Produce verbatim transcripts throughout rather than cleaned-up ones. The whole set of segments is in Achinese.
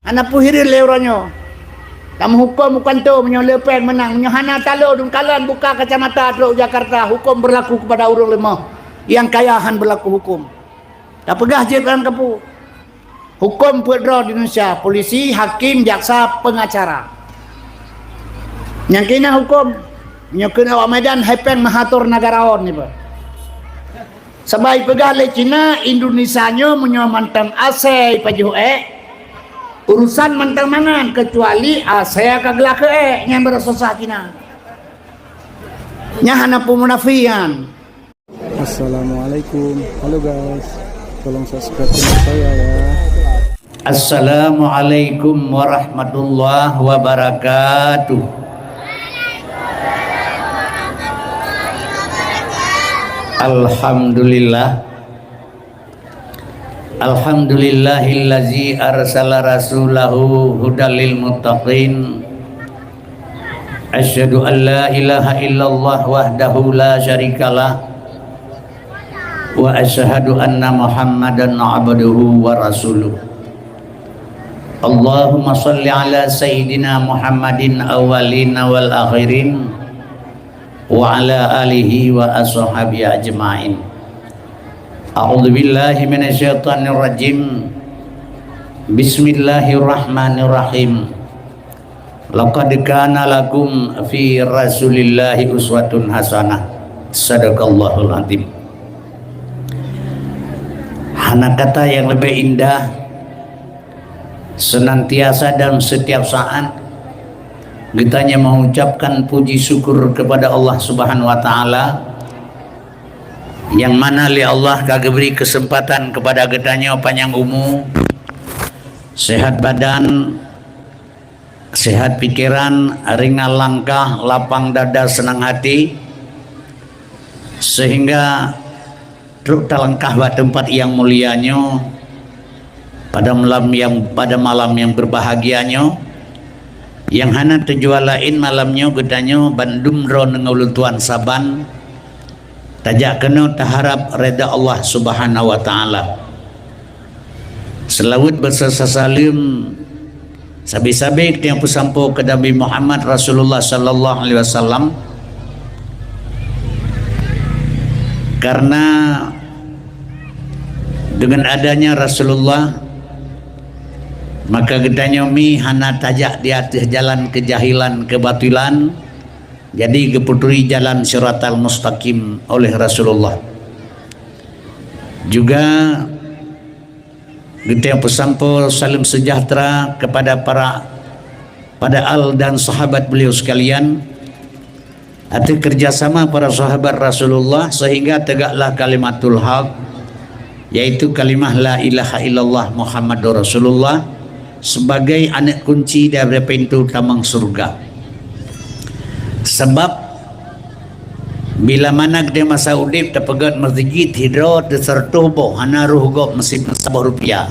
Hana peuhireuen lé uroe nyoe. Lam huköm bukan tu, meunyoe le péng meunang, meunyoe hana talo dum kalon buka kacamata trok u Jakarta, huköm berlaku kepada ureuëng leumoh, nyang kaya han berlaku huköm. Tapeugah jeuet lam kapu. Huköm peuet droe di Indonesia, polisi, hakim, jaksa, pengacara. Nyang keunan huköm, nyoe keuneuk awak Medan hai péng mahator nagaraon nibak. Sabai peugah lé Cina, Indonesia nyoe meunyoe mantong asai pajoh ék, urusan mantong mangan, kecuali asai ka geulakée ék nyang beurasa Cina. Nyan hana peumunafian. Assalamualaikum. Halo guys, tolong subscribe channel saya ya. Assalamualaikum warahmatullahi wabarakatuh. Alhamdulillah. Alhamdulillahillazi arsala rasulahu hudal lil muttaqin. Asyhadu an la ilaha illallah wahdahu la syarikalah. Wa asyhadu anna Muhammadan abduhu wa rasuluh. Allahumma shalli ala sayyidina Muhammadin awwalina wal akhirin, wa ala alihi wa ashabihi ajma'in. A'udzu billahi minasyaitonir rajim. Bismillahirrahmanirrahim. Laqad kana lakum fi Rasulillahi uswatun hasanah. Sadaqallahul azim. Hana kata yang lebih indah, senantiasa dan setiap saat geutanyoe mengucapkan puji syukur kepada Allah Subhanahu wa taala, yang mana lé Allah ka geubri kesempatan kepada geutanyoe panyang umu, sehat badan, sehat pikiran, ringan langkah, lapang dada, senang hati, sehingga trok talangkah bak teumpat nyang mulia nyoe pada malam yang, pada malam yang berbahagia nyoe, nyang hana tujuan laén malam nyoe geutanyoe bandum droeneuh ngon ulôn tuan saban tajak keunoe taharab reda Allah Subhanahu wa taala. Seulaweuet beuseusa saleuem sabe-sabe nyang peusampoe keu Nabi Muhammad Rasulullah sallallahu alaihi wasallam. Karena dengan adanya Rasulullah, maka geutanyoe mi hana tajak di ateueh jalan keujahilan, keubatilan, jadi geupeuturi jalan siratal mustaqim oleh Rasulullah. Juga geutanyoe peusampoe saleuem sejahtera kepada para, pada al dan sahabat beliau sekalian, ateueh kerjasama para sahabat Rasulullah sehingga tegaklah kalimatul haq, yaitu kalimah la ilaha illallah Muhammadur Rasulullah, sebagai aneuk kunci daripada pintu tamong surga. Sabab bila mana geutanyoe masa udeb tapeugét meuseujid sidroe teuh seureutoh boh, hana roh gob meusi-, saboh rupiah.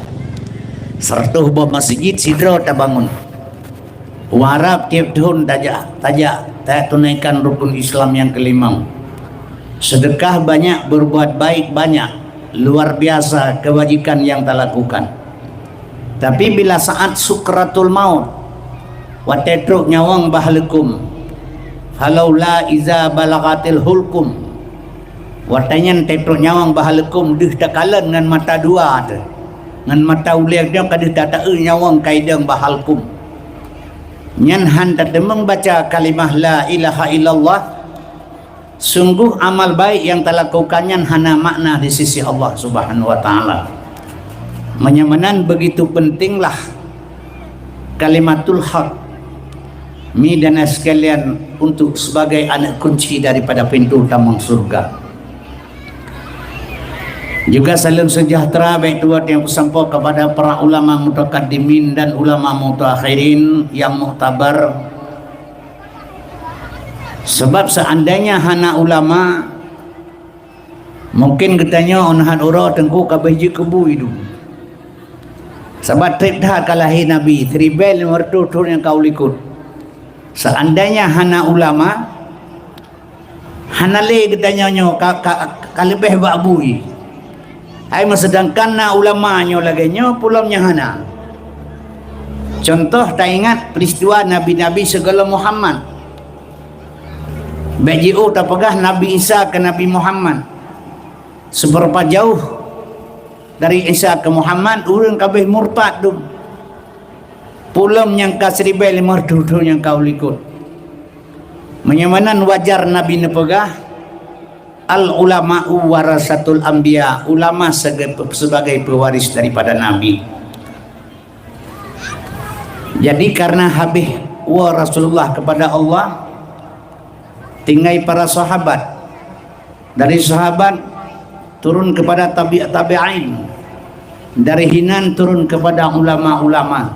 Seureutoh boh meuseujid sidroe tabangun. Ureuëng Arab tieb thon tajak, tajak, tajak tunaikan rukun Islam nyang keulimong. Seudeukah banyak, beureubuat baik banyak, luar biasa keubajikan nyang talakukan. Tapi bila saat sukratul maut, watée trok nyawöng bak haleukôm, falaula iza balagatil hulqum, watée nyan trok nyawöng bak haleukôm deuh takalon ngon mata dua teuh, ngon mata ulée nyoe ka deuh tata-eu nyawöng ka idong bak haleukôm. Nyan han tateumeung baca kalimah la ilaha illallah, sungguh amal baik nyang talakukan nyan hana makna di sisi Allah Subhanahu wa taala. Meunyoe meunan, begitu pentinglah kalimatul haq, mi dan sekalian, untuk sebagai aneuk kunci daripada pintu tamong surga. Juga saleuem sejahtera bak tuan nyang peusampoe kepada para ulama mutakaddimin dan ulama mutaakhirin nyang muktabar. Sabab seandainya hana ulama, mungkin geutanyoe 'oh hat uroe teungku ka beuh jeuet keu bu idum. Sabab treb that ka lahé Nabi, siribée limong reutôh thon nyang ka u likot. Seandainya hana ulama, hana lé geutanyoe nyoe ka, ka, ka leubeh bak bui. Hai meuseudangkan na ulama nyoe lagée nyoe, peulom nyang hana. Contoh, taingat peristiwa nabi-nabi sigohlom Muhammad. Bék jiôh tapeugah Nabi Isa keu Nabi Muhammad. Seberapa jauh dari Isa keu Muhammad, ureuëng ka abéh murtad dum. Pulom nyang ka siribée limong reutôh thon nyang ka u likot. Meunyoe meunan wajar Nabi neupeugah, "Al ulama'u warasatul anbiya", ulama sebagai, sebagai pewaris daripada nabi. Jadi, karena habéh woe Rasulullah kepada Allah, tinggai para sahabat. Dari sahabat turun kepada tabi-, tabi'in. Dari hinan turun kepada ulama-ulama.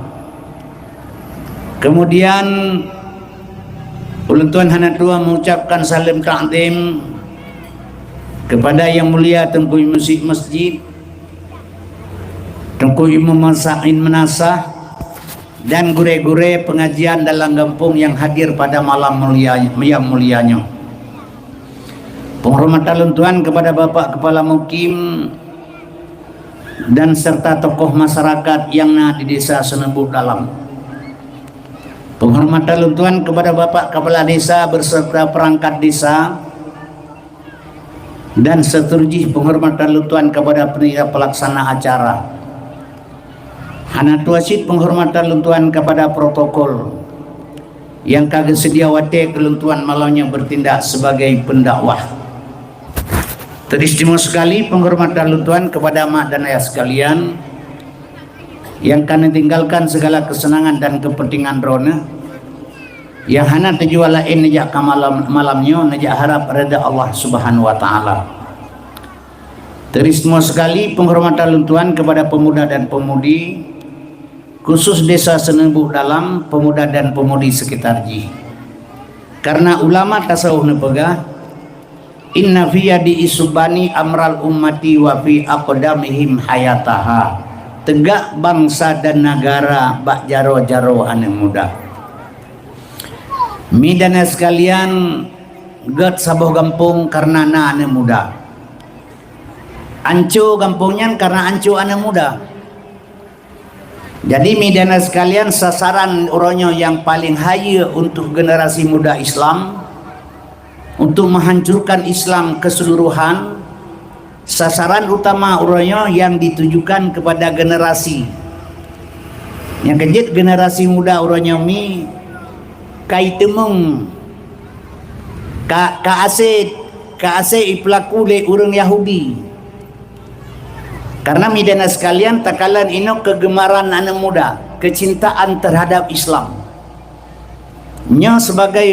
Kemudian, ulôn tuan hana tuan mengucapkan salam takzim kepada Yang Mulia Teungku Imum Masjid, Teungku Imum Masain Menasah, dan gurée-gurée pengajian dalam gampông yang hadir pada malam mulia, yang mulia nyoe. Penghormatan lôn tuan kepada Bapak Kepala Mukim dan serta tokoh masyarakat yang na di Desa Seuneubuet Dalam. Penghormatan lôn tuan kepada Bapak Kepala Desa beserta perangkat desa, dan seterusjih penghormatan lôn tuan kepada panitia pelaksana acara. Hana tuah cit penghormatan lôn tuan kepada protokol nyang ka geuseudia watée keu lôn tuan malam nyoe bertindak sebagai pendakwah. Teristimewa sekali penghormatan lôn tuan kepada mak dan ayah sekalian, nyang ka neutinggalkan segala kesenangan dan kepentingan droeneuh, nyang hana tujuan laén neujak ka malam, malam nyoe, neujak harab reda Allah Subhanahu wa Taala. Teristimewa sekali penghormatan lôn tuan kepada pemuda dan pemudi, khusus Desa Seuneubuet Dalam, pemuda dan pemudi sekitar jih. Karena ulama tasawuf neupeugah, "Inna fi yadi isubani amral ummati wa fi aqdamihim hayataha." Teugak bansa dan negara bak jaroe-jaroe aneuëk muda. Mi dan sekalian, gét saboh gampông karena na aneuëk muda. Anco gampông nyan karena anco aneuëk muda. Jadi, mi dan sekalian, sasaran uroe nyoe nyang paling hayeue untuk generasi muda Islam, untuk menghancurkan Islam keseluruhan, sasaran utama uroe nyoe nyang ditujukan kepada generasi. Nyang keujeuet generasi muda uroe nyoe mi ka iteumeung, ka, ka asée, ka asée ipeulaku lé ureuëng Yahudi. Karena mi dan sekalian, takalon inoe kegemaran aneuëk muda, kecintaan terhadap Islam. Nyoe sebagai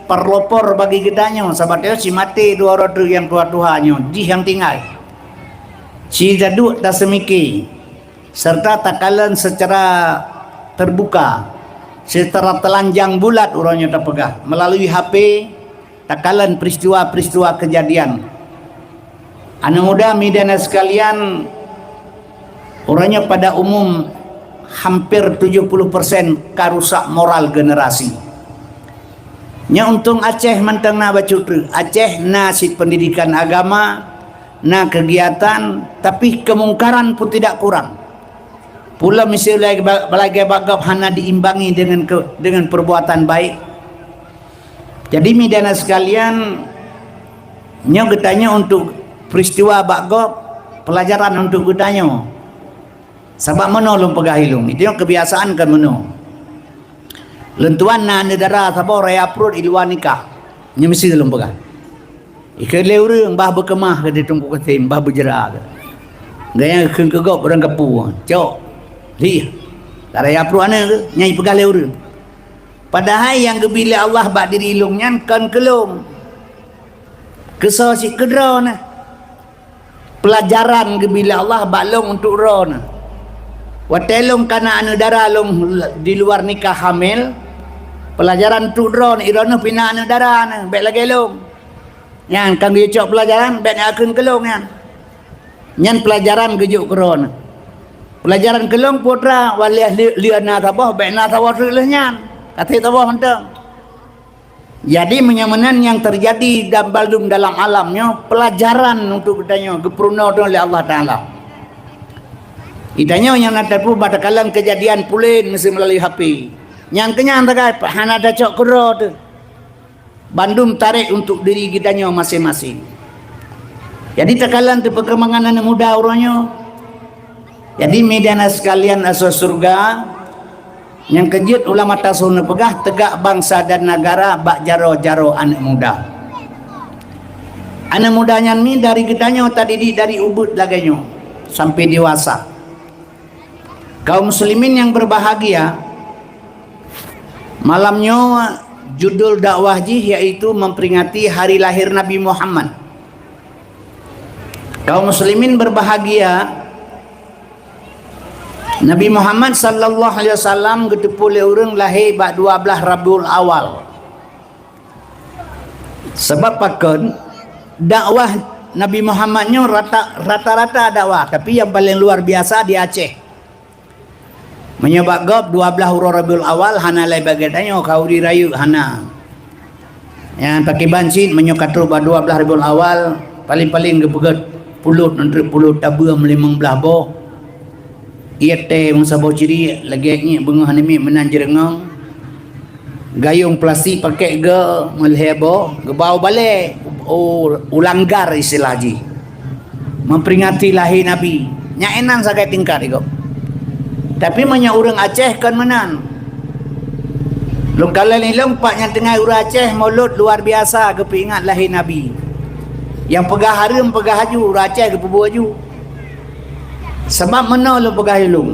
pelopor bagi geutanyoe, sabab nyoe si maté dua droe nyang tuha-tuha nyoe, jih nyang tinggai. Si taduek taseumike, serta takalon secara terbuka, secara telanjang bulat uroe nyoe tapeugah, melalui H P, takalon peristiwa-peristiwa kejadian. Aneuëk muda mi dan sekalian, uroe nyoe pada umum hampir tujuh puluh persen ka rusak moral generasi. Nyoe untông Aceh mantong na bacut treuk. Aceh na cit pendidikan agama, na kegiatan, tapi kemungkaran pun tidak kurang. Pula miseue lagée ba-, lagée bak gob hana diimbangi dengan ke-, dengan perbuatan baik. Jadi, mi dan sekalian, nyoe geutanyoe untuk peristiwa bak gob, pelajaran untuk geutanyoe. Sabab meunoe lôn peugah ilong, itu kebiasaan kan meunoe. Lôn tuan na aneuëk dara saboh raya pruet i luwa nikah. Nyoe miseue lôn peugah. Ikheun lé ureuëng bah beukeumah keu di Teungku Kasim, bah beujra keu. Gaya kheun keu gob ureuëng kapu. Cok. Lih. Ka raya pruet aneuëk keu, nyan ipeugah lé ureuëng. Padahai nyang geubi lé Allah bak diri lôn nyan kon keu lôn. Keu soe cit keu droeneuh. Pelajaran geubi lé Allah bak lôn untuk droeneuh. Watée lôn kana aneuëk dara lôn di luwa nikah hamil, pelajaran untuk droeneuh, droeneuh pih na aneuëk dara neuh, bék lagée lôn. Nyan ka geuyue cok pelajaran, bék neukheun keu lôn nyan. Nyan pelajaran geujok keu droeneuh. Pelajaran keu lôn putra, waléh lé-, lé na saboh, bék na saboh treuk lheueh nyan. Ka treb saboh mantong. Jadi, meunyoe meunan nyang teujadi dan bandum dalam alam nyoe, pelajaran untuk geutanyoe geupeurunoe droe lé Allah Taala. Geutanyoe nyang na teupeu bak takalon keujadian pulen meusé meulalu H P. Nyang keunyan tagai hana tacok keudroe teuh. Bandum tarek untuk diri geutanyoe maséng-maséng. Jadi takalon teuh peukeumangan aneuk muda uroe nyoe. Jadi, meudana sekalian asoe syeuruga, nyang keujeuet ulama tasawuf neupeugah tegak bansa dan negara bak jaroe-jaroe aneuk muda. Aneuk muda nyan mi dari geutanyoe tadidik dari ubeut lagée nyoe sampai dewasa. Kaum muslimin yang berbahagia, malam nyoe judul dakwah jih yaitu memperingati hari lahir Nabi Muhammad. Kaum muslimin berbahagia, Nabi Muhammad sallallahu alaihi wasallam geuteupeue lé ureuëng lahé bak dua blaih Rabiul Awal. Sabab pakon, dakwah Nabi Muhammad nyoe rata, rata-rata dakwah, tapi nyang paleng luar biasa di Aceh. Meunyoe bak gob dua blaih uroe Rabiul Awal hana lé bagai tanyoe khauri rayeuk hana. Nyang pakriban cit meunyoe ka trok bak dua blaih Rabiul Awal, paleng-paleng geupeugét pulot, ngon treuk pulot tabeuem limong blaih boh. Ié tée meusaboh ciri lagée ngiek beungoh aneuk miet meunan jeureungong. Gayong plastik pakek geu meulhée boh, geubau balée u, u langgar istilah jih. Memperingati lahé Nabi. Nyan inan sagai tingkat igob. Tapi meunyoe ureuëng Aceh kon meunan. Lôn kalon ilong pat nyang teungai ureuëng Aceh mulod luar biasa geupeuingat lahé Nabi. Nyang peugah hareuem peugah aju, ureuëng Aceh geupeubuet aju. Sabab meunoe lôn peugah ilong.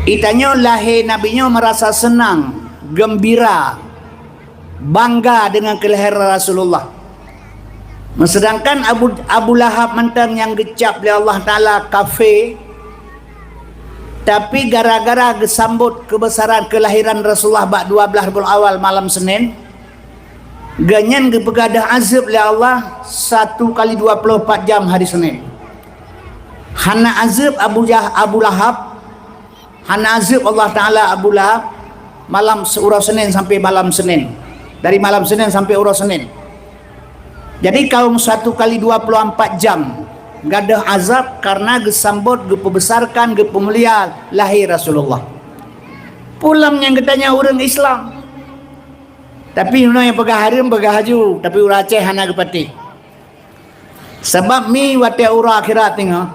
Geutanyoe lahé Nabi nyoe meurasa seunang, geumbira, bangga deungon keulahiran Rasulullah. Meuseudangkan Abu, Abu Lahab mantong nyang geucab lé Allah Taala kafé, tapi gara-gara geusambot keubeusaran keulahiran Rasulullah bak dua blaih Rabiul Awal malam Senin, gobnyan geupeugadôh azeueb lé Allah satu kali dua ploh pat jam hari Senin. Hana azeueb Abu Jah-, Abu Lahab, hana azeueb Allah Taala Abu Lahab malam se-, uroe Senin sampai malam Senin. Dari malam Senin sampai uroe Senin. Jadi kaum satu kali dua ploh ampat jam gadôh azab karena geusambot, geupeubesarkan, geupeumulia lahé Rasulullah. Pulang nyang geutanyoe ureuëng Islam. Tapi meunyoe nyang peugah hareuem, peugah aju, tapi ureuëng Aceh hana geupatéh. Sabab mi watée uroe akhirat teungoh,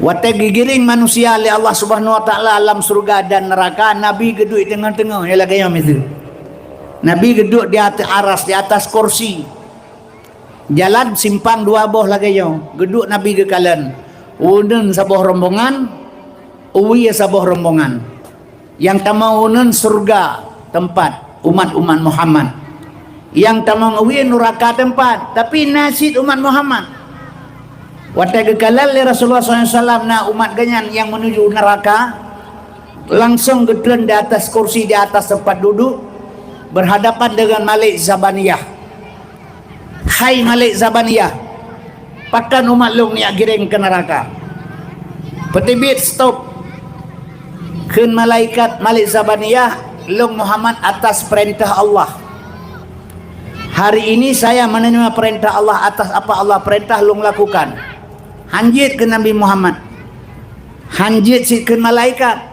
watée geugiring manusia lé Allah Subhanahu Wa Taala lam syeuruga dan neuraka, Nabi geuduek teungoh-teungoh, ya lagée nyoe miseue. Nabi geuduek di ateueh aras, di atas kursi. Jalan simpang dua boh lagée nyoe, geuduek Nabi geukalon. Uneuen saboh rombongan, uwie saboh rombongan. Nyang tamong uneuen syeuruga teumpat umat-umat Muhammad. Nyang tamong uwie nuraka teumpat, tapi na cit umat Muhammad. Watée geukalon lé Rasulullah sallallahu alaihi wasallam na umat geuhnyan nyang meunuju nuraka, langsong geutreun di atas kursi, di atas teumpat duduk, berhadapan dengan Malik Zabaniyah. Hai Malik Zabaniyah, pakon umat lôn neujak gireng keu neuraka? Peuteubiet stop, kheun malaikat Malik Zabaniyah, lôn Muhammad atas peurintah Allah. Hari ini saya menerima perintah Allah, atas apa Allah perintah lôn lakukan. Hanjeuet keu Nabi Muhammad. Hanjeuet cit keu malaikat.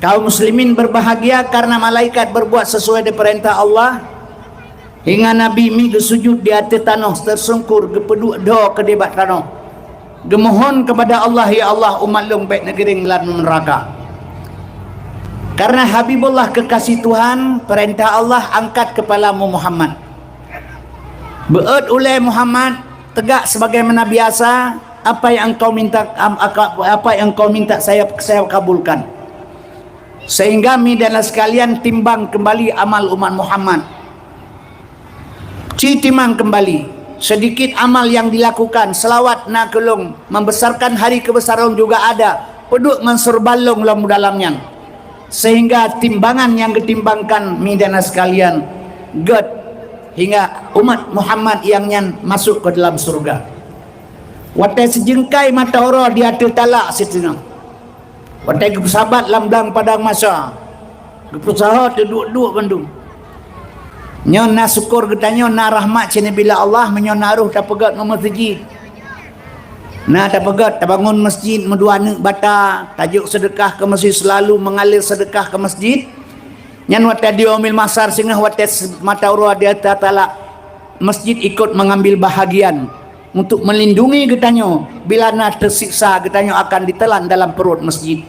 Kaum muslimin berbahagia karena malaikat berbuat sesuai dengan perintah Allah. Hingga Nabi mi geusujut di ateueh tanoh tersungkur geupeuduek dho keudeh bak tanoh. Geumohon kepada Allah, "Ya Allah, umat lôn bék neugiring lam neuraka." Karena Habibullah kekasih Tuhan, perintah Allah angkat kepalamu Muhammad. Beuet ulée Muhammad, tegak sebagaimana biasa, apa yang engkau minta, am-, aka-, apa yang engkau minta saya, saya kabulkan. Sehingga mi dan sekalian timbang kembali amal umat Muhammad. Ci timang kembali. Sedikit amal yang dilakukan, selawat na keulong, membesarkan hari kebesaran juga ada, peuduek ngon seureuban lôn lam dalam nyan. Sehingga timbangan nyang geutimbangkan mi dan sekalian gét hingga umat Muhammad nyang nyan masuk ke dalam syurga. Watée sijeungkai mata uroe di ateueh talak siteungoh. Watée geupeusabat lam blang padang masa, geupeusaha teuduek-duek bandum. Nyoe na syukur geutanyoe na rahmat cit neubilak Allah meunyoe na roh tapeugét ngon meuseujid. Na tapeugét tabangun masjid meudua neuk bata, tajok seudeukah keu masjid, seulalu meungalir seudeukah keu masjid. Nyan watée di Yaumil Mahsyar singoh watée mata uroe di ata talak masjid ikot mengambil bahagian untuk melindungi geutanyoe bila na teusiksa geutanyoe akan ditelan dalam perut masjid.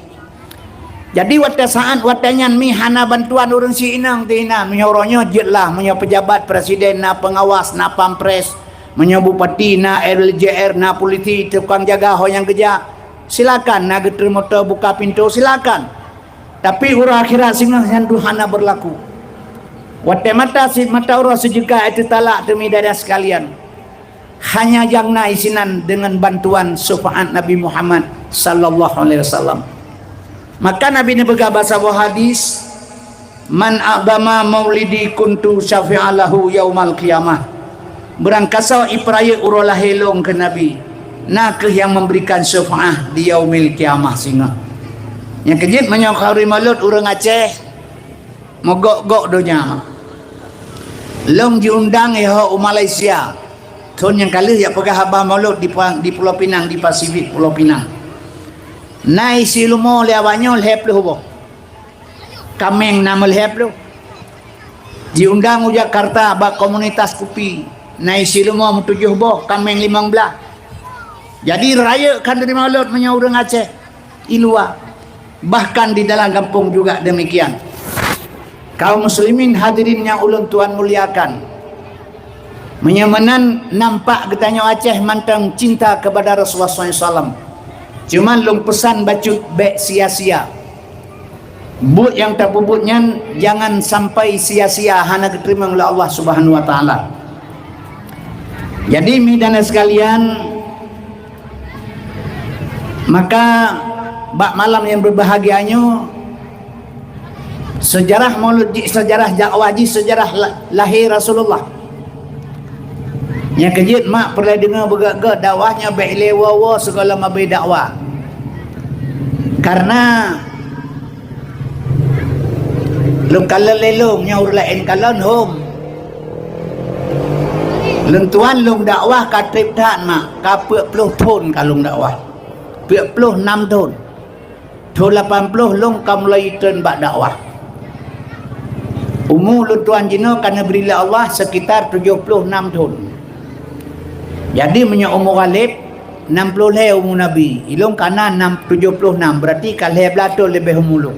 Jadi watée saát watée nyan mi hana bantuan ureuëng si inong teuh na, meunyoe uroe nyoe jeuet lah, meunyoe peujabat presiden na pengawas, na pampres, meunyoe bupati na L J R, na polisi tukang jaga ho nyang geujak, silakan, na geuteurimong buka pintoe silakan. Tapi uroe akhirat singoh nyan dua hana berlaku. Watée mata si mata uroe seujeukah itu talak teumi dada sekalian. Hanya nyang na isinan dengan bantuan syafaat Nabi Muhammad sallallahu alaihi wasallam. Maka Nabi neupeugah basa boh hadis, "Man a'dama maulidi kuntu syafi'alahu yaumal qiyamah." Beurangkasoe ipeurayeuk uroe lahé lôn keu Nabi, na kheueh nyang memberikan syafaat di yaumil qiyamah singoh. Nyang keujeuet meunyoe khauri maulud ureuëng Aceh, meugok-gok donya. Lôn jiundang yoh u Malaysia. Thon nyang ka lheueh jak peugah haba maulud di, di Pulo Pinang, di Pasifik Pulo Pinang. Na isi leumo lé awak nyoe lhée ploh boh. Kaméng na meulhée ploh. Jiundang u Jakarta bak komunitas kupi. Na isi leumo meutujoh boh, kaméng limong blaih. Jadi rayeuk khanduri maulud meunyoe ureuëng Aceh i luwa. Bahkan di dalam gampông juga demikian. Kaum muslimin hadirin nyang ulôn tuan muliakan, meunyoe meunan nampak geutanyoe Aceh mantong cinta kepada Rasulullah sallallahu alaihi wasallam. Cuman lôn peusan bacut bék sia-sia. Buet nyang tapeubuet nyan jangan sampai sia-sia hana geuteurimong lé Allah Subhanahu wa Taala. Jadi mi dan sekalian, maka bak malam nyang berbahagia nyoe, sejarah maulud jih, sejarah dakwah jih, sejarah la-, lahé Rasulullah. Nyang keujeuet mak peureulée deungoe beugét-gét dakwah nyoe bék ilée woe-woe sigohlom abéh dakwah. Karena lôn kalon lé lôn nyoe ureuëng laén kalon hom. Lôn tuan lôn dakwah ka treb that mak, ka peuet ploh thon ka lôn dakwah. Peuet ploh nam thon. Thon lapan ploh lôn ka mulai treun bak dakwah. Umu lôn tuan jinoe ka neubri lé Allah sekitar tujoh ploh nam thon. Jadi meunyoe umu Ghalib nam ploh lhée umu Nabi, ilôn ka na nam, tujoh ploh nam, berarti ka lhée blaih thon leubeh umu lôn.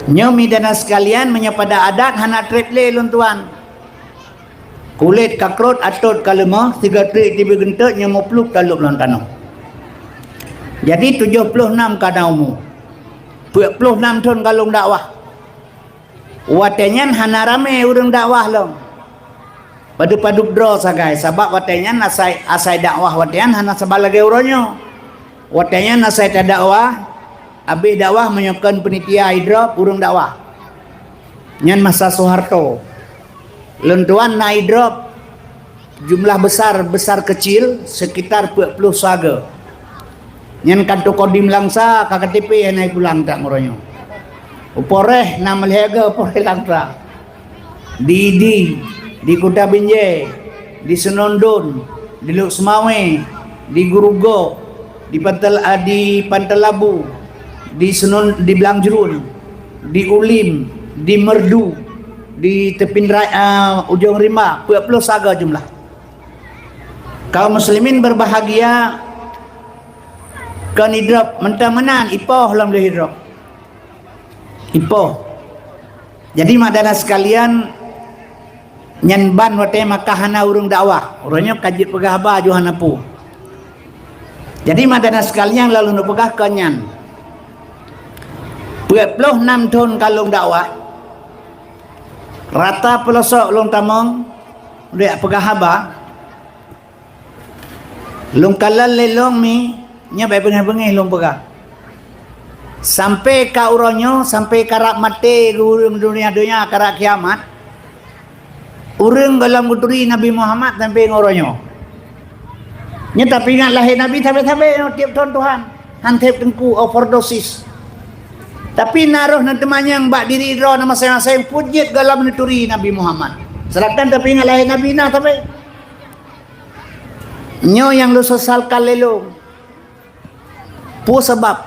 Nyoe mi dan sekalian, meunyoe pada adat hana treb lé lôn tuan. Kulét ka krot, atot ka leumoh, sigo treuk tibi geunteuk nyoe muplup talop lam tanoh. Jadi tujoh ploh nam ka na umu. Peuet ploh nam thon ka lôn dakwah. Watée nyan hana ramé ureuëng dakwah lom. Padub-padub droe sagai, sabab watée nyan asai, asai dakwah watée nyan hana saban lagée uroe nyoe. Watée nyan asai tadakwah, abéh dakwah meunyoe kon panitia idrop ureuëng dakwah. Nyan masa Soeharto. Lôn tuan na idrop jumlah besar, besar kecil sekitar peuet ploh saga. Nyan kanto Kodim Langsa, ka K T P hana pulang tak uroe nyoe. U Polres na meulhée ga Polres Langsa. Di Idi, di Kuta Binjai, di Senondon, di Lhokseumawe, di Geurugok, di Pantel-, ah, di Pantalabu, di Senon-, di Blang Jruen, di Ulim, di Meureudu, di Teupin Rai-, ah, Ujong Rimba, peuet ploh saga jumlah. Kaum muslimin berbahagia, kon idrop mantong meunan, ipoh lom lheueh idrop. Ipoh. Jadi mak dan sekalian, nyan ban watée maka hana ureuëng dakwah. Uroe nyoe ka jeuet peugah haba ju hana peue. Jadi mak dan sekalian, lalu neupeugah kon nyan. Peuet ploh nam thon ka lôn dakwah. Rata peulosok lôn tamong, dek peugah haba. Lôn kalon lé lôn mi, nyoe bék beungéh-beungéh lôn peugah. Sampai ka uroe nyoe, sampai karab maté ureuëng donya-donya, karab kiamat, ureuëng gohlom geuturi Nabi Muhammad sampai ngon uroe nyoe. Nyoe tapeuingat lahé Nabi sabe-sabe nyoe tieb thon Tuhan, han theb teungku overdosis. Tapi na roh neuteumanyong bak diri droe na maséng-maséng, peue jeuet gohlom neuturi Nabi Muhammad. Seulatan tapeuingat lahé Nabi na sabe. Nyoe nyang lôn sesalkan lé lôn. Peue sabab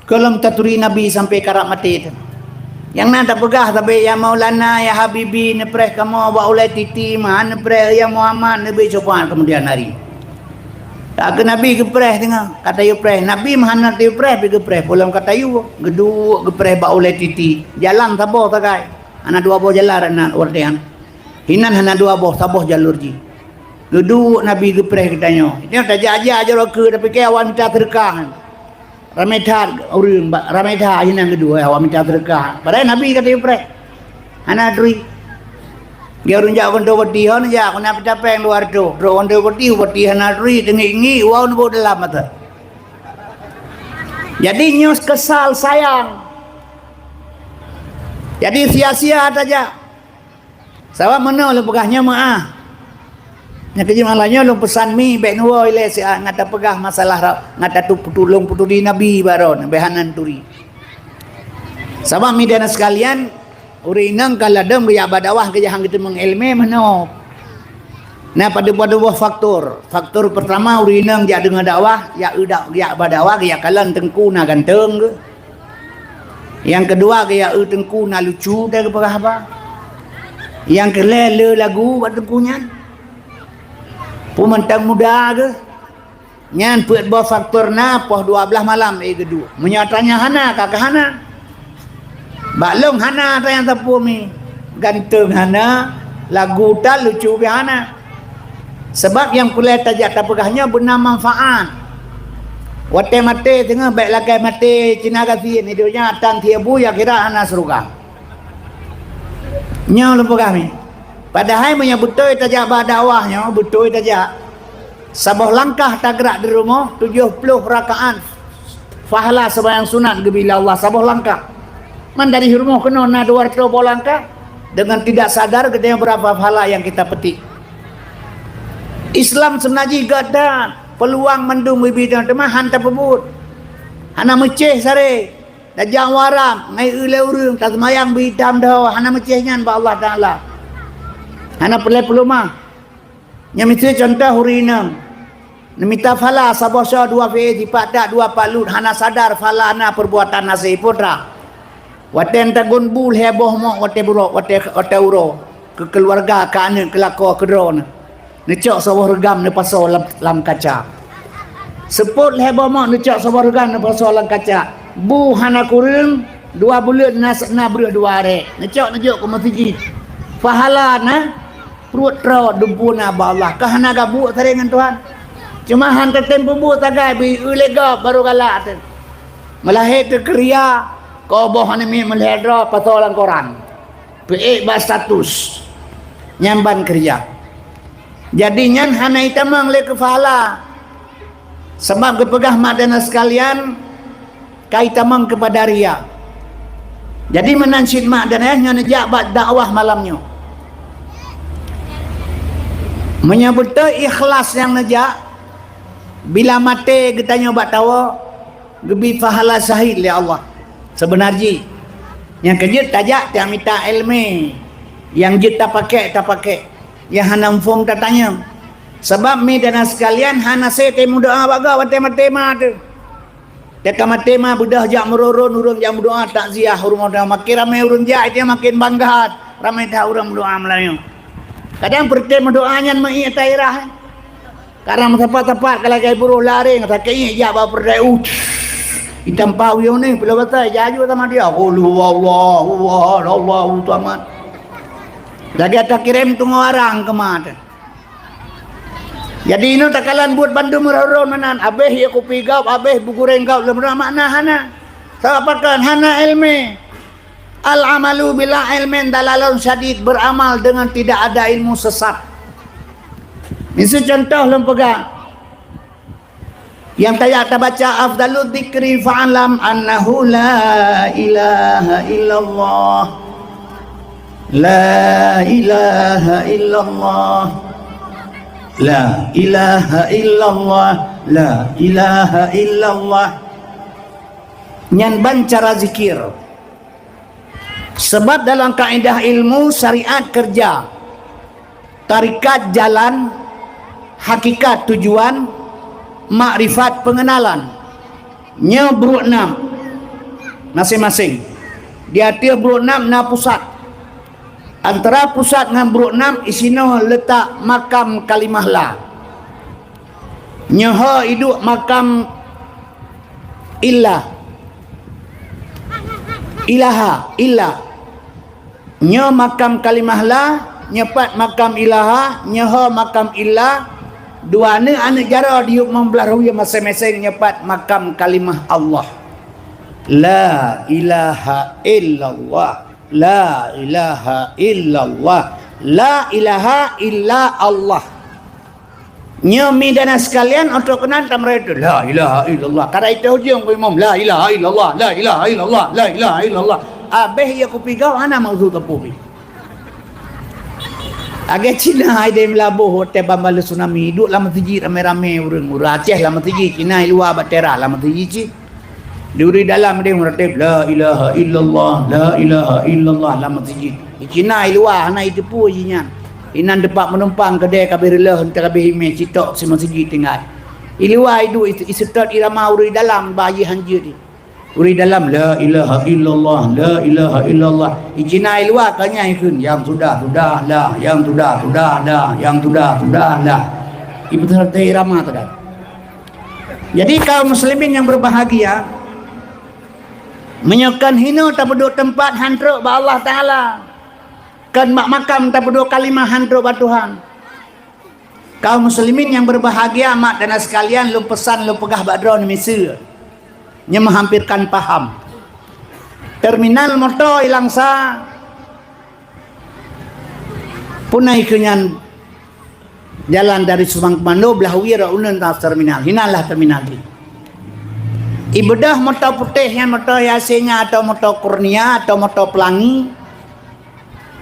gohlom taturi Nabi sampoe karab maté teuh? Nyang na tapeugah sabe, "Ya Maulana, ya Habibi, neupreh kamoe bak ulée titi, meuhan neupreh, ya Muhammad, neubri syafa'at keumudian hari." Ka keu Nabi geupreh teungoh, ka tayue preh. Nabi meuhan na tayue preh, pi geupreh, peue lom ka tayue, geuduek geupreh bak ulée titi. Jalan saboh sagai. Hana dua boh jalan na watée nyan. Hinan hana dua boh, saboh jalur jih. Geuduek Nabi geupreh geutanyoe. Nyoe tajak-jak jaroe keu, tapike awak mita seudeukah. Ramé that ureuëng, ba-, ramé that hinan geuduek awak mita seudeukah. Padahai Nabi ka tayue preh. Hana turi. Geu ureuëng jak keunoe peuti, hana jak, keunoe pita péng dua reutôh. Trok keunoe peuti, peuti hana turi, teungiek-ngiek, wau neubôk dalam mata. Jadi nyoe keusal sayang. Jadi sia-sia tajak. Sabab meunoe lôn peugah nyoe meu'ah. Nyang keujeuet malam nyoe lôn peusan mi bék neuwoe ilée siat ngat tapeugah masalah ra-, ngat tatu-, peutulông peuturi Nabi baroe, bék hana turi. Sabab mi dan sekalian, ureuëng inong ka ladom geujak bak dakwah geujak han geuteumeung iéleumé meunoe. Na padub-padub boh faktor. Faktor peurtama, ureuëng inong jak deungoe dakwah, jak eu dak-, jak bak dakwah, geujak kalon teungku na ganteng geuh. Nyang keudua, geujak eu teungku na lucu teuh geupeugah haba. Nyang keulhée le lagu bak teungku nyan. Peue mantong muda geuh. Nyan peuet boh faktor na poh dua blaih malam éh geuduek. Meunyoe atra nyan hana, ka keuh hana. Bak lôn hana atra nyang sapeue mi. Ganteng hana, lagu tan, lucu pih hana. Sabab nyang peureulée tajak tapeugah nyoe beuna manfaat. Watée maté teungoh bék lagée maté Cina gasien, di donya tan tieb bu, ya kira hana syeuruga. Nyoe lôn peugah mi. Padahai meunyoe beutôi tajak bak dakwah nyoe, beutôi tajak. Saboh langkah tagrak di rumoh, tujoh ploh rakaat pahala seumayang sunat geubri lé Allah saboh langkah. Man dari rumoh keunoe na dua reutôh boh langkah, dengan tidak sadar geutanyoe beurapa pahala nyang kita petik. Islam seunajih gét that, peuluang mandum geubri teuma han tapeubuet. Hana meucéh saré, tajak u haram, ngai eu lé ureuëng, taseumayang beuitam dho, hana meucéh nyan bak Allah Taala. Hana peureulée peuleumah. Nyoe miseue cuntoh ureuëng inong. Neumita pahala saboh soe dua pih, sipat that dua palut, hana sadar pahala na peurbuatan hasé putra. Watée tagun bu lhée boh mok watée burok, watée, watée uroe, keu keuluwarga, keu aneuëk, keu lakoe, keu droeneuh. Neucok saboh reugam neupasoe lam, lam kaca. Seupôt lhée boh mok neucok saboh reugam neupasoe lam kaca. Bu hana kureueng, dua buleuen na, na breueh dua arek. Neucok neujok keu meuseujid. Pahala na, pruet troe dumpeue na bak Allah. Ka hana gabuek saré ngon Tuhan. Cuma han tatem peubuet sagai beu eu lé gob barô galak teuh. Meulahé teuh keuria, koboh aneuk miet meulhée droe pasoe lam koran. Peuék bak status. Nyan ban keuria. Jadi nyan hana itamong lé keu pahala. Sabab geupeugah mak dan ayah sekalian, ka itamong keupada ria. Jadi meunan cit mak dan ayah nyoe neujak bak dakwah malam nyoe. Meunyoe beutôi ikhlas nyang neujak, bila maté geutanyoe bak tawoe, geubri pahala syahid lé Allah. Seubeuna jih, nyang keujeuet tajak tamita iéleumé, nyang jeuet tapakék, tapakék, nyang hana muphom tatanyong. Sabab mi dan sekalian hana sé teu meudoá bak gob watée maté ma teuh. Teuka maté ma beudôh jak meururon ureuëng jak meudoá takziah u rumoh teuh, makin ramé ureuëng jak, itu makén bangga that, ramé that ureuëng meudoá meulayeue. Kadang peureuté meudoá nyan meuiek tairah. Kadang meusapat-sapat ka lagée buroh lareng, sakét iek jak bak peureudai u. Itampa uyong ni pula batai jaju sama dia. Qul huwallahu ahad, Allahu samad. Lagée takirém tungoh arang keu ma teuh. Jadi inoe takalon buet bandum meureuron meunan, abéh ié kupi gob, abéh bugureng gob lom makna hana. Sabab pakon hana iéleumé. Al-amalu bila ilmin dalalun syadid, beramal dengan tidak ada ilmu sesat. Miseue cuntoh lôn peugah. Nyang tajak tabaca afdalu dzikri fa'lam annahu la ilaha illallah. La ilaha illallah. La ilaha illallah. La ilaha illallah. Nyan ban cara zikir. Sabab dalam kaedah ilmu syariat keureuja, tarekat jalan, hakikat tujuan, makrifat pengenalan. Nyoe brôk nam maséng-maséng. Di ateueh brôk nam na pusat. Antara pusat ngon brôk nam isinoe leutak makam kalimah la. Nyoe ho iduek makam illa. Ilaha, illa. Nyoe makam kalimah la, nyoe pat makam ilaha, nyoe ho makam illa. Dua aneuk-aneuk jaroe diyueb meubeulaih ruyuem maséng-maséng, nyoe pat makam kalimah Allah. La ilaha illallah. La ilaha illallah. La ilaha illa Allah. Nyoe mi dan sekalian, untuk keunan tamré tu, la ilaha illallah. Kada itu ujung ku imum, la ilaha illallah, la ilaha illallah, la ilaha illallah. Abéh ya kupi gau hana maksud teupeu pi. Agak Cina ai deh melaboh hotel bambalu tsunami, duduk lam masjid ramai-ramai ureuëng, ureuëng Aceh lam masjid, Cina luar batera lam masjid cit. Di ureuëng dalam deh meuratéb, la ilaha illallah, la ilaha illallah lam masjid. Di Cina i luwa hana iteupeu jih nyan. Inan teumpat meunumpang keudè kabeh reuloh, enteuk kabeh imè sitok si masjid tinggai. I luwa iduek i-, iseutôt irama ureuëng dalam ba jih hanjeuet. Ureuëng dalam, la ilaha illallah, la ilaha illallah. I Cina i luwa ka nyan ikheun, yang sudah, sudah, dah, yang sudah, sudah, dah, yang sudah, sudah, dah. Ipeuteurat irama teuh. Jadi kaum muslimin yang berbahagia, meunyoe kon hinoe tapeuduek teumpat han trok bak Allah Taala, kon bak makam tapeuduek kalimah han trok bak Tuhan. Kaum muslimin yang berbahagia, mak dan sekalian, lôn peusan lôn peugah bak droeneuh miseue. Nyoe meuhampir kan paham. Terminal moto i Langsa, puna ikheun nyan jalan dari Subang Kemando, blah wie rot uneun ta terminal. Hinan lah terminal jih. Ibeudôh moto putéh nyan, moto Yasin nyan, atau moto Kurnia, atau moto Pelangi.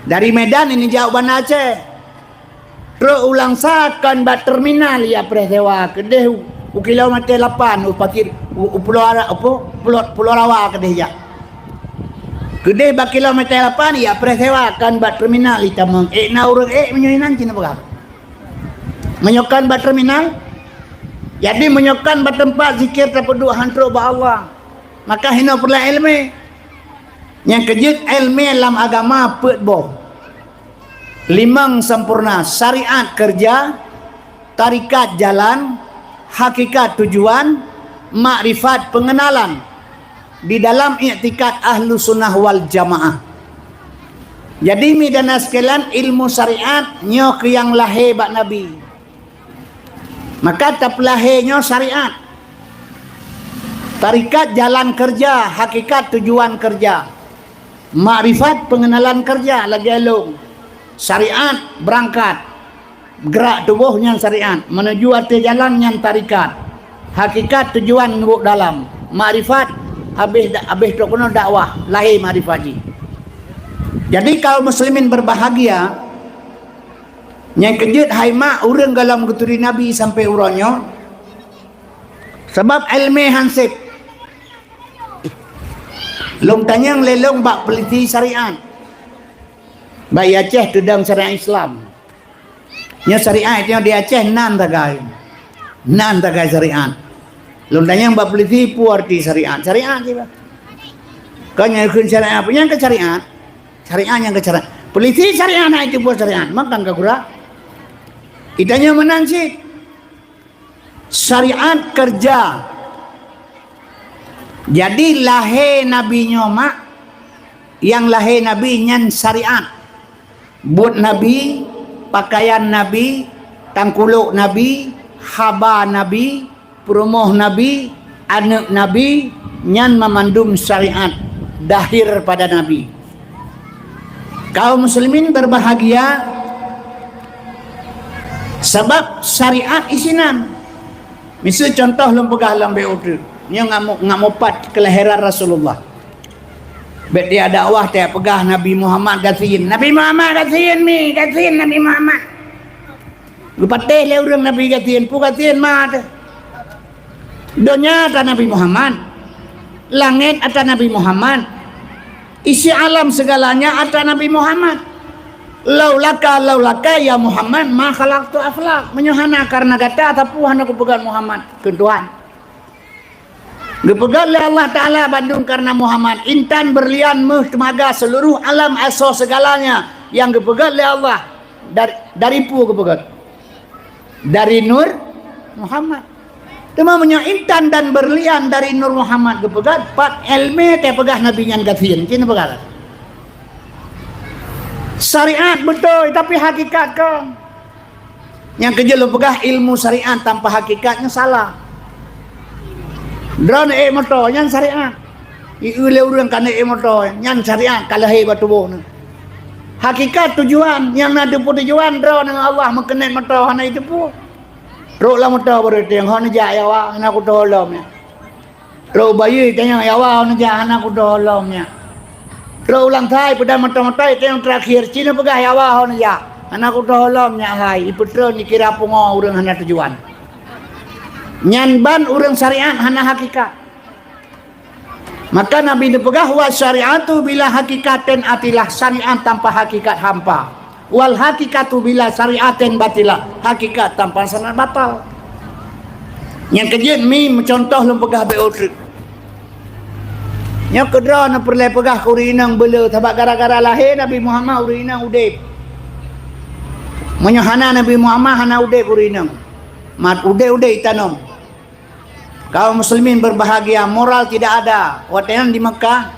Dari Medan ini jauh Banda Aceh. Trok u Langsa kon bak terminal ya preh sewa keudeh u, u kilometer lapan, u Pakir, u, u Pulo Ara-, apa? Pulo, Pulo Rawa keudeh jak. Keudeh bak kilometer lapan ya preh sewa kon bak terminal itamong. Ék na ureuëng ék meunyoe inan cina peugah. Meunyoe kon bak terminal, jadi meunyoe kon bak teumpat zikir tapeuduek han trok bak Allah, maka hinoe peureulée iéleumé. Nyang keujeuet iéleumé lam agama peuet boh. Limong sempurna, syariat kerja, tarikat jalan, hakikat tujuan, makrifat pengenalan di dalam iktikad Ahlussunnah wal Jamaah. Jadi, mi dan sekalian, ilmu syariat nyoe keu nyang lahé bak Nabi. Maka tapeulahé nyoe syariat. Tarikat jalan kerja, hakikat tujuan kerja. Makrifat pengenalan kerja lagée lôn. Syariat berangkat. Gerak tuboh nyan syariat. Menuju ateueh jalan nyan tarikat. Hakikat tujuan nubuek dalam. Makrifat habéh da-, habéh trok keunoe dakwah, lahé makrifat jih. Jadi kaum muslimin berbahagia, nyang keujeuet hai mak ureuëng gohlom geuturi Nabi sampai uroe nyoe, sabab iéleumé han sép. Lôn tanyong lé lôn bak peulisi syariat. Bak i Aceh teudong syariat Islam. Nyoe syariat nyoe di Aceh nan tagai. Nan tagai syariat. Lôn tanyong bak peulisi peue arti syariat. Syariat cit bah. Kon nyang kheun syariat, peue nyang keu syariat? Syariat nyang keu syariat. Peulisi syariat na itu peue syariat. Makan ka gura. Itanyong meunan cit. Syariat kerja. Jadi lahé Nabi nyoe mak, nyang lahé Nabi nyan syariat. Buet Nabi, pakaian Nabi, tangkulok Nabi, haba Nabi, peurumoh Nabi, aneuëk Nabi, nyan mamandum syariat dahir pada Nabi. Kaum muslimin berbahagia, sabab syariat isinan. Miseu contoh lôn peugah lam B O T, nyoe ngamuk-, ngamupat kelahiran Rasulullah. Bék tiak dakwah tiak peugah Nabi Muhammad gasien. Nabi Muhammad gasien mi, gasien Nabi Muhammad. Geupatéh lé ureuëng Nabi gasien, peue gasien ma teuh. Donya ata Nabi Muhammad. Langét ata Nabi Muhammad. Isi alam segalanya ata Nabi Muhammad. "Laulaka, laulaka ya Muhammad ma khalaqtu aflak." Meunyoe hana karna gata, sapeue hana kupeugét Muhammad keu Tuhan. Geupeugét lé Allah Taala bandum karna Muhammad, intan, berlian, meuh, teumaga, seluruh alam, asoe segalanya nyang geupeugét lé Allah dari, dari peue geupeugét? Dari nur Muhammad. Teuma meunyoe intan dan berlian dari nur Muhammad geupeugét, pat ilmu teupeugah Nabi nyan gasien, cit neupeugah. Syariat beutôi, tapi hakikat kon. Nyang keujeuet lôn peugah, ilmu syariat tanpa hakikat nyan salah. Droeneuh ék moto, nyan syariat. Ieu lé ureuëng ka ék moto, nyan syariat ka lahé bak tuboh neuh. Hakikat tujuan, nyang na teupeu tujuan droeneuh ngon Allah meukeunet moto hana jiteupeue. Trok lam moto baru teueng, hana jak ya wa, hana kutoh lom nyan. Trok bayeue tanyong ya wa, hana jak, hana kutoh lom nyan. Trok ulang thai peudam moto-moto tanyong terakhir, cit neupeugah ya wa, hana jak, hana kutoh lom nyan hai, ipeutreun dikira pungo ureuëng hana tujuan. Nyan ban ureuëng syariat hana hakikat. Maka Nabi neupeugah, "Wa syariatu bila hakikatin atilah," syariat tanpa hakikat hampa. "Wal hakikatu bila syariatin batilah," hakikat tanpa syariat batal. Nyang keujeuet mi meucuntoh lôn peugah bék uteuk. Nyoe keudroe na peureulée peugah keu ureuëng inong beuleu, sabab gara-gara lahé Nabi Muhammad ureuëng inong udeb. Meunyoe hana Nabi Muhammad hana udeb ureuëng inong. Mat udeb-udeb itanom. Kaum muslimin berbahagia, moral tidak ada. Watée nyan di Mekah,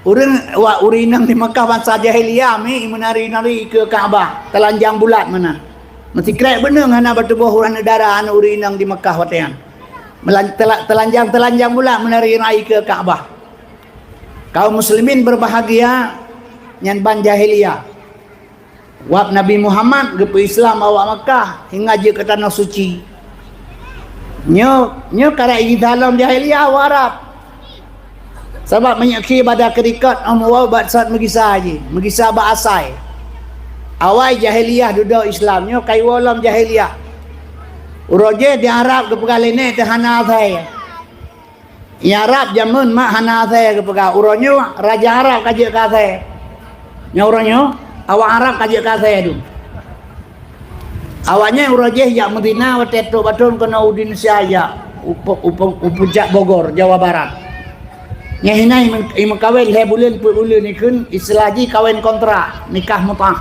ureuëng, wa, ureuëng inong di Mekah bansa jahiliyah mi meunari-nari ikeue Ka'bah, teulanjang bulat meunan. Meusikrek beuneueng hana bak tuboh ureuëng dara aneuk ureuëng inong di Mekah watée nyan. Melan-, tela-, teulanjang-teulanjang bulat meunari-nari ikeue Ka'bah. Kaum muslimin berbahagia, nyan ban jahiliyah. Wab Nabi Muhammad geupeu Islam awak Makkah hingga jeuet keu tanoh suci. Nyoe, nyoe karek jih lom jahiliyah awak Arab. Sabab meunyoe khi bada keurikot, oh, muwoe bak sot meugisa jih, meugisa bak asai. Awai jahiliyah dudoe Islam, nyoe ka iwoe lom jahiliyah. Uroe jih di Arab geupeugah lé nèk teuh hana asai. Nyang Arab jameun mak hana asèe geupeugah, uroe nyoe raja Arab ka jeuet keu asèe. Nyoe uroe nyoe awak Arab ka jeuet keu asèe dum. Awaknyan uroe jih jak meuzina watèe trok bathon keunoe u Indonesia jak u, u, u, u puncak Bogor, Jawa Barat. Nyan hina imeukawen lhèe buleuen peuet buleuen ikheun, istilah jih kawen kontrak, nikah mut'ah.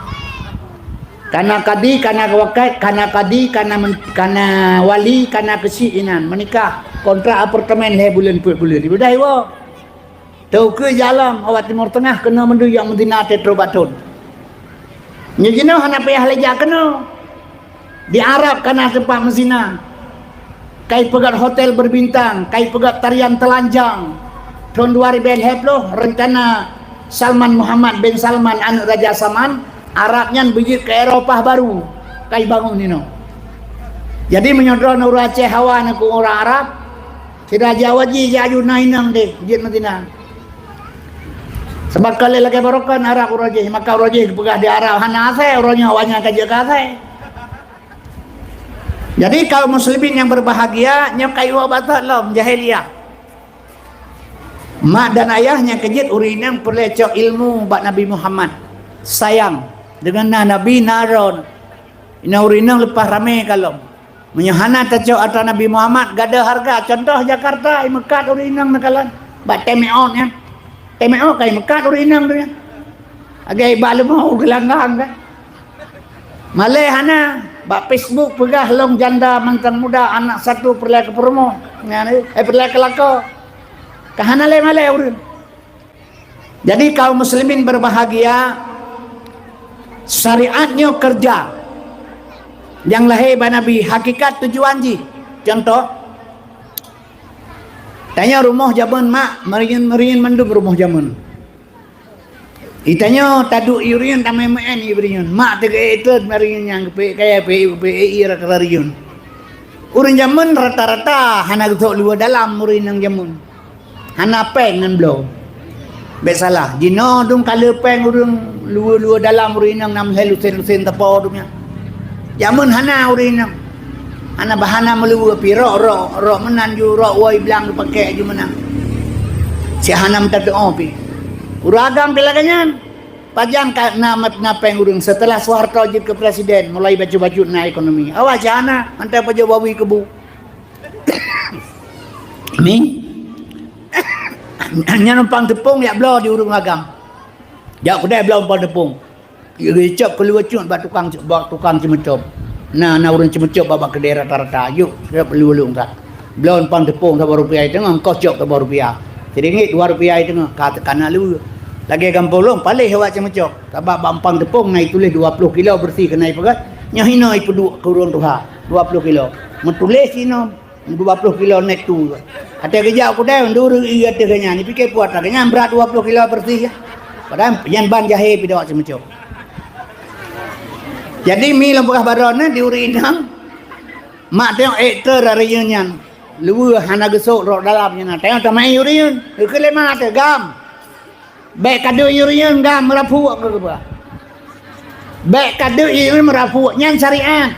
Kana kadi, kana wakil, kana kadi, kana men-, kana wali, kana keuchik inan. Meunikah, kontrak apartemen lhèe buleuen peuet buleuen. Ibudah iwoe. Teukeue jalan awak Timur Tengah keunoe meudui nyang meuzina teutroh bak thon. Nyoe jinoe hana payah lé jak keunoe. Di Arab kana teumpat meuzina. Kai peugöt hotel berbintang, kai peugöt tarian telanjang. Thon dua ribèe lhèe ploh, rencana Salman Muhammad bin Salman, aneuk Raja Salman, Arab nyan beujeuet keu Eropah baru, kai bangun inoe. Jadi, meunyoe droeneuh ureueng Aceh hawa neuh keu ureueng Arab, sira Jawa jih jak aju na inong deh, jeuet meutina. Sabab ka lheueh lagèe barokon Arab uroe jih, maka uroe jih geupeugah di Arab hana asèe, uroe nyoe awaknyan ka jeuet keu asèe. Jadi, kaum muslimin nyang berbahagia, nyoe ka iwoe bak thon lom jahiliyah. Mak dan ayah nyang keujeuet ureueng inong peureulèe cok ilmu bak Nabi Muhammad. Sayang, deungon na Nabi na droeneuh. Inoe ureueng inong leupah ramè ka lom. Meunyoe hana tacok atra Nabi Muhammad, gadôh hareuga. Contoh Jakarta, imeukat ureueng inong neukalon. Bak T M O nyan. T M O ka imeukat ureueng inong tu nyan. Lagèe bak leumo u geulanggang kan. Malèe hana, bak Facebook peugah lôn janda mantan muda anak satu peureulèe keu peurumoh. Nyan, eh, peureulèe keu lakoe. Ka hana lé malèe ureueng. Jadi kaum muslimin berbahagia, syariat nyoe keureuja nyang lahé bak Nabi, hakikat tujuan jih. Contoh, tanyoe rumoh jameun mak, meuriyeuen-meuriyeuen mandum rumoh jameun. Itanyoe taduek ié ureueng, tamè meu'en ié ureueng. Mak teuka ék trön ureueng nyang geupeuék kayèe, peuék, peuék ié rata-rata ureueng. Ureueng jameun rata-rata hana geusok luweue dalam ureueng inong jameun. Hana pèng ngon bloe. Bèk salah, jinoe dum ka le pèng ureueng luweue-luweue dalam ureueng inong na meuhèe lusen-lusen teupeu dum nyan. Jameun hana ureueng inong. Hana bahana meuluweue pih, rok-rok, rok meunan ju, rok woe blang geupakèk ju meunan. Cit hana meutateu'oh pih. Ureueng agam pih lagèe nyan. Pajan ka na, na péng ureuëng seuteulah Soeharto jeuet keu presiden, mulai bacut-bacut na ekonomi. Awak cak hana, mantong pajoh bawi keubu. Mi. Nyan umpang teupông jak bloe di ureuëng agam. Jak keudè bloe umpang teupông. Geucok keuluwa cut bak tukang, bak tukang ceumeucop. Na, na ureuëng ceumeucop bak, bak keudè rata-rata. Yuk, yuk, lu-lu ka. Bloe umpang teupông saboh rupiah teungoh, kos cok saboh rupiah. Siringit dua rupiah teungoh, ka, ka na lé. Lagèe gampông lôn, paléh awak ceumeucop. Sabab bak umpang teupông na ituléh dua ploh kilo beureusi keunan ipeugöt. Nyoe hinoe ipeuduek keu ureuëng tuha, dua ploh kilo. Meutuléh sinoe dua ploh kilo net tu. Até geujak u keudè, duru i ateueh nyan, ipike puat lagèe nyan brat dua ploh kilo beureusi. Padahai nyan ban jahé pih dok ceumeucop. Jadi mi lôn peugah baroe nyoe di ureuëng inong, mak teuh ék teu reunyeun nyan. Luweuh hana geusok rot dalam nyan, teuh tamai ureuëng. Keu lé mak teuh gam. Bèk ka deuh ureuëng gam meurapuk keu geuba. Bèk ka deuh ureuëng meurapuk, nyan syariat.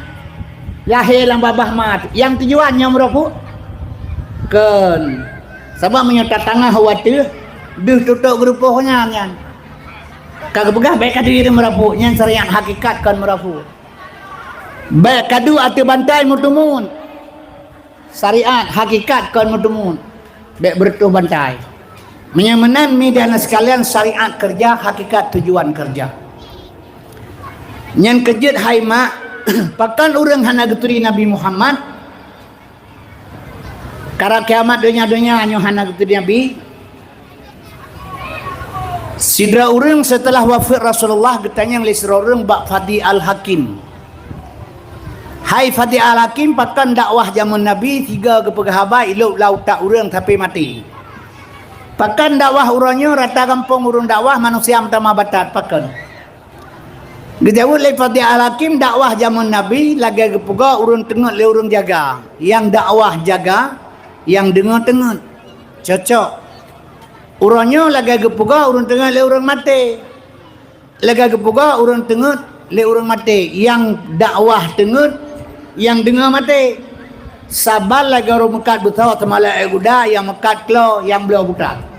Lahé lam babah mat, nyang tujuan nyoe meurapuk? Kon. Sabab meunyoe tatangah watèe, deuh tutôk geurupoh nyan, nyan. Ka geupeugah bèk ka deuh ureuëng meurapuk, nyan syariat hakikat kon meurapuk. Bèk ka deuh ateueh bantai meuteumon. Syariat, hakikat kon meuteumon. Bèk beureutoh bantai. Meunyoe meunan, mi dan sekalian, syariat kerja, hakikat tujuan kerja. Nyan keu jeuet hai mak, pakon ureuëng hana geuturi Nabi Muhammad? Karab kiamat donya-donya nyoe hana geuturi Nabi. Sidroe ureuëng seuteulah wafeuet Rasulullah geutanyong lé sidroe ureuëng bak Fadi Al-Hakim, "Hai Fadi Al-Hakim, pakon dakwah jameun Nabi sigoe geupeugah haba ilôb lam utak ureuëng sampoe maté? Pakon dakwah uroe nyoe rata gampông ureuëng dakwah manusia meutamah batat, pakon?" Geujaweueb lé Fadi Al-Hakim, "Dakwah jameun Nabi lagèe geupeugah ureuëng teungeut lé ureuëng jaga, nyang dakwah jaga, nyang deungoe teungeut." Cocok. Uroe nyoe lagèe geupeugah ureuëng teungeut lé ureuëng maté. Lagèe geupeugah ureuëng teungeut lé ureuëng maté, nyang dakwah teungeut, nyang deungoe maté. Saban lagèe ureuëng meukat beusoe, seumalak ék guda, nyang meukat klo, nyang bloe buta.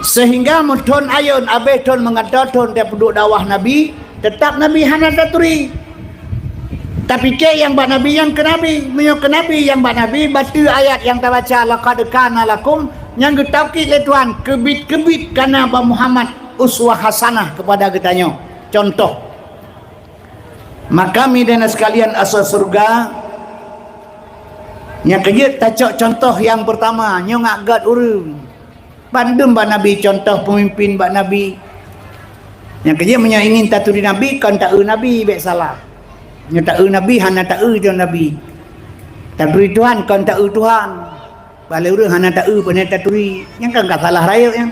Seuhingga meuthon ayôn, abéh thon meungantoe thon tapeuduek dakwah Nabi, teutap Nabi hana taturi. Tapike nyang bak Nabi nyan keu Nabi, meunyoe keu Nabi nyang bak Nabi, bateue ayat nyang tabaca, "Laqad kana lakum," nyang geutaukid lé Tuhan, keubiet-keubiet kana bak Muhammad uswah hasanah keupada geutanyoe, cuntoh. Maka, mi dan sekalian, asoe syeuruga, nyang keu jeuet tacok cuntoh nyang peurtama, nyoe ngat gét ureuëng. Bandum bak Nabi, cuntoh peumimpin bak Nabi. Nyang keu jeuet meunyoe ingin taturi Nabi, kon taeu Nabi, bèk salah. Nyoe taeu Nabi, hana taeu cuntoh Nabi. Taturi Tuhan, kon taeu Tuhan. Bah lé ureuëng hana taeu, pane taturi. Nyan kan ka salah rayeuk nyan.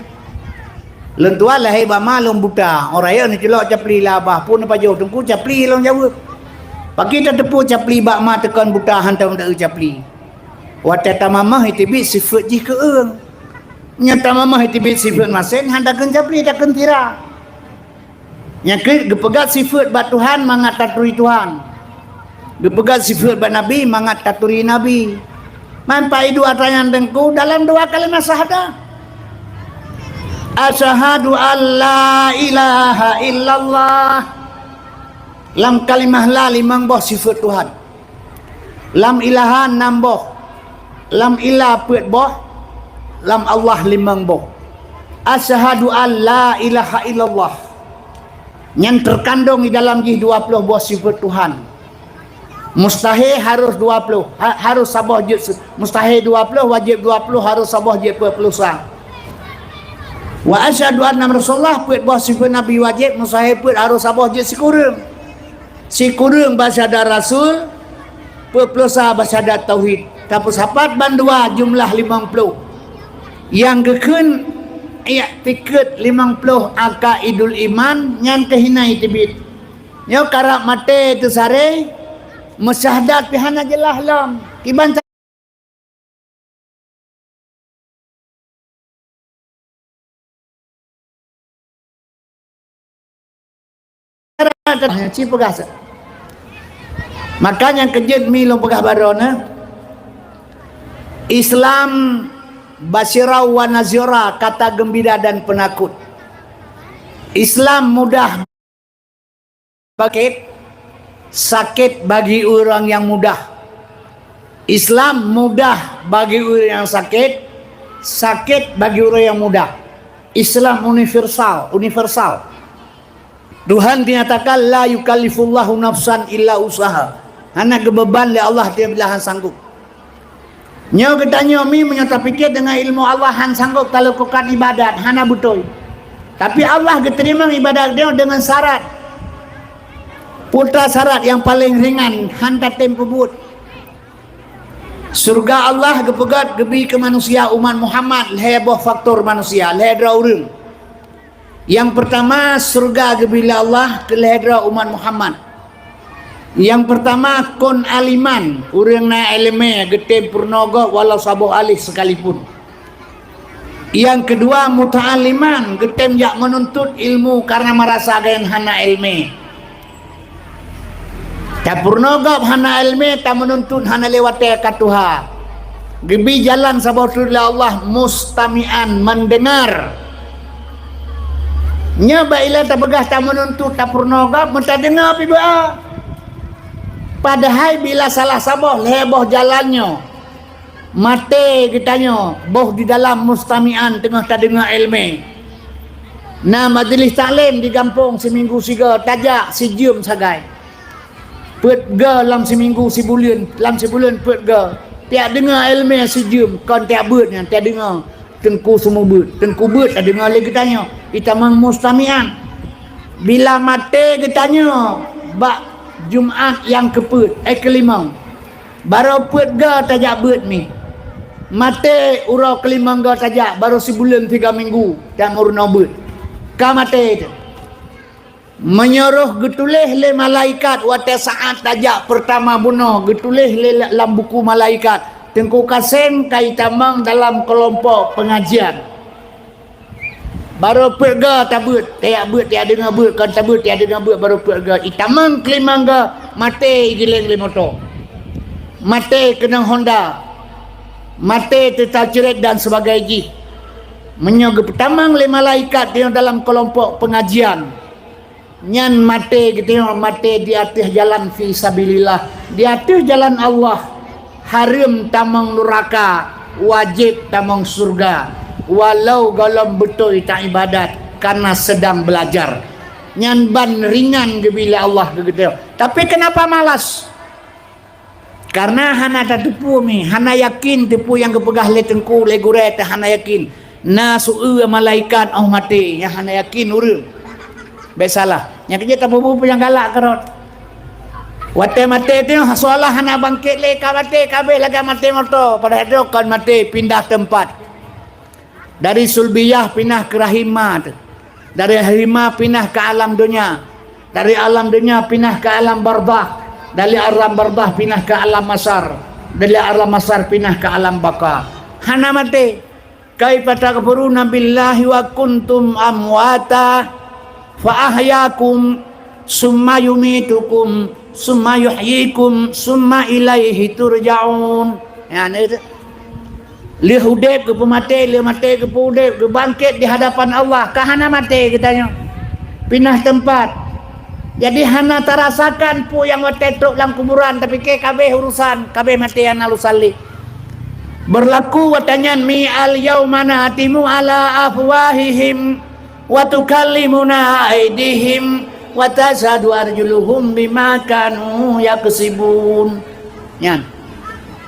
Lôn tuan lahé bak ma lôn buta. Orang rayeuk neuculok capli lam babah, phon neupajoh teungku, capli lôn jaweueb. Pakri tateupeue capli bak ma teukon buta, hana taeu capli. Watèe tamamah iteubiet sifeuet jih keu ureuëng. Nyoe tamamah iteubiet sifeuet masen, hana takheun capli, takheun sira. Nyang keuh geupeugah sifeuet bak Tuhan mangat taturi Tuhan. Geupeugah sifeuet bak Nabi mangat taturi Nabi. Man pai dua tangan teungku dalam dua kalimah syahadah. Asyhadu an la ilaha illallah. Lam kalimah la limong boh sifeuet Tuhan. Lam ilaha nam boh, lam illa peuet boh, lam Allah limong boh. Asyhadu an la ilaha illallah. Nyan teukandong di dalam jih dua ploh boh sifeuet Tuhan. Mustahé harôh dua ploh, ha-, harôh saboh jeuet si-, mustahé dua ploh, wajéb dua ploh, harôh saboh jeuet peuet ploh sa. Wa asyhadu anna Rasulullah, peuet boh sifeuet Nabi wajéb, mustahé peuet, harôh saboh jeuet sikureueng. Sikureueng bak syahadat rasul, peuet ploh sa bak syahadat tauhid. Tapeusapat bandua jumlah limong ploh. Nyang geukheun i'tikad limong ploh akaidul iman nyan keuh hina iteubiet. Nyoe karab maté teusaré, meusyahadat pih hana jeulaih lom. Kiban Ci peugah sa-, maka nyang keu jeuet mi lôn peugah baroe nyoe, Islam basyirah wa nazirah, kata gembira dan penakut. Islam mudah sakit, sakit bagi orang yang mudah. Islam mudah bagi orang yang sakit, sakit bagi orang yang mudah. Islam universal, universal. Tuhan dinyatakan, "La yukallifullahu nafsan illa usaha." Hana geubeban lé Allah tiep-tiep hana sanggup. Nyoe geutanyoe mi meunyoe tapike deungon ilmu Allah hana sanggup talakukan ibadat, hana beutôi. Tapi Allah geuteurimong ibadat nyoe deungon syarat. Peue syarat nyang paleng ringan hana tatem peubuet. Syurga Allah geupeugét geubi keu manusia umat Muhammad lhée boh faktor manusia, lhée droe ureuëng. Nyang peurtama, syurga geubi lé Allah keu lhée droe umat Muhammad. Nyang peurtama, kon aliman, ureuëng na iéleumé geutem peurunoe gob walau saboh aléh sekalipun. Nyang keudua, muta'alliman, geutem jak meununtut ilmu karena meurasa geuh hana iéleumé. Tapeurunoe gob hana iéleumé, tameununtut hana lé watée ka tuha. Geubi jalan saboh teuk lé Allah, mustami'an, mendengar. Nyoe bak ilée tapeugah tameununtut tapeurunoe gob, meutadeungoe pih beu. Padahai bila salah saboh lhée boh jalan nyoe, maté geutanyoe boh di dalam mustami'an teungoh tadeungoe iéleumé. Na majlis taklim di gampông siminggu sigoe, tajak sijeuem sagai. Peuet goe lam siminggu, sibuleuen, lam sibuleuen peuet goe. Tiak deungoe iéleumé sijeuem, kon tiak beuet nyan, tiak deungoe. Teungku seumeubeuet, teungku beuet tadeungoe lé geutanyoe. Itamong mustami'an. Bila maté geutanyoe bak Jumat nyang keupeuet, eh, keulimong, barô peuet goe tajak beuet mi. Maté uroe keulimong goe tajak, barô sibuleuen tiga minggu tameurunoe beuet. Ka maté teuh. Meunyoe roh geutuléh lé malaikat watée saát tajak peurtama bunoe, geutuléh lé lam buku malaikat, Teungku Kasem ka itamong dalam keulompok peungajian. Barô peuet goe tabeuet, tajak beuet, tajak deungoe beuet, kon tabeuet, tajak deungoe beuet, barô peuet goe. Itamong keulimong goe, maté igileng lé moto. Maté keunong honda. Maté teuta cret dan sebagai jih. Meunyoe geupeutamong lé malaikat nyang dalam keulompok peungajian, nyan maté geutanyoe maté di ateueh jalan fi sabilillah, di ateueh jalan Allah, hareuem tamong nuraka, wajéb tamong syeuruga, walau gohlom beutôi taibadat karena sedang belajar. Nyan ban ringan geubi lé Allah keu geutanyoe. Tapi kenapa malas? Karena hana tateupeue mi, hana yakin teupeue nyang geupeugah lé teungku, lé gurée teuh hana yakin. Na su-eu malaikat óh maté, nyang hana yakin ureuëng. Bék salah. Nyang keujeuet tapeubuet peue nyang galak keurot. Watée maté teuh, seolah hana bangkét lé, ka maté, ka abéh lagée maté moto. Padahai droe kon maté, pindah teumpat. Dari sulbiyah pinah keu rahimah teuh. Dari rahimah pinah keu alam donya. Dari alam donya pinah keu alam barzakh. Dari alam barzakh pinah keu alam mahsyar. Dari alam mahsyar pinah keu alam baka. Hana maté. Kaifa takfuruna billahi wa kuntum amwata fa ahyakum summa yumitukum summa yuhyikum summa ilaihi turja'un. Ya, ni tu. Lheueh udeb geupeumaté, lheueh maté geupeuudeb, geubangkét di hadapan Allah. Ka hana maté geutanyoe. Pinah teumpat. Jadi hana tarasakan peue nyang watée trok lam kuburan, tapike ka abéh urusan, ka abéh maté hana urusan lé. Berlaku watée nyan mi al yauma nahtimu ala afwahihim wa tukallimuna aidihim wa tasyhadu arjuluhum bima kanu yaksibun. Nyan.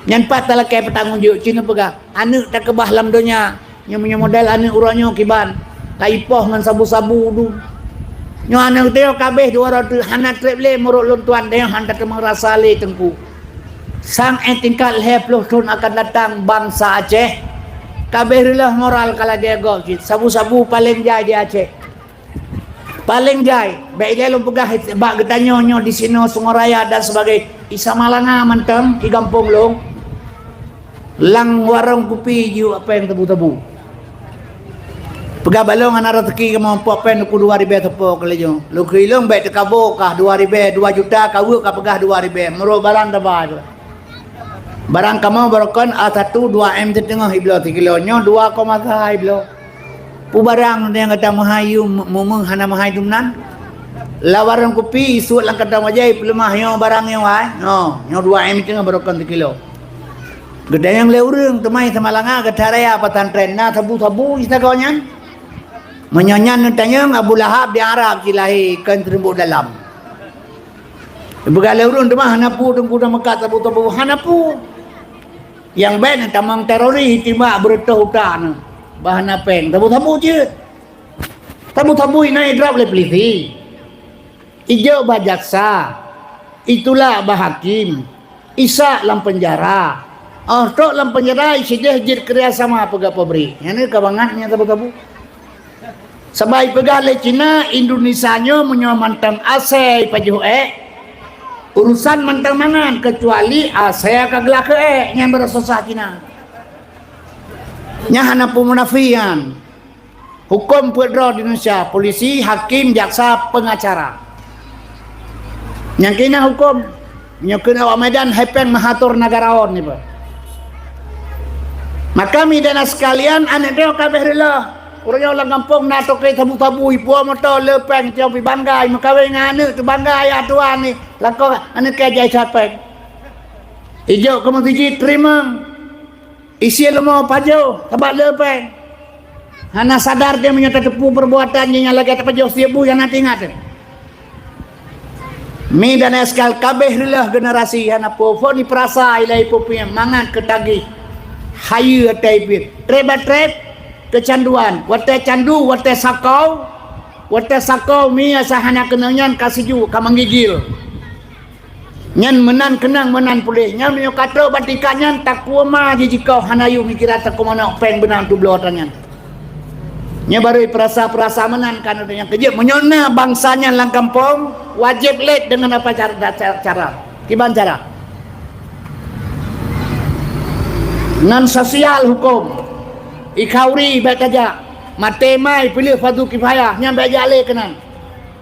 Nyan pat talakée peutanggong jaweueb cit neupeugah, aneuëk takeubah lam donya, nyoe meunyoe model aneuëk uroe nyoe kiban, ka ipoh ngon sabu-sabu dum. Nyoe aneuëk teuh ka abéh dua ratus, hana treb lé meurok lôn tuan, teuh hana teumé rasa lé teungku. Sang éh tingkat lhée ploh thon akan datang bansa Aceh, ka abéh reuloh moral ka lagée gob cit, sabu-sabu paleng jai di Aceh. Paleng jai, bék ilée lôn peugah bak geutanyoe nyoe di sinoe Sungai Raya dan sebagai i Samalanga mantong i gampông lôn. Lam warong kupi jiyue péng tebu-tebu. Peugah balong hana raseuki kamoe pok péng nuku dua ribée teupok laju. Lôn keu ilong bék teukabô kah dua ribée, dua juta ka weuek ka peugah dua ribée. Meurok barang taba tu. Barang kamoe barokon A satu dua M siteungoh ibloe sikilo, nyoe dua koma sa ibloe. Peue barang nyang gata meuhai yum, mu-, mu-, hana meuhai dum nan? Lam warong kupi, isuet lam kantong bajèe, peuleumah nyoe barang nyoe, hai. Nyoe, nyoe dua M teungoh barokon sikilo. Geutanyong lé ureueng teumai Samalanga, gata raya pesantren na sabu-sabu jisagoe nyan. Meunyoe nyan neutanyong, Abu Lahab di Arab jilahé kon teureubôk dalam. Peugah lé ureueng teuma hana peue teungku na meukat sabu-sabu, hana peue. Nyang bèk neutamong teroris timbak beureutoh utak nyoe. Bah hana péng, sabu-sabu cit. Sabu-sabu inan idrop lé peulisi. Ijok bak jaksa. Itulak bak hakim. Isak lam peunjara. Oh, trok lam peunjara, isideh jeuet keurajasama peugah pabrik. Nyan ka bangat nyan sabu-sabu. Sabab ipeugah lé Cina, Indonesia nyoe meunyoe mantong asèe ipajoh ék, urusan mantong mangat, keucuali asèe ka geulakèe ék, nyan baru susah Cina. Nyan hana peue munafik nyan. Hukôm peuet droe di Indonesia, polisi, hakim, jaksa, pengacara. Nyang keunan hukôm. Nyoe keuneuk awak Medan hai péng meuhator nagaraon nibak. Maka mideuna sekalian, aneuk droe ka abéh reuloh. Ureueng nyoe lam gampông na toke sabu-sabu, ipuwoe moto le péng, tiong pih bangga, imeukawen ngon aneuk teuh bangga ayah tuan ni. Lakoe aneuk kèe jai that péng. Ijok keu meuseujid teurimong. Isie leumo pajoh, sabab le péng. Hana sadar dia meunyoe tateupeue peurbuatan jih nyang lagèe tapajoh sie bu nyang na teuingat. Mideuna sekalian ka abéh reuloh generasi hana peue-peue ni peurasa ilai peue-peue mangat keutagih. Hayeue até pih. Treb-treb keucanduan. Watèe candu, watèe sakoe, watèe sakoe mi asai hana keunong nyan ka siju, ka menggigil. Nyan meunan keunong meunan puléh. Nyan meunyoe ka trok bak tingkat nyan, takue ma jih jikoh hana yum, kira takue manok péng beunang tubloe atra nyan. Nyan baru peurasa-peurasa meunan kan nyang keujeuet. Meunyoe na bansa nyan lam gampông, wajéb lét deungon apa cara, cara, cara. Kiban cara. Nan sosial hukôm. Ikhauri bèk tajak. Maté mai peuleueh fardu kifayah, nyan bèk jak lé keunan.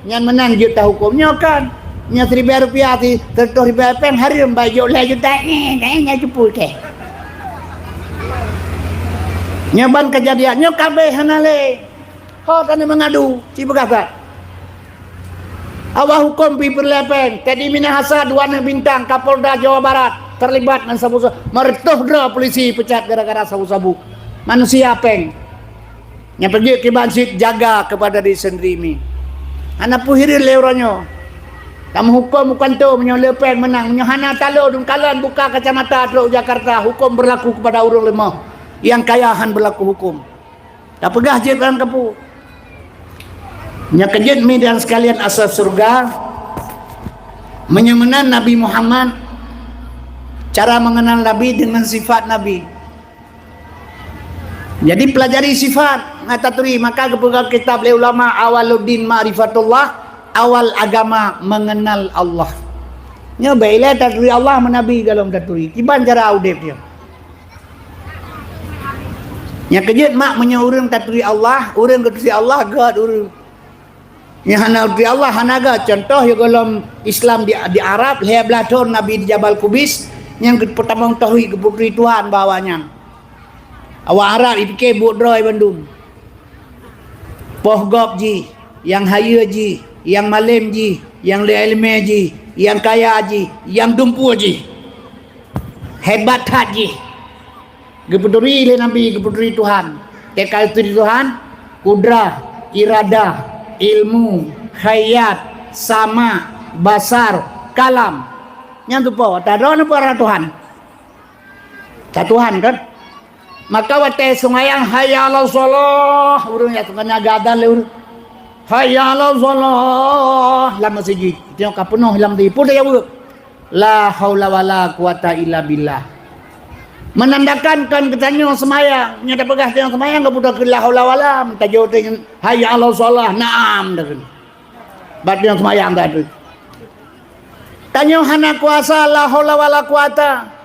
Nyan meunan jeuet tahukôm. Nyoe kan, nyoe siribèe rupiah, si siratoh ribèe péng hareuem, bai jok lhèe juta, eh, eh, nyan cupu teh. Nyoe ban keujadian, nyoe ka abéh hana lé. Ho tanyoe meungadu, ci peugah that. Awak hukôm pih peureulèe péng. Teddy Minahasa, dua aneuk bintang, Kapolda Jawa Barat, terlibat ngon sabu-sabu, meureutoh droe polisi peucat gara-gara sabu-sabu. Manusia péng. Nyang peujeuet kiban cit jaga keupada diri sendiri mi. Hana peue hireuen lé uroe nyoe. Tameuhukôm bukan tô meunyoe le péng meunang, meunyoe hana talo dum kalon buka kacamata trok u Jakarta, hukôm beurlaku keupada ureueng leumoh. Nyang kaya han beurlaku hukôm. Tapeugah jeuet lam kapu. Nyang keujeuet mideuna sekalian asai syeuruga, meunyoe meunan Nabi Muhammad, cara mengenal Nabi dengan sifat Nabi. Jadi, pelajari sifat nyang taturi, maka geupeugah kitab lé ulama, "Awaluddin ma'rifatullah", awal agama mengenal Allah. Nyoe bèk ilèe taturi Allah meunabi golom taturi. Kiban cara udép nyoe. Nyang keujeuet mak meunyoe ureueng taturi Allah, ureueng geuturi Allah, gèt ureueng. Nyang hana geuturi Allah hana gèt. Contoh, ya, gohlom Islam di, di Arab, lhèe blaih thôn Nabi di Jabal Kubais, nyang geupeutamong tauhid, geupeuteuri Tuhan bak awaknyan. Awak Arab jipike buet droe bandum. Poh gob jih, nyang hayeue jih, nyang malém jih, nyang le ileumèe jih, nyang kaya jih, nyang dumpeue jih. Hebat that jih. Geupeuturi lé Nabi, geupeuturi Tuhan. Teuka geuturi Tuhan, kudrah, iradah, ilmu, khayat, sama, basar, kalam. Nyan tupo, ata droeneuh peue aran Tuhan? Ata Tuhan kan? Maka watèe seumayang, "Hayya 'alas shalah," ureueng nyang teungoh gadan lé ureueng. "Hayya 'alas shalah," lam meuseujid. Teungoh ka peunoh lam di. Peue tajaweueb? "La haula wala quwata illa billah." Menandakan kon geutanyoe seumayang, nyang tapeugah tanyoe seumayang, geupeugah keu la haula wala, meutajaweueb teuh, "Hayya 'alas shalah," "Na'am," dah kheun. Bak tanyoe seumayang dah tu. Tanyoe hana kuasa, la haula wala quwata.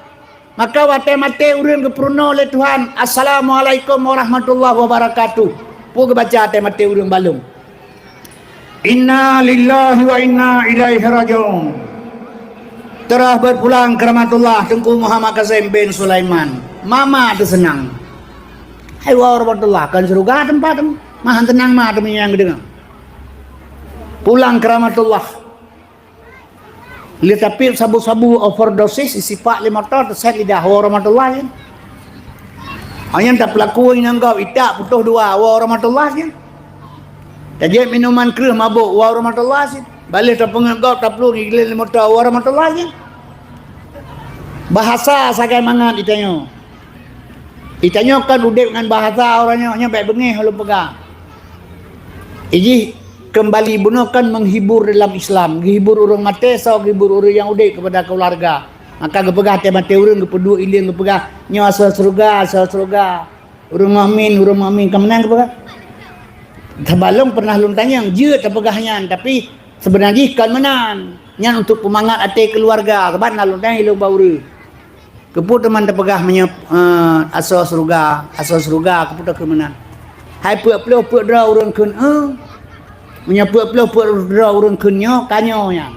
Maka watèe maté ureueng geupeurunoe lé Tuhan, "Assalamualaikum warahmatullahi wabarakatuh." Peue geubaca watèe maté ureueng balong? "Inna lillahi wa inna ilaihi raji'un." Teurah berpulang keu rahmatullah Teungku Muhammad Kasim bin Sulaiman. Mama teuseunang. Hai wa rahmatullah, kan syeuruga teumpat. Mah han teunang mah teumanyong geudeungoe. Pulang keu rahmatullah. Lé tapi sabu-sabu overdosis, isipak lé moto, teuset lidah, woe rahmatullah nyan. Hanya tapeulaku inong gob itak putôh dua, woe rahmatullah nyan. Tajép minuman kreueh mabôk, woe rahmatullah nyan. Baleh tapeungeut gob, taplueng igleh lé moto, woe rahmatullah nyan. Bahasa sagai mangat itanyoe. Itanyoe kan udép ngon bahasa uroe nyoe, nyoe bék beungéh ulôn peugah. Ijih keumbali bunoe kan menghibur dalam Islam, geuhibur ureuëng maté, soe geuhibur ureuëng nyang udép keupada keuluwarga. Maka geupeugah watée maté ureuëng geupeuduek ileng geupeugah, "Nyoe asoe syeuruga, asoe syeuruga." Ureuëng mukmin, ureuëng mukmin ka meunan geupeugah. Sabab lôn pernah lôn tanyong, jeuet tapeugah nyan, tapi seubeuna jih kon meunan. Nyan untuk peumangat até keuluwarga, sabab na lôn tanyong ilong bak ureuëng. Keupeue teuma tapeugah meunyoe, eh, asoe syeuruga, asoe syeuruga, keupeue takheun meunan? Hai peuet ploh peuet droe ureuëng kheun, eh? Meunyoe peuet ploh peuet droe ureuëng kheun nyoe, ka nyoe nyan.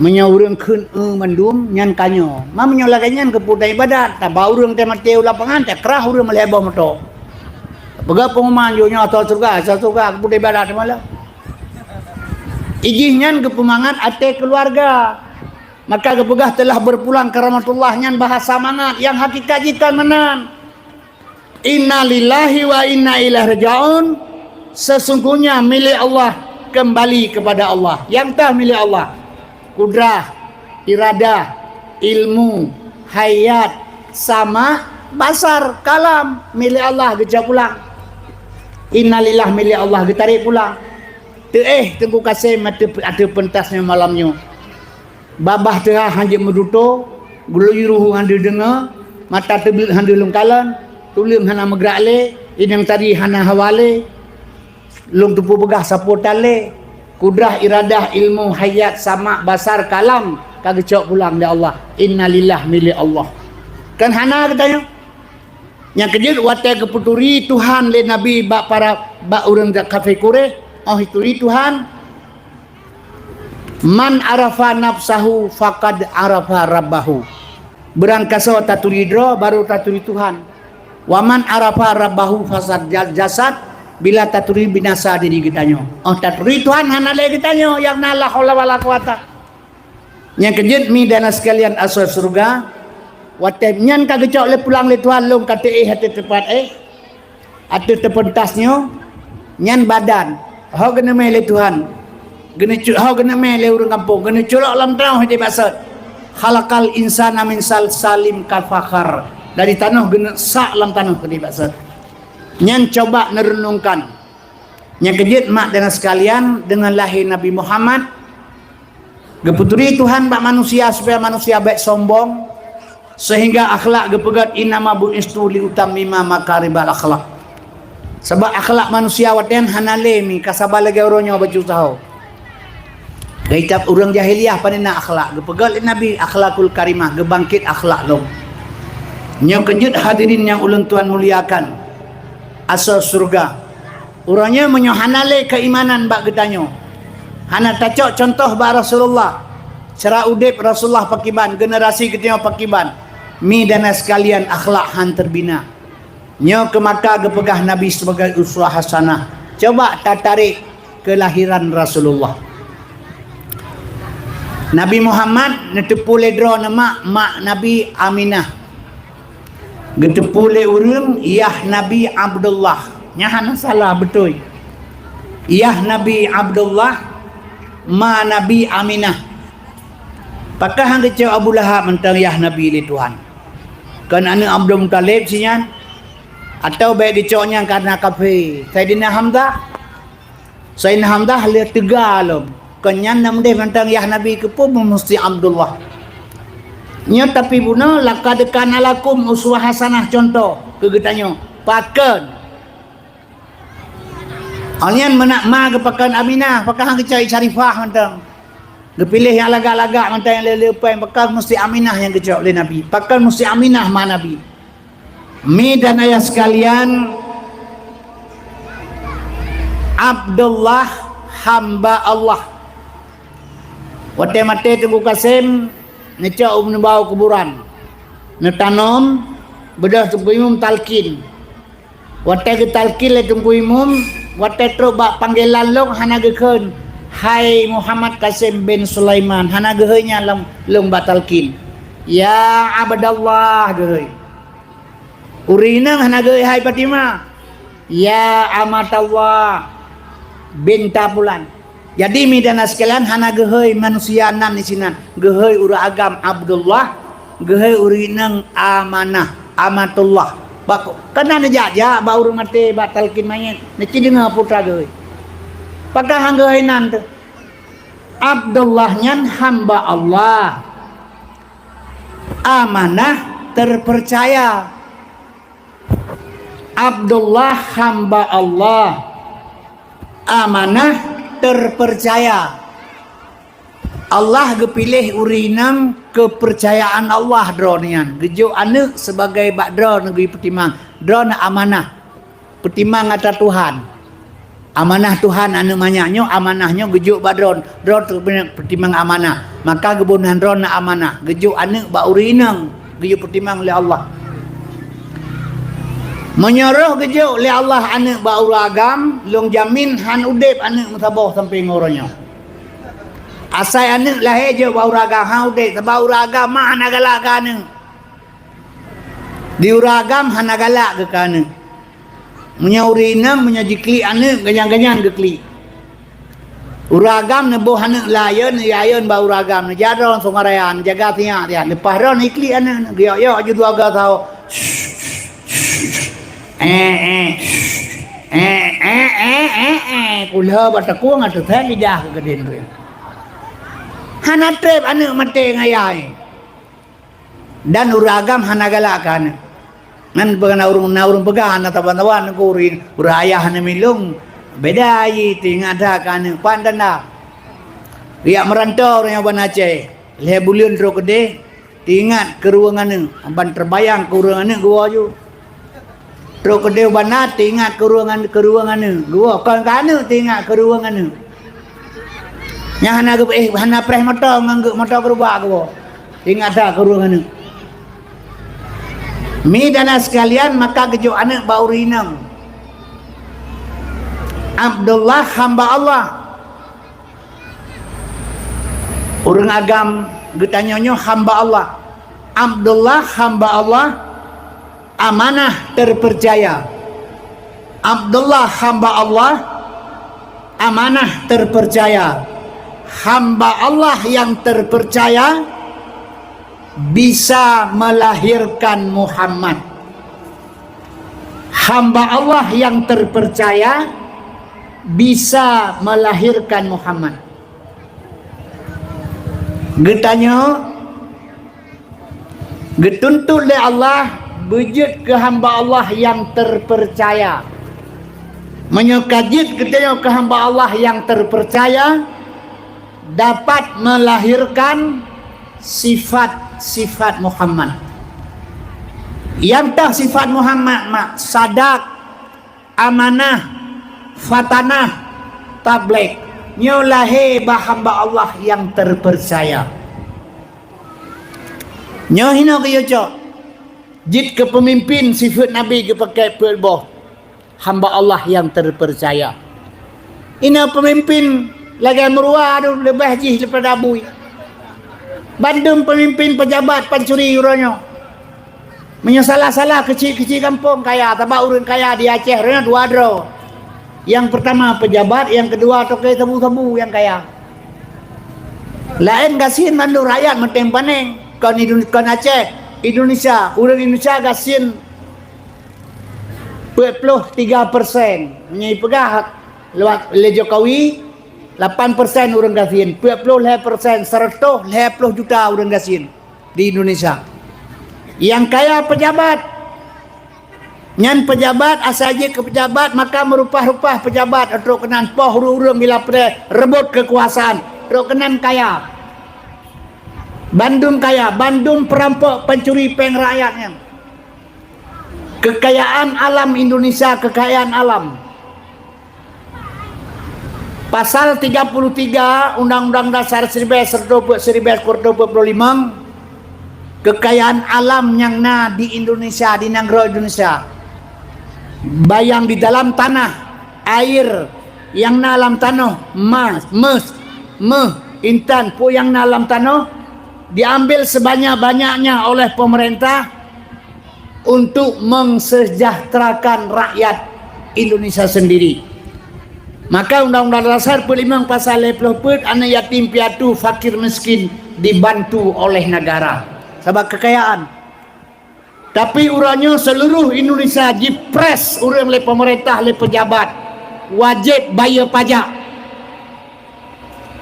Meunyoe ureuëng kheun, eh, mandum, nyan ka nyoe. Ma meunyoe lagée nyan keupeue taibadat, taba ureuëng teumaté u lapangan, takrah ureuëng meulhée boh moto. Peugah pengumuman, "Nyoe asoe syeuruga, asoe syeuruga, keupeue taibadat teuma lom." Ijih nyan geupeumangat até keuluwarga. Maka geupeugah telah berpulang ke rahmatullah nyan bahasa mangat, nyang hakikat jih kon meunan. Innalillahi wa inna ilaihi raji'un. Sesungguhnya milik Allah kembali kepada Allah. Nyang tah milik Allah. Kudrah, iradah, ilmu, hayat, sama, basar, kalam milik Allah geucok pulang. Innalillah milik Allah geutarék pulang. Teuéh Teungku Kasem ateueh, ateueh pentas nyoe malam nyoe. Babah teuhah hana jeuet meudutoe, geuloyue ruhu hana deuh deungoe, mata teubiet hana deuh lôn kalon, tuleueng hana meugrak lé, inong tari hana hawa lé. Lôn teupeu peugah sapeue tan lé, kudrah, iradah, ilmu, hayat, sama, basar, kalam ka geucok pulang lé Allah. Innalillah milék Allah. Kan hana geutanyoe? Nyang keujeuet watée geupeuturi Tuhan lé Nabi bak para, bak ureuëng kafé Quraisy, "Oh, ituri Tuhan." "Man arafa nafsahu faqad arafa rabbahu." Beurangkasoe taturi droe, baru taturi Tuhan. "Wa man arafa rabbahu fasad ja-, jasad." Bila taturi binasa diri geutanyoe. Oh, taturi Tuhan hana lé geutanyoe, nyang na la haula wala quwata. Nyang keujeuet mi dan sekalian asoe syeuruga, watée nyan ka geucok lé pulang lé Tuhan lom ka teuéh ateueh teupat éh. Ateueh teupeuntas nyoe, nyan badan, ho geuneumé lé Tuhan, geuneucu-, ho geuneumé lé ureuëng gampông, geuneuculok lam tanoh di baset. "Khalaqal insana min salsalim kal fakhar." Dari tanoh geuneusak lam tanoh di baset. Nyan coba neureunungkan. Nyang keujeuet mak dan sekalian, deungon lahé Nabi Muhammad, Geupeuturi Tuhan bak manusia supaya manusia bék sombong, sehingga akhlak geupeugét, "Innama bu'istu liutammima makarimal akhlak." Sabab akhlak manusia watée nyan hana lé mi, ka saban lagée uroe nyoe bacut saho. Geuitab ureuëng jahiliyah pane na akhlak, geupeugét lé Nabi akhlakul karimah, geubangkét akhlak lom. Nyoe keujeuet hadirin nyang ulôn tuan muliakan, asoe syeuruga. Uroe nyoe meunyoe hana lé keuimanan bak geutanyoe, hana tacok cuntoh bak Rasulullah, cara udeb Rasulullah pakiban, generasi geutanyoe pakiban, mi dan sekalian akhlak han teubina. Nyoe keu maka geupeugah Nabi sibagai uswah hasanah. Coba tatarek keulahiran Rasulullah. Nabi Muhammad neuteupeue lé droeneuh mak, mak Nabi Aminah. Geuteupeue lé ureuëng yah Nabi Abdullah. Nyan hana salah beutôi. Yah Nabi Abdullah, ma Nabi Aminah. Pakon han geucok Abu Lahab mantong yah Nabi lé Tuhan? Kon aneuëk Abdul Muthalib si nyan? Atawa bék geucok nyan kareuna kafé? Saidina Hamzah? Saidina Hamzah lheueh teuga lom. Kon nyan na meudeh mantong yah Nabi, keupeue musti Abdullah. Nyoe tapi bunoe, "Laqad kana lakum uswah hasanah," cuntoh keu geutanyoe. Pakon? Awaknyan meunak ma geupakon Aminah, pakon han geucok Syarifah mantong? Geupiléh nyang lagak-lagak mantong nyang le-le péng, pakon musti Aminah nyang geucok lé Nabi? Pakon musti Aminah ma Nabi? Mi dan ayah sekalian, Abdullah hamba Allah. Watée maté Teungku Kasem, neucok u neubau kuburan, neutanom, beudôh teupeumium talkin. Watée geutalkin lé Teungku Imum, watée trok bak panggilan lôn hana geukheun, "Hai Muhammad Qasim bin Sulaiman," hana geuhôi nyan lom, lôn bak talkin. "Ya Abdallah," geuhôi. Ureuëng inong hana geuhôi, "Hai Fatimah." "Ya amatallah binta fulan." Jadi, mi dan sekalian, hana geuhôi manusia nan disinan. Geuhôi ureuëng agam Abdullah, geuhôi ureuëng inong Amanah, Amatullah. Bak, kana neujak-jak bak ureuëng maté bak talkin manyét, neuci deungoe putra geuhôi. Pakon han geuhôi nan teuh? Abdullah nyan hamba Allah. Amanah terpercaya. Abdullah hamba Allah. Amanah terpercaya. Allah geupiléh ureuëng inong keupeurcayaan Allah droeneuh nyan. Geujok aneuëk sibagai bak droeneuh geupeutimang. Droeneuh amanah. Peutimang atra Tuhan. Amanah Tuhan aneuëk manyak nyoe, amanah nyoe geujok bak droeneuh. Droeneuh peutimang amanah. Maka geuboh nan droeneuh amanah. Geujok aneuëk bak ureuëng inong. Geuyue peutimang lé Allah. Meunyoe roh geujok lé Allah aneuëk bak ureuëng agam, lôn jamin han udeb aneuëk meusaboh sampoe ngon uroe nyoe. Asai aneuëk lahé jok bak ureuëng agam, han udeb, sabab ureuëng agam ma hana galak keu aneuëk. Di ureuëng agam hana galak geuh keu aneuëk. Meunyoe ureuëng inong, meunyoe jiklik aneuëk, ganyan-ganyan geuklik. Ureuëng agam neuboh aneuëk layeuen, layeuen bak ureuëng agam, neujak droe Sungai Raya, neujaga sinyak siat. Leupah droe neuklik aneuëk, geuyok-yok ju dua gasoe. Eh, eh. Eh, eh, eh, eh, eh. Kulo bak takong ateueh lidah keu keudin tu. Hana treb aneuëk maté ngon ayah. Dan ureuëng agam hana galak keu aneuëk. Nyan peugah na ureuëng, na ureuëng peugah, na saban-saban ureuëng, ureuëng ayah hana milong. Beda jih, teuingat that keu aneuëk, pan tanda. Riyak meurantau ureuëng nyoe ban Aceh. Lhée buleuen trok keudeh, teuingat keu ureuëng aneuëk, ban teubayang keu ureuëng aneuëk geuwoe ju. Trok keudeh banda teuingat keu ureuëng an-, keu ureuëng aneuëk. Geuwoe kon keu aneuëk teuingat keu ureuëng aneuëk. Nyang hana geu-, eh, hana preh moto ngon geu-, moto keurubak geuwoe. Teuingat that keu ureuëng aneuëk. Mi dan sekalian, maka geujok aneuëk bak ureuëng inong. Abdullah hamba Allah. Ureuëng agam geutanyoe nyoe hamba Allah. Abdullah hamba Allah, amanah terpercaya. Abdullah hamba Allah, amanah terpercaya. Hamba Allah yang terpercaya bisa melahirkan Muhammad. Hamba Allah yang terpercaya bisa melahirkan Muhammad. Geutanyoe geutuntut lé Allah beujeuet keu hamba Allah nyang teupeurcaya. Meunyoe ka jeuet geutanyoe keu hamba Allah nyang teupeurcaya, dapat melahirkan sifat-sifat Muhammad. Nyang teuh sifat Muhammad mak sadak, amanah, fatanah, tabligh. Nyoe lahé bak hamba Allah nyang teupeurcaya. Nyoe hinoe geuyue cok. Jeuet keu peumimpin sifeuet Nabi geupakè peuet boh hamba Allah nyang teupeurcaya. Inoe peumimpin lagèe meuruwa dum leubeh jih daripada bui. Bandum peumimpin peujabat pancuri uroe nyoe. Meunyoe salah-salah keuchik-keuchik gampông kaya, sabab ureuëng kaya di Aceh uroe nyoe dua droe. Nyang peurtama peujabat, nyang keudua toke sabu-sabu nyang kaya. Laén gasien mandum rakyat meuténg paneng. Kon Indon-, kon Aceh, Indonesia, ureuëng Indonesia gasien peuet ploh tiga persen. Meunyoe jipeugah lewat lé Jokowi, lapan persen ureuëng gasien, peuet ploh lhèe persen, seratus lhèe ploh juta ureuëng gasien di Indonesia. Nyang kaya peujabat. Nyan peujabat, asai jeuet keu peujabat, maka meurupah-rupah peujabat, trok keunan poh ureuëng-ureuëng bila preh reubot keukuasaan, trok keunan kaya. Bandum kaya, bandum peurampok pancuri péng rakyat nyan. Kekayaan alam Indonesia, kekayaan alam. Pasal tiga puluh tiga Undang-Undang Dasar seribu sembilan ratus empat puluh lima, kekayaan alam nyang na di Indonesia, di nanggroe Indonesia, Bayang di dalam tanah, air nyang na lam tanoh, mas, mes, meuh, intan, peue nyang na lam tanoh, diambil sebanyak-banyaknya oleh pemerintah untuk mensejahterakan rakyat Indonesia sendiri. Maka Undang-Undang Dasar peulimong pasal lhèe ploh peuet, aneuk yatim piatu, fakir miskin dibantu oleh negara. Sabab kekayaan. Tapi uroe nyoe seluruh Indonesia jipres ureueng lé pemerintah, lé pejabat, wajéb bayeue pajak.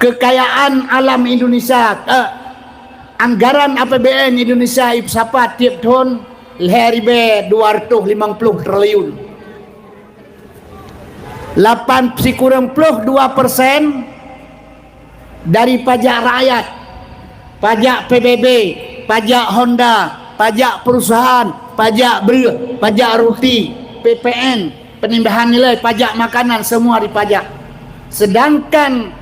Kekayaan alam Indonesia, eh, anggaran A P B N Indonesia ipeusapat tiep thon lhèe ribèe dua ratus limong ploh triliun. Lapan sikureueng ploh dua persen dari pajak rakyat, pajak P B B, pajak Honda, pajak perusahaan, pajak breueh, pajak ruti, P P N, penambahan nilai, pajak makanan, semua dipajak. Sedangkan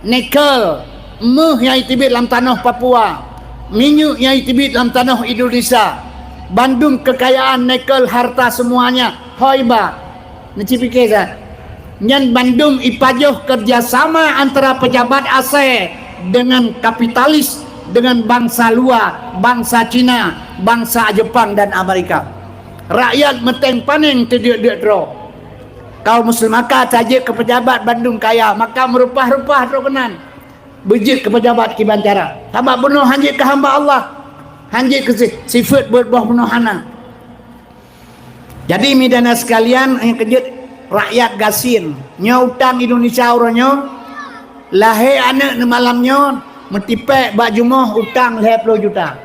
nikel, meuh nyang jiteubiet lam tanoh Papua, minyeuk nyang jiteubiet lam tanoh Indonesia, bandum kekayaan nikel, harta semuanya, hoi ba, Neuci pike that. Nyan bandum ipajoh kerjasama antara pejabat asai dengan kapitalis, dengan bangsa luwa, bangsa Cina, bangsa Jepang dan Amerika. Rakyat meuteng paneng teudeuk-deuk droe. Kaum muslim maka tajeuet keu pejabat bandum kaya, maka meurupah-rupah droe keunan. Beujeuet keu pejabat kiban cara. Sabab bunoe han jeuet keu hamba Allah, han jeuet keu si-, sifeuet buet boh bunoe hana. Jadi, mi dan sekalian, nyang keujeuet rakyat gasien. Nyoe utang Indonesia uroe nyoe, lahé aneuk neumalam nyoe, meutipék bak jumoh utang lhèe ploh juta.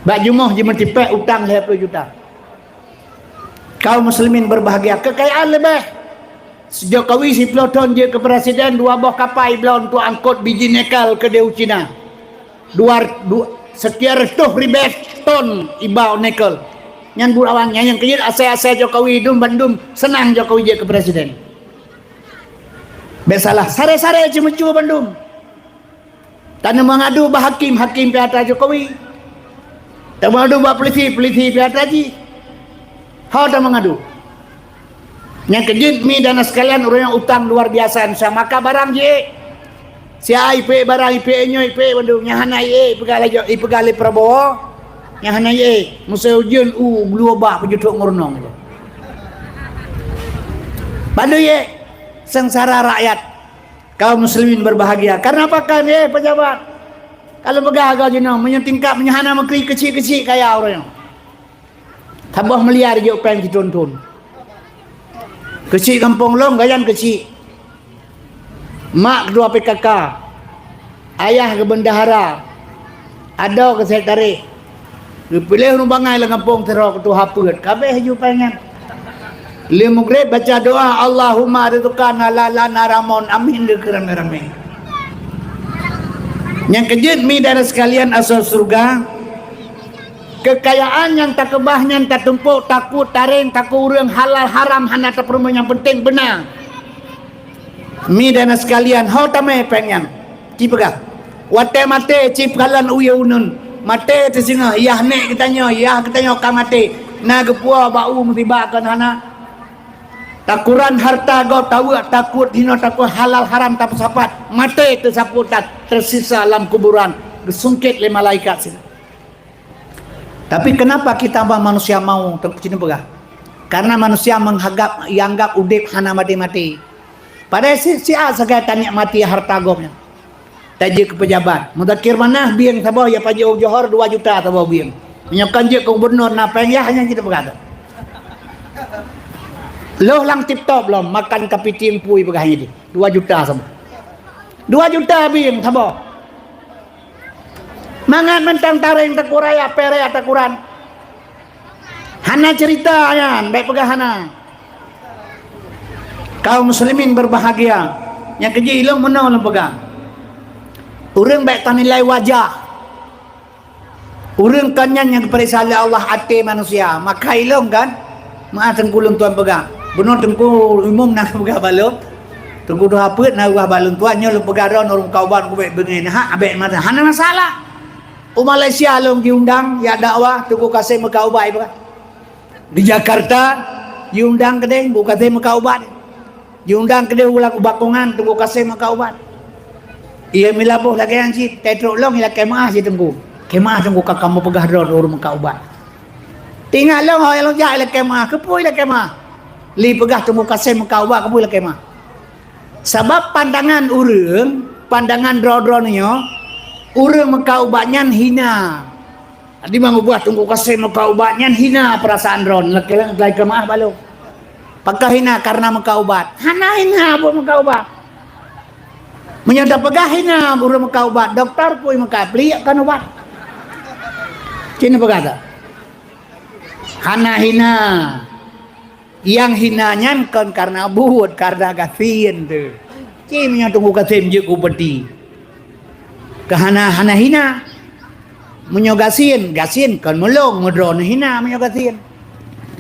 Bak jumoh jimeutipék utang lhèe ploh juta. Kaum muslimin berbahagia, kekayaan leubeh. Jokowi siplôh thon jeuet keu presiden, dua boh kapai bloe untuk angkot biji nikel keudéh u Cina. Dua, du-, sekian reutôh ribèe ton iba nikel. Nyan buet awai nyan, nyang keujeuet asai-asai Jokowi dum bandum seunang Jokowi jeuet keu presiden. Bèk salah, saré-saré ceumeucue bandum. Taneuk meungadu bak hakim, hakim pih atra Jokowi. Tameungadu bak polisi, polisi pih atra jih. Ho tameungadu. Nyang keujeuet mi dan sekalian, ureueng nyang utang luar biasa, maka barang jiék. Si A ipék barang, ipék nyoe, ipék bandum. Nyang hana iék, ipeugah lé Jo-, ipeugah lé Prabowo. Nyang hana iék, meusé ujeuen u gluobah peujutok ngon reunong. Bandum iék, seungsara rakyat. Kaum muslimin berbahagia. Karena pakon, eh, pejabat? Kalau peugah agak jinoe, meunyoe tingkat meunyoe hana meukri keuchik-keuchik kaya ureueng nyoe. Saboh miliar jok péng siton-ton. Keuchik gampông lôn, gayan keuchik. Mak ketua P K K. Ayah keu bendahara. Adoe keu sekretaris. Geupiléh ureueng bangai lam gampông sidroe keu tuha peuet. Ka abéh ju péng nyan. Lheuh mugreb baca doa, "Allahumma rizqana halalan haraman." Amin dikeue ramé-ramé. Nyang keujeuet mi dan sekalian asoe syeuruga, kekayaan nyang takeubah nyan tatumpok takot tareng, takot ureueng, halal haram hana tapeurumoh, nyang penting beuna. Mi dan sekalian, ho tamé péng nyan. Ci peugah, watèe maté ci peukalon u yue uneun. Maté teuh singoh, yah nèk geutanyoe, yah geutanyoe ka maté. Na geupuwoe bak u musibah kon hana. Takuran hareuta gob taweuek, takot jinoe takot halal haram tapeusapat. Maté teuh sapeue that teusisa lam kuburan, geusungkét lé malaikat sinan. Tapi kenapa kita bah manusia mau, Teungku Cina peugah? Karena manusia menganggap, ianggap udép hana maté-maté. Padahai si, siat sagai tanikmati hareuta gob nyan. Tajeuet keu pejabat. Muzakir Manaf bieng saboh, ya pajoh Johor dua juta saboh bieng. Meunyoe kon jeuet keu gubernur na péng yah nyan cit peugah tu. Lheuh lam TikTok lom, makan kapiting pui peugah nyan di. Dua juta saboh. Dua juta bieng saboh. Mangat mantong tareng takuran, ya, perek takuran. Hana cerita nyan, bèk peugah hana. Kaum muslimin berbahagia, nyang keujih ilôn meunoe lôn peugah. Ureueng bèk tanilai wajah. Ureueng kon nyan nyang geupareksa lé Allah até manusia. Maka ilôn kan, meu'ah Teungku lôn tuan peugah. Bunoe Teungku Imum na peugah bak lôn. Teungku Tuha Peuet na peugah bak lôn tuan, nyoe lôn peugah droe ureueng kauban ku bèk beungèh. Ha, bèk masa. Hana masalah. U Malaysia lôn jiundang, jak dakwah, Teungku Kasem meukat ubat ipeugah. Di Jakarta, Jiundang keudeh Teungku Kasem meukat ubat. Jiundang keudeh ulang ubat kongan Teungku Kasem meukat ubat. Iya meulah boh lagèe nyan cit, teutrok lom ilakèe meu'ah cit Teungku. Lakèe meu'ah Teungku ka kamoe peugah droe ureueng meukat ubat. Teuingat lom, hai lôn jak ilakèe meu'ah, keupeue ilakèe meu'ah? Lé peugah Teungku Kasem meukat ubat, keupeue ilakèe meu'ah? Sabab pandangan ureueng, pandangan droe-droe nyoe, ureueng meukat ubat nyan hina. Di meuubah Teungku Kasem meukat ubat nyan hina peurasaan droe, lakèe-lakèe meu'ah balo. Pakon hina kareuna meukat ubat? Hana hina buet meukat ubat. Meunyoe tapeugah hina ureueng meukat ubat, dokto peue meukat, pliek kon ubat. Cit neupeugah that. Hana hina. Nyang hina nyan kon kareuna buet, kareuna gasien teuh. Ci meunyoe Teungku Kasem jeuet keu upeti, ka hana, hana hina. Meunyoe gasien, gasien kon meulông, meudroe neuhina meunyoe gasien.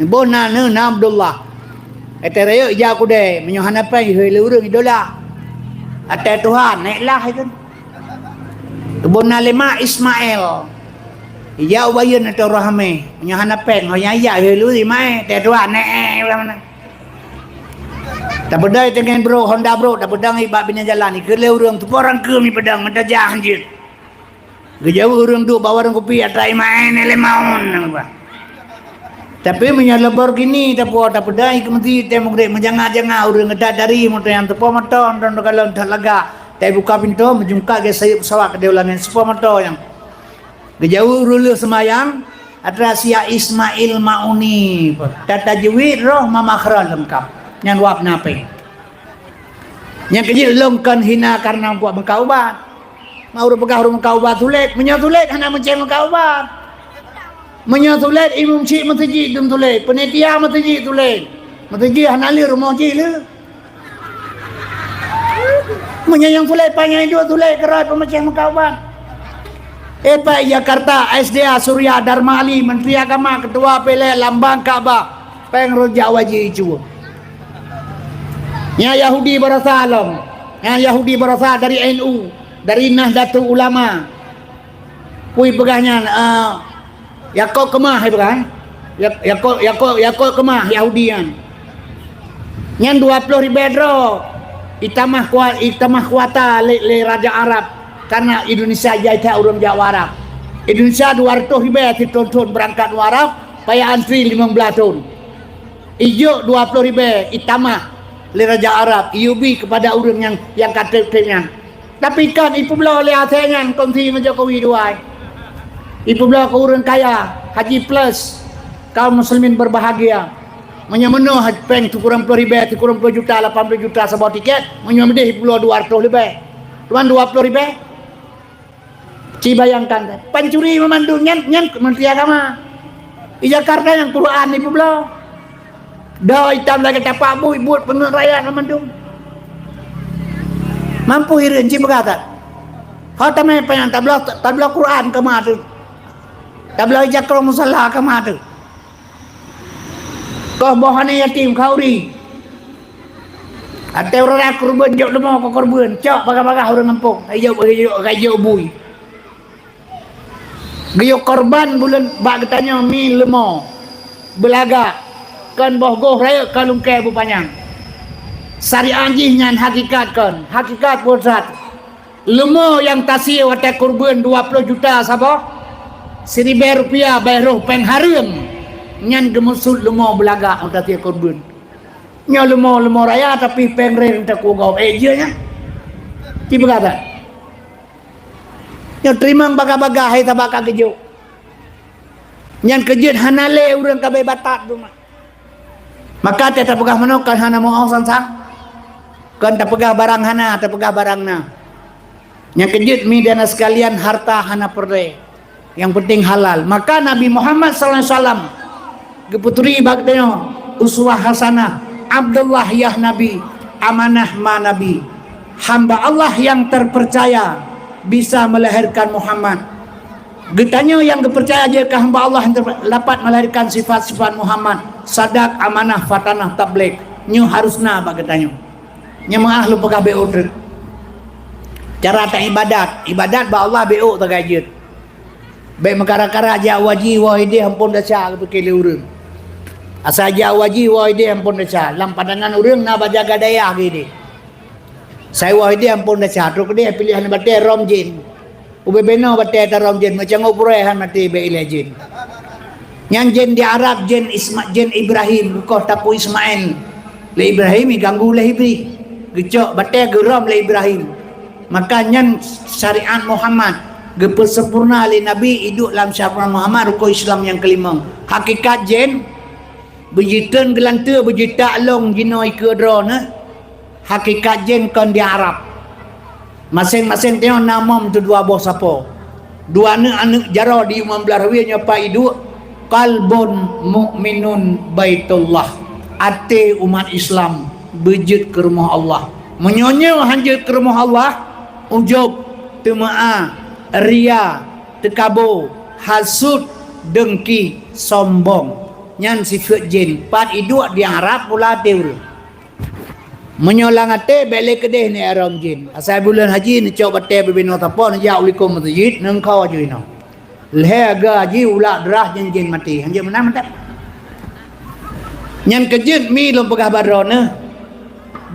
Boh na, na, na Abdullah. Watèe rayeuk ija keudè, meunyoe hana péng, ihôi lé ureueng idola. Watèe tuha, nèk lah ikheun. Keubeuna lé mak Ismail. Ija ubayeuen atau roh hamé. Meunyoe hana péng, ho nyang ija, ihôi lé ureueng imaé, watèe tuha, nèk, eh, ulah meunan. Tapeudong teungoh brôk, Honda brôk, tapeudong bak binéh jalan, ikheun lé ureueng, "Teupeurangkeue mi peudong, meutajah jeuet." Geujaweueb ureueng duek bak warong kupi, "Ata imaén lé maun." Tapi meunyoe Lamborghini tapuwoe, tapeudong keu meuseujid, teuh meugrek meujanga-janga, ureueng geutat dari moto nyang teupoh moto, nton teukalon that lagak, teubuka pintoe, meujungkat geuh sayeuep pesawat keudéh u langét, teupoh moto nyang. Geujaweueb ureueng lheueh seumayang, atra siya Ismail Mauni, tata tajwid roh ma makhraj leungkap. Nyan wab na péng. Nyang keujeuet lôn kon hina kareuna kuat meukat ubat. Ma ureueng peugah ureueng meukat ubat sulet, meunyoe sulet hana meucéh meukat ubat. Meunyoe sulet, imum chik meuseujid dum sulet, peunitia meuseujid sulet. Meuseujid hana lé rumoh jih lé. Meunyoe nyang sulet panyang iduek sulet keurôi peumeucéh meukat ubat. Eh, Pak, Jakarta, S D A Surya Dharma Ali, Menteri Agama, Ketua P L L, lambang Ka'bah, péng rujak wajib icue. Nyang Yahudi beurasa lom. Nyang Yahudi beurasa dari N U, dari Nahdlatul Ulama. Peue peugah nyan, eh, Yakub Keumah, hai peugah, eh? Yak-, Yakub, Yakub, Yakub Keumah, Yahudi nyan. Nyan dua ploh ribèe droe. Itamah kua-, itamah kuota lé, lé raja Arab. Karena Indonesia jai that ureueng jak u Arab. Indonesia dua ratus ribèe sithon-thon beurangkat u Arab, payah antri limong blaih thon. Ijok dua ploh ribèe itamah lé raja Arab, iyubi keupada ureueng nyang, nyang ka trép-trép nyan. Tapi kan ipeubloe lé asèe nyan kongsi ngon Jokowi dua. Ipeubloe keu ureueng kaya, Haji Plus, kaum muslimin berbahagia. Meunyoe meunoh péng sikureueng ploh ribèe, sikureueng ploh juta, lapan ploh juta saboh tiket, meunyoe meudeh ipeubloe dua ratus ribèe. Cuman dua ploh ribèe. Ci bayangkan, pancuri meumandum nyan, nyan Menteri Agama. Di Jakarta nyang Quran ipeubloe. Dôk itam lagèe tapak buet, buet peungeuet rakyat meumandum. Mampu hireuen ci peugah that. Ho tamè panyang tabloe, tabloe Quran keu ma teuh. Tabloe ija keu musala keu ma teuh. Kah boh aneuk yatim khauri. Até ureueng kurban jok leumo keu kurban, cok bagah-bagah ureueng gampông, ka jok, ka jok, ka jok bui. Geuyue kurban buleuen bak geutanyoe mi leumo, beulagak, kon boh goh rayeuk ka lungkée beupanyang. Syariat jih nyan hakikat kon, hakikat buet that. Leumo nyang tasie watée kurban dua ploh juta saboh, siribée rupiah bèe roh péng hareuem, nyan geumeusuet leumo beulagak nyang tasie kurban. Nyoe leumo-leumo raya, tapi péng rheng teuku gob, eh, jeuet nyan. Ci peugah that. Nyoe teurimong bagah-bagah hai sabak ka geujok. Nyan keujeuet hana lé ureuëng ka beubatat teuma. Maka teuh tapeugah meunoe kon hana meu'oh sang-sang. Kon tapeugah barang hana, tapeugah barang na. Nyang keujeuet mi dan sekalian, harta hana peureulée. Yang penting halal. Maka Nabi Muhammad sallallahu alaihi wasallam geupeuturi bak tanyoe uswah hasanah. Abdullah yah Nabi, amanah ma Nabi. Hamba Allah yang terpercaya bisa melahirkan Muhammad. Geutanyoe nyang geupercaya jeuet keu hamba Allah yang ter-, dapat melahirkan sifat-sifat Muhammad, sadak, amanah, fatanah, tabligh. Nyoe harus na bak geutanyoe. Nyang meu'ah lôn peugah B O treuk. Cara taibadat, ibadat bak Allah B O tagai jeuet. Bék meukara-kara jak waji woe ideh ampôn desya geupike lé ureuëng. Asai jak u haji woe idéh amphon desya. Lam pandangan ureuëng na bak jaga dayah geuh idéh. Sai woe idéh amphon desya, trok keudéh piléh hana batée rom jén. Ubé benoe batée tarom jén, meucangok purée han maté bék ilée jén. Nyan jén di Arab, jén Isma-, jén Ibrahim, geukoh tapu Ismail. Lé Ibrahim iganggu lé Iblih. Geucok batée geurom lé Ibrahim. Maka nyan syariat Muhammad geupeusempurna lé Nabi iduek lam syariat Muhammad rukon Islam nyang keulimong. Hakikat jén beujiteun geulanteue, beujitak long jinoe ikeue droeneuh. Hakikat jén kon di Arab. Maséng-maséng tanyoe na mom teu dua boh sapo. Dua aneuëk-aneuëk jaroe di Imam Blahrawi nyoe pat iduek, qalbun mukminun baitullah. Até umat Islam beujeuet keu rumoh Allah. Meunyoe nyoe han jeuet keu rumoh Allah, ujub, teumeu'a, ria, teukabo, hasut, dengki, sombong. Nyan sifeuet jén. Pat iduek di Arab pula até ureuëng. Meunyoe lam até bék lé keudéh ni arong jén. Asai buleuen haji neucok batée beubinoe sapo neujak u likong meuseujid neungkho aju inoe. Lhée aga haji ulak drah jén-jén maté. Hanjeuet meunan mantap. Nyan keujeuet mi lôn peugah bak droeneuh.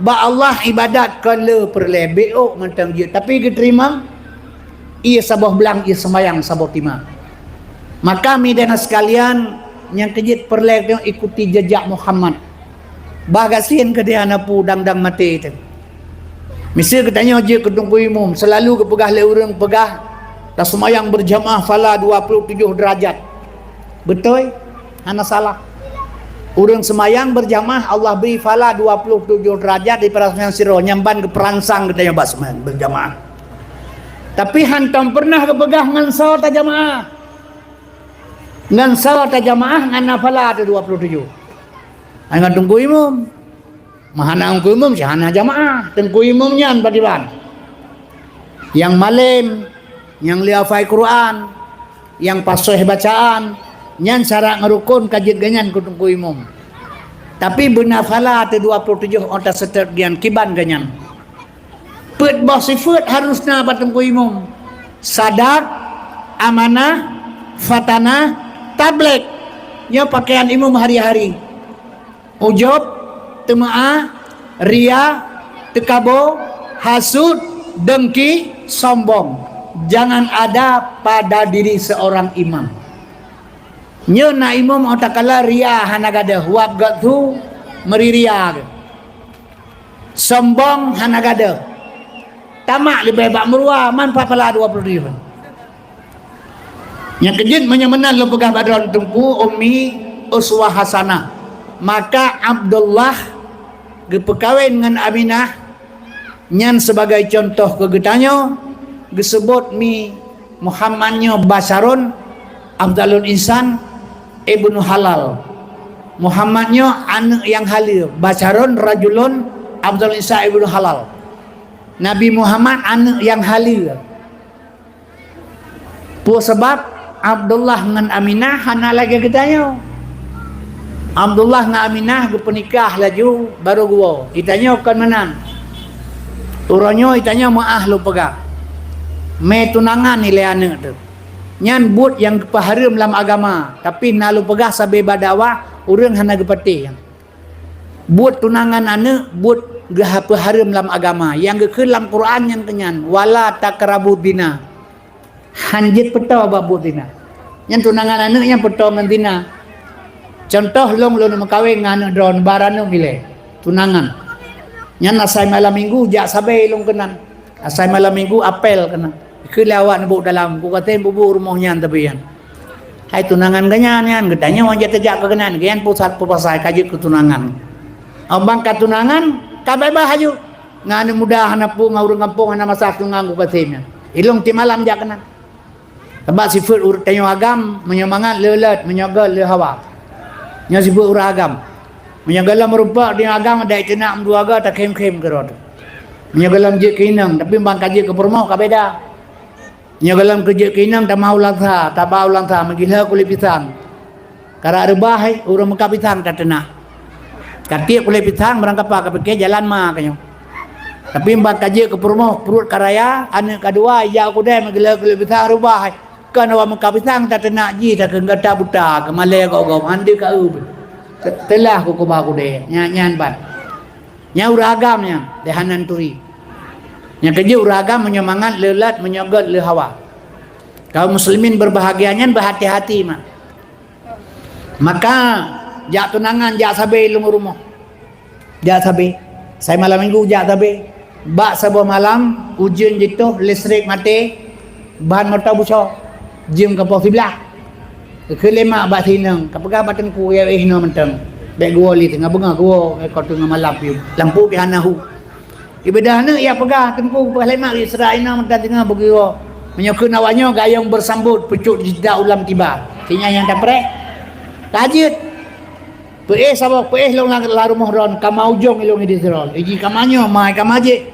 Bak Allah ibadat kon le peureulée bék ôk mantong jeuet tapi geuteurimong. Ie saboh blang ie seumayang saboh tima. Maka mi dan sekalian nyang keujeuet peureulée tanyoe ikuti jejak Muhammad. Bah gasien keudeh hana peue dang-dang maté teuh. Miseue geutanyoe jeuet keu teungku imum, seulalu geupeugah lé ureuëng peugah, taseumayang beurjamaah phala dua puluh tujoh deurajat. Beutôi? Hana salah. Ureuëng seumayang beurjamaah Allah bri phala dua puluh tujoh deurajat daripada seumayang sidroe, nyan ban geuperansang geutanyoe bak seumayang beurjamaah. Tapi hantom peureunah geupeugah ngon soe tajamaah. Ngon soe tajamaah ngon na phala teuh dua puluh tujoh. Hai ngon teungku imum. Meuhana teungku imum, si hana jamaah. Teungku imum nyan pakriban? Nyang malém, nyang lé hafai Quran, nyang pasoh bacaan, nyan syarat ngon rukon ka jeuet geuh nyan keu teungku imum. Tapi beuna phala teuh dua puluh tujoh ôh taseutôt geuh nyan kiban geuh nyan. Peuet boh sifeuet harus na bak teungku imum. Sadak, amanah, fatanah, tablig. Nyoe pakaian imum hari-hari. Ujub, teumeu'a, ria, teukabo, hasut, dengki, sombong. Jangan ada pada diri seorang imam. Nyoe na imum ôh takala ria hana gadôh, wab geuh su meuriria geuh. Sombong hana gadôh. Tamak leubeh bak meuruwa, man pah phala dua puluh ribu. Nyang keujeuet meunyoe meunan lôn peugah bak droe teungku, ummi uswah hasanah. Maka Abdullah geupeukawen ngon Aminah, nyan sibagai cuntoh keu geutanyoe, geuseubut mi Muhammad nyoe basyarun afdalul insan ibnu halal. Muhammad nyoe aneuëk nyang haleue, basyarun rajulun afdalul insan ibnu halal. Nabi Muhammad aneuëk nyang haleue. Peue sabab Abdullah ngon Aminah hana lagée geutanyoe. Abdullah ngon Aminah geupeunikah laju barô geuwoe. Geutanyoe kon meunan. Uroe nyoe geutanyoe meu'ah lôn peugah. Mé tunangan ilée aneuëk teuh. Nyan buet nyang geupeuhareuem lam agama, tapi na lôn peugah sabe bak dakwah ureuëng hana geupatéh nyan. Buet tunangan aneuëk buet geupeuhareuem lam agama. Nyang geukheun lam Quran nyan keu nyan, "Wala taqrabuz zina." Han jeuet peutoe bak buet zina. Nyan tunangan aneuëk nyan peutoe ngon zina. Cuntoh lôn, lôn meukawen ngon aneuëk droe, ba ranup ilée. Tunangan. Nyan asai malam minggu jak sabe lôn keunan. Asai malam minggu apel keunan. Keu lé awak neubôk dalam, ku gaséh bubu rumoh nyan tapi nyan. Hai tunangan geuh nyan, nyan geutanyoe nyang jak teujak keu keunan, geuh nyan pusat peupasai ka jeuet keu tunangan. Abang ka tunangan, ka beubaih aju. Ngon aneuëk muda hana peue, ngon ureuëng gampông hana masa tungang ku gaséh nyan. Ilong tiep malam jak keunan. Sabab sifeuet ureuëng tanyoe agam, meunyoe mangat le leuet, meunyoe göt le hawa. Nyoe sifeuet ureuëng agam. Meunyoe gohlom meurumpok di agam, dai teunak meudua goe takhém-khém keudroe. Meunyoe gohlom jeuet keu inong, tapi ban ka jeuet keu peurumoh ka beda. Nyoe gohlom keu jeuet keu inong tama u Langsa, taba u Langsa meugilhö kulét pisang. Karap reubah hai ureuëng meukat pisang tateunak. Ka tiek kulét pisang barangkapa ka pike jalan ma ka nyoe. Tapi ban ka jeuet keu peurumoh pruet ka raya, aneuëk ka dua ija u keudè meugilhö kulét pisang reubah hai. Kon awak meukat pisang tateunak jih takheun gata buta keu malée gob-gob hande ka eu. Teulah kukuba kudée, nyan, nyan ban. Nyan ureuëng agam nyan, deh hana turi. Nyang keujeuet ureuëng agam meunyoe mangat le lat, meunyoe gét le hawa. Kaum muslimin berbahagia nyan, berhati-hati mak. Maka, jak tunangan, jak sabe lôn rumoh. Jak sabe. Sai malam minggu jak sabe. Bak saboh malam, ujeuen jitoh, listrik maté, ban moto busoe. Jeuem ka poh siblaih. Keu lé mak bak sinong, ka peugah bak teungku, "Ya, eh, hinoe mantong. Bék geuwoe lé, teungoh beungoh geuwoe, eh, ka teungoh malam piôh. Lampu pih hana hu." Ibadah aneuk ya peugah, teungku peugah lé mak, "Isra inong mantong teungoh beugeuwoe." Meunyoe kheun awak nyoe gayong beusambot, pucok jeda ulam tiba. Sinyan nyang tapreh. Ka jeuet. Peuéh saboh, peuéh lôn lam, lam rumoh droen, kama ujong ilôn di sidroe. Iji kama nyoe, mai kama jih.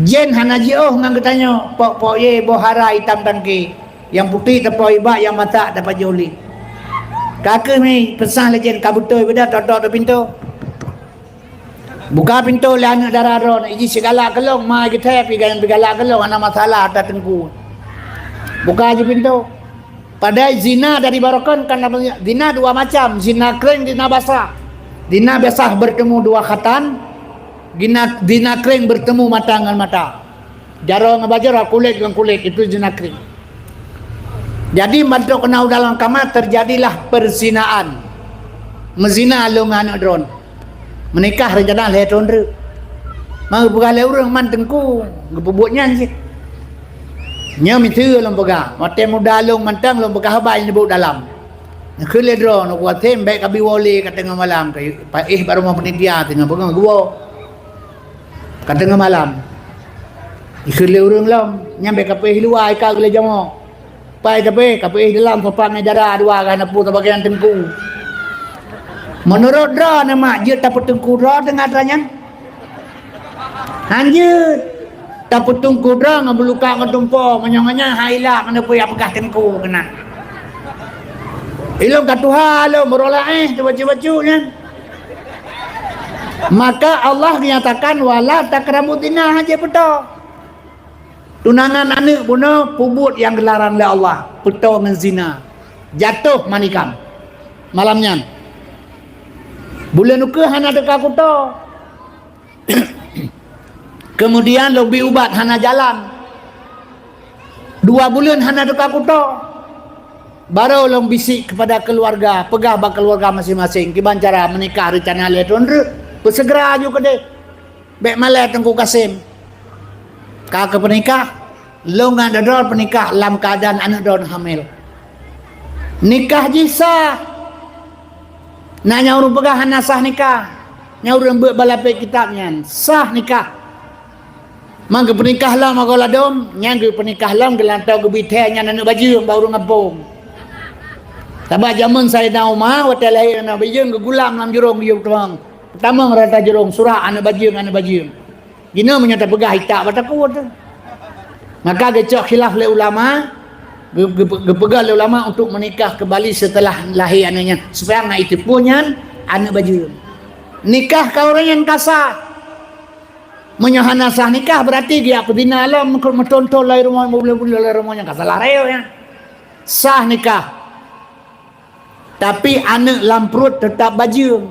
Jén hana jiôh ngon geutanyoe, pok-pok ye boh hara itam tangke. Nyang putéh tapoh ibak, nyang masak tapajoh lé. Ka kheueh mi peusah lé jén ka beutôi beda tok-tok pintoe. Buka pintoe lé aneuk dara droen, iji sigalak keu lôn, mai geuthée pi galak keu lôn, hana masalah ata teungku. Buka jih pintoe. Padahai zina dari barokon kan, zina dua macam, zina kering, zina basah. Zina basah bertemu dua khatan, zina, zina kering bertemu mata ngon mata. Jaroe ngon bajaroe, kulét ngon kulét, itu zina kering. Jadi, mantong keunan u dalam kama terjadilah perzinaan. Meuzina lôn ngon aneuk droen. Meunikah rencana lhée thon treuk. Maka geupeugah lé ureuëng man teungku, geupeubuet nyan cit. Nyoe miseue lôn peugah, watée muda lôn mantong lôn peugah haba nyang neubuet dalam. Neukheun lé droe, neukuatem bék kabi woe lé ka teungoh malam, ka éh bak rumoh panitia teungoh beungoh geuwoe. Ka teungoh malam. Ikheun lé ureuëng lom, nyan bék kapeuéh luwa, ika geulée jamoe. Pai tapeuéh, kapeuéh dalam, sopan ngon dara dua, ka na peue tabagian teungku. Meunurot droe na mak jeuet tapeuteungku droe teungoh atra nyan? Hanjeuet. Tapeuteungku droe ngon beuluka ngon tumpo, meunyoe ngon nyan hai lak ngon peue nyang peugah teungku keunan. Ilôn ka tuha lôn, meurolaéh teubacut-bacut nyan. Maka Allah nyatakan, "Wala takrabu zina," hana jipeutoe. Tunangan aneuk bunoe peubuet nyang geularang lé Allah, peutoe ngon zina. Jatoh manikam. Malam nyan. Buleuen ukeue hana teuka kutoe. Kemudian lôn bi ubat hana jalan. Dua buleuen hana teuka kutoe. Barô lôn bisik kepada keuluwarga, peugah bak keuluwarga maséng-maséng, kiban cara meunikah reuncana lhée thon treuk, peuseugera aju keudeh. Bék malée Teungku Kasem. Ka keu peunikah, lôn ngon droe peunikah lam keuadaan aneuk droe hamil. Nikah jih sah. Na nyang ureuëng peugah hana sah nikah. Nyang ureuëng beuet bak lapék kitab nyan, sah nikah. Man geupeunikah lom agoe ladôm, nyan geupeunikah lom geulantoe geubi thée nyan aneuk bajeueng bak ureuëng gampông. Sabab jameun Saidina Umar, watée lahé aneuk bajeueng geugulam lam jurông geuyue tueng. Peutamong rata jurông, surat aneuk bajeueng, aneuk bajeueng. Jinoe meunyoe tapeugah itak bak takot. Maka geucok khilaf lé ulama, geu-, geu-, geupeugah lé ulama untuk meunikah keumbali seuteulah lahé aneuk nyan, supaya na iteupeue nyan aneuk bajeueng. Nikah ka ureuëng nyan ka sah. Meunyoe hana sah nikah, berarti geujak peuzina lom, meuthon-thon lom rumoh, buleuen-buleuen lom rumoh nyan ka salah rayeuk nyan. Sah nikah. Tapi aneuk lam pruet teutab bajeueng.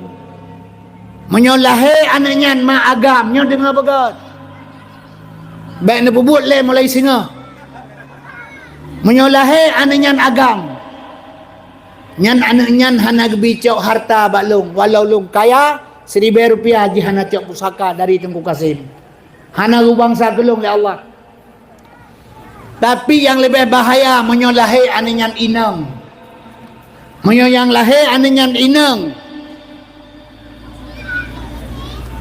Meunyoe lahé aneuk nyan mak agam, nyoe deungoe beugét. Bék neupeubuet lé mulai singoh. Meunyoe lahé aneuk nyan agam, nyan aneuk nyan hana geubi cok hareuta bak lôn, walau lôn kaya, siribée rupiah jih hana cok pusaka dari Teungku Kasem. Hana geubangsa keu lôn lé Allah. Tapi nyang leubeh bahaya meunyoe lahé aneuk nyan inong. Meunyoe nyang lahé aneuk nyan inong,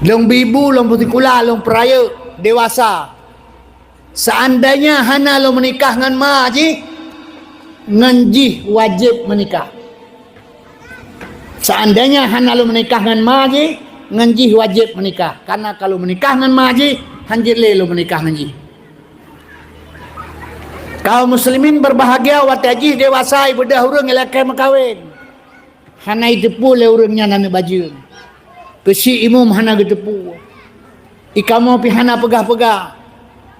lôn bi bu, lôn peusikula, lôn peurayeuk dewasa. Seandainya hana lôn meunikah ngon ma jih, ngon jih wajéb meunikah. Seandainya hana lôn meunikah ngon ma jih, ngon jih wajéb meunikah. Karena ka lôn meunikah ngon ma jih, hanjeuet lé lôn meunikah ngon jih. Kaum muslimin berbahagia, watée jih dewasa ibeudôh ureuëng ilakée meukawen. Hana iteupeue lé ureuëng nyan aneuk bajeueng. Keuchik imum hana geuteupeue. Ikamoe pih hana peugah-peugah.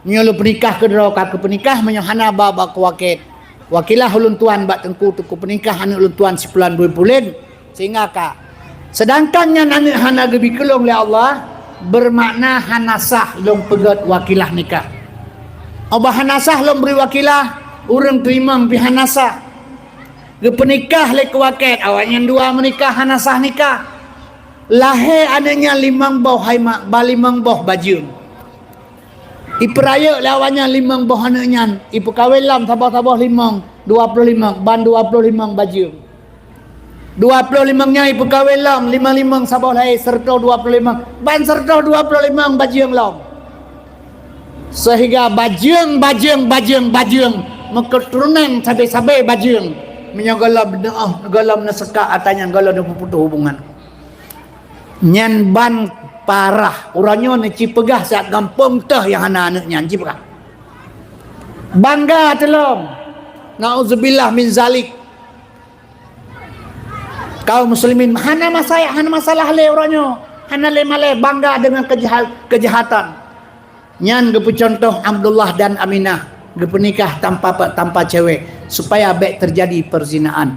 Meunyoe lôn peunikah keudroe ka keu peunikah, meunyoe hana ba bak kuwakét. Wakilah ulôn tuan bak teungku, teungku peunikah aneuk ulôn tuan sipulan buleuen pulen. Sehingga ka. Sedangkan nyan aneuëk hana geubri keu lôn lé Allah, bermakna hana sah lôn peugét wakilah nikah. Óh bah hana sah lôn bri wakilah, ureuëng teurimong pih hana sah. Geupeunikah lé keu wakét, awaknyan dua meunikah hana sah nikah. Lahé aneuëk nyan limong boh hai mak, ba limong boh bajeueng. Ipeurayeuk lé awaknyan limong boh aneuëk nyan, ipeukawen lom saboh-saboh limong, dua ploh limong, ban dua ploh limong bajeueng. Dua ploh limong nyan ipeukawen lom, limong-limong saboh lahé, seureutoh dua ploh limong, ban seureutoh dua ploh limong bajeueng lom. Seuhingga bajeueng, bajeueng, bajeueng, bajeueng, meuketuronan sabe-sabe bajeueng. Meunyoe gohlom neuoh, gohlom neuseukak ata nyan, gohlom neupeuputôh hubungan. Nyan ban parah. Uroe nyoe neuci peugah siat gampông teuh nyang hana aneuëk nyan, ci peugah. Bangga teulom. Nauzubillah min zalik. Kaum muslimin, hana masalah, hana masalah lé uroe nyoe. Hana lé malée bangga deungon keujaha-, keujahatan. Nyan geupeucuntoh Abdullah dan Aminah, geupeunikah tanpa, tanpa cewek, supaya bék teujadi peuzinaan.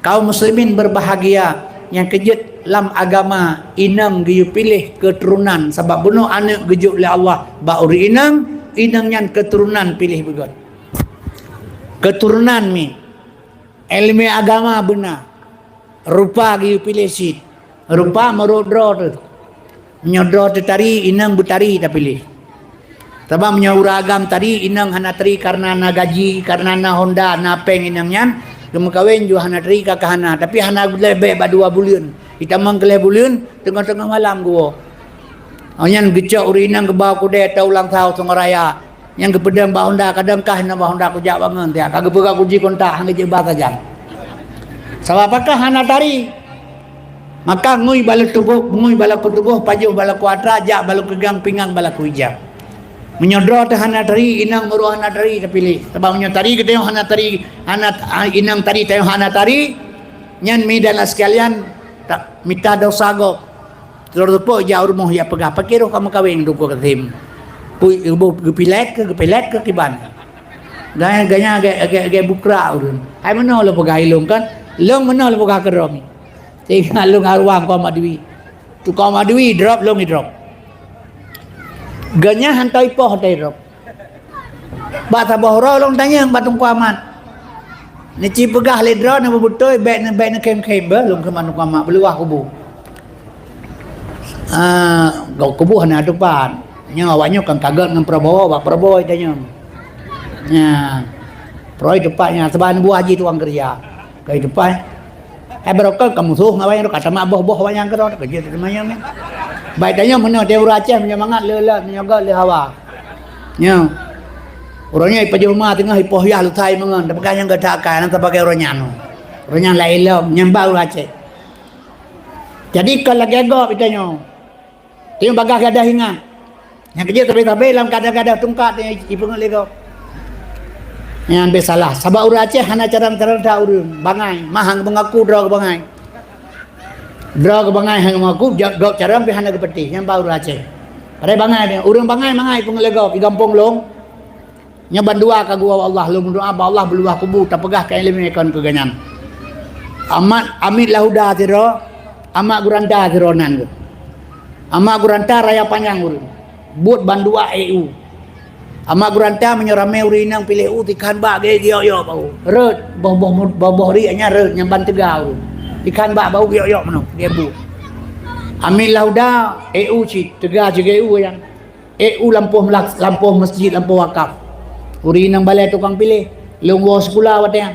Kaum muslimin berbahagia, nyang keujeuet lam agama inong geuyue piléh keuturonan, sabab bunoe aneuëk geujok lé Allah bak ureuëng inong, inong nyan keuturonan piléh beugét. Keuturonan mi, iéleumé agama beuna, rupa geuyue piléh cit. Rupa meurot droe teuh. Meunyoe droe teuh tari, inong beutari tapiléh. Sabab meunyoe ureuëng agam tari, inong hana tari kareuna na gaji, kareuna na honda, na péng inong nyan, geumeukawen jua hana tari ka, ka hana. Tapi hana lé bék bak dua buleuen. Itamong keu lhée buleuen, teungoh-teungoh malam geuwoe. Oh nyan geucok ureuëng inong geuba kudée atau ulang tahun seungoh raya. Nyang geupeudong bak honda, kadang kah na bak honda kujak bangon, tiak ka geupeugah kunci kontak, hana jeuet ba sajan. Sabab pakon hana tari. Maka ngui bak lakoe tuboh, ngui bak lakoe tuboh, pajoh bak lakoe atra, jak bak lakoe gang, pingang bak lakoe ija. Meunyoe droe teuh hana tari, inong meurok hana tari tapiléh. Sabab meunyoe tari geutanyoe hana tari, hana, inong tari tanyoe hana tari, nyan mi dan sekalian, tak mita dosa gob. Sidroe teupeu jak u rumoh, jak peugah, "Pakri roh kamoe kaweng Teungku Kasim? Pui, geupilet keu, geupilet keu kiban?" Gaya, gaya, gaya, gaya, gaya bukrak ureuëng. Hai meunoe lôn peugah ilong kan? Lôn meunoe lôn peugah keu droe mi. Sehingga lôn aruang kau madui. Tu kau madui drop, lôn drop. Ganya hantai poh, hantai drop. Bak saboh uroe lôn tanyong bak Teungku Amat. Neuci peugah lé droe, neubeubeutôi, bék ne-, bék neukhém-khém beh, lôn khém bak Teungku Amat, beuluwah kubu. Ah, kubu hana teupat. Nyoe awak nyoe kan kaget ngon Prabowo, bak Prabowo tanyong. Nya. Proy teupat nya, sebab buah ji tuang keureuja. Kai teupat. Eh, barokon ka musoh ngon awaknyan, ka tamat boh-boh awaknyan keudroe, keujeuet teuma nyan. Baik tanyoe meunoe, teuh ureuëng Aceh meunyoe mangat le, le, meunyoe göt le hawa. Nyoe. Uroe nyoe ipajoh ma teungoh ipoh yah lutai meungon, tapeugah nyang geutak akai, nyang tapakai uroe nyan. Uroe nyan laén lom, nyan ba ureuëng Aceh. Jadi, kon lagée gob itanyoe. Teuh bagaih gadoh ingat. Nyang keujeuet sabe-sabe lam gadoh-gadoh tungkat nyang ipeungeut lé gob. Nyan beh salah. Sabab ureuëng Aceh hana carông-carông that ureuëng bangai, mah hana meungaku droe geubangai. Droe geubangai hana meungaku, ja-, gob carông pih hana geupeutih. Nyan ba ureuëng Aceh. Padahai bangai, ureuëng bangai mangat ipeungeut lé gob, di gampông lôn. Nyoe bandua ka geuwoe Allah, lôn meudoa bak Allah beuluwah kubu, tapeugah keu iéleumé kon keu gobnyan. Amat, Amit Lahuda sidroe, Amat Guranta sidroe nan geuh. Amat Guranta raya panyang ureuëng. Buet bandua E U. Amat Guranta meunyoe ramé ureuëng inong piléh U, tikhan bak geu-, geuyok-yok bak U. Rot, boh-boh mu-, boh-boh riek nyan rot, nyan ban teuga ureuëng. Tikhan bak bak U geuyok-yok meunoe, geu-, bu. Amit Lahuda, E U cit, teuga cit geu-, E U nyan. E U lampôh meulak-, lampôh meuseujid, lampôh wakaf. Ureuëng inong balée tukang piléh, lôn woe sikula watée nyan.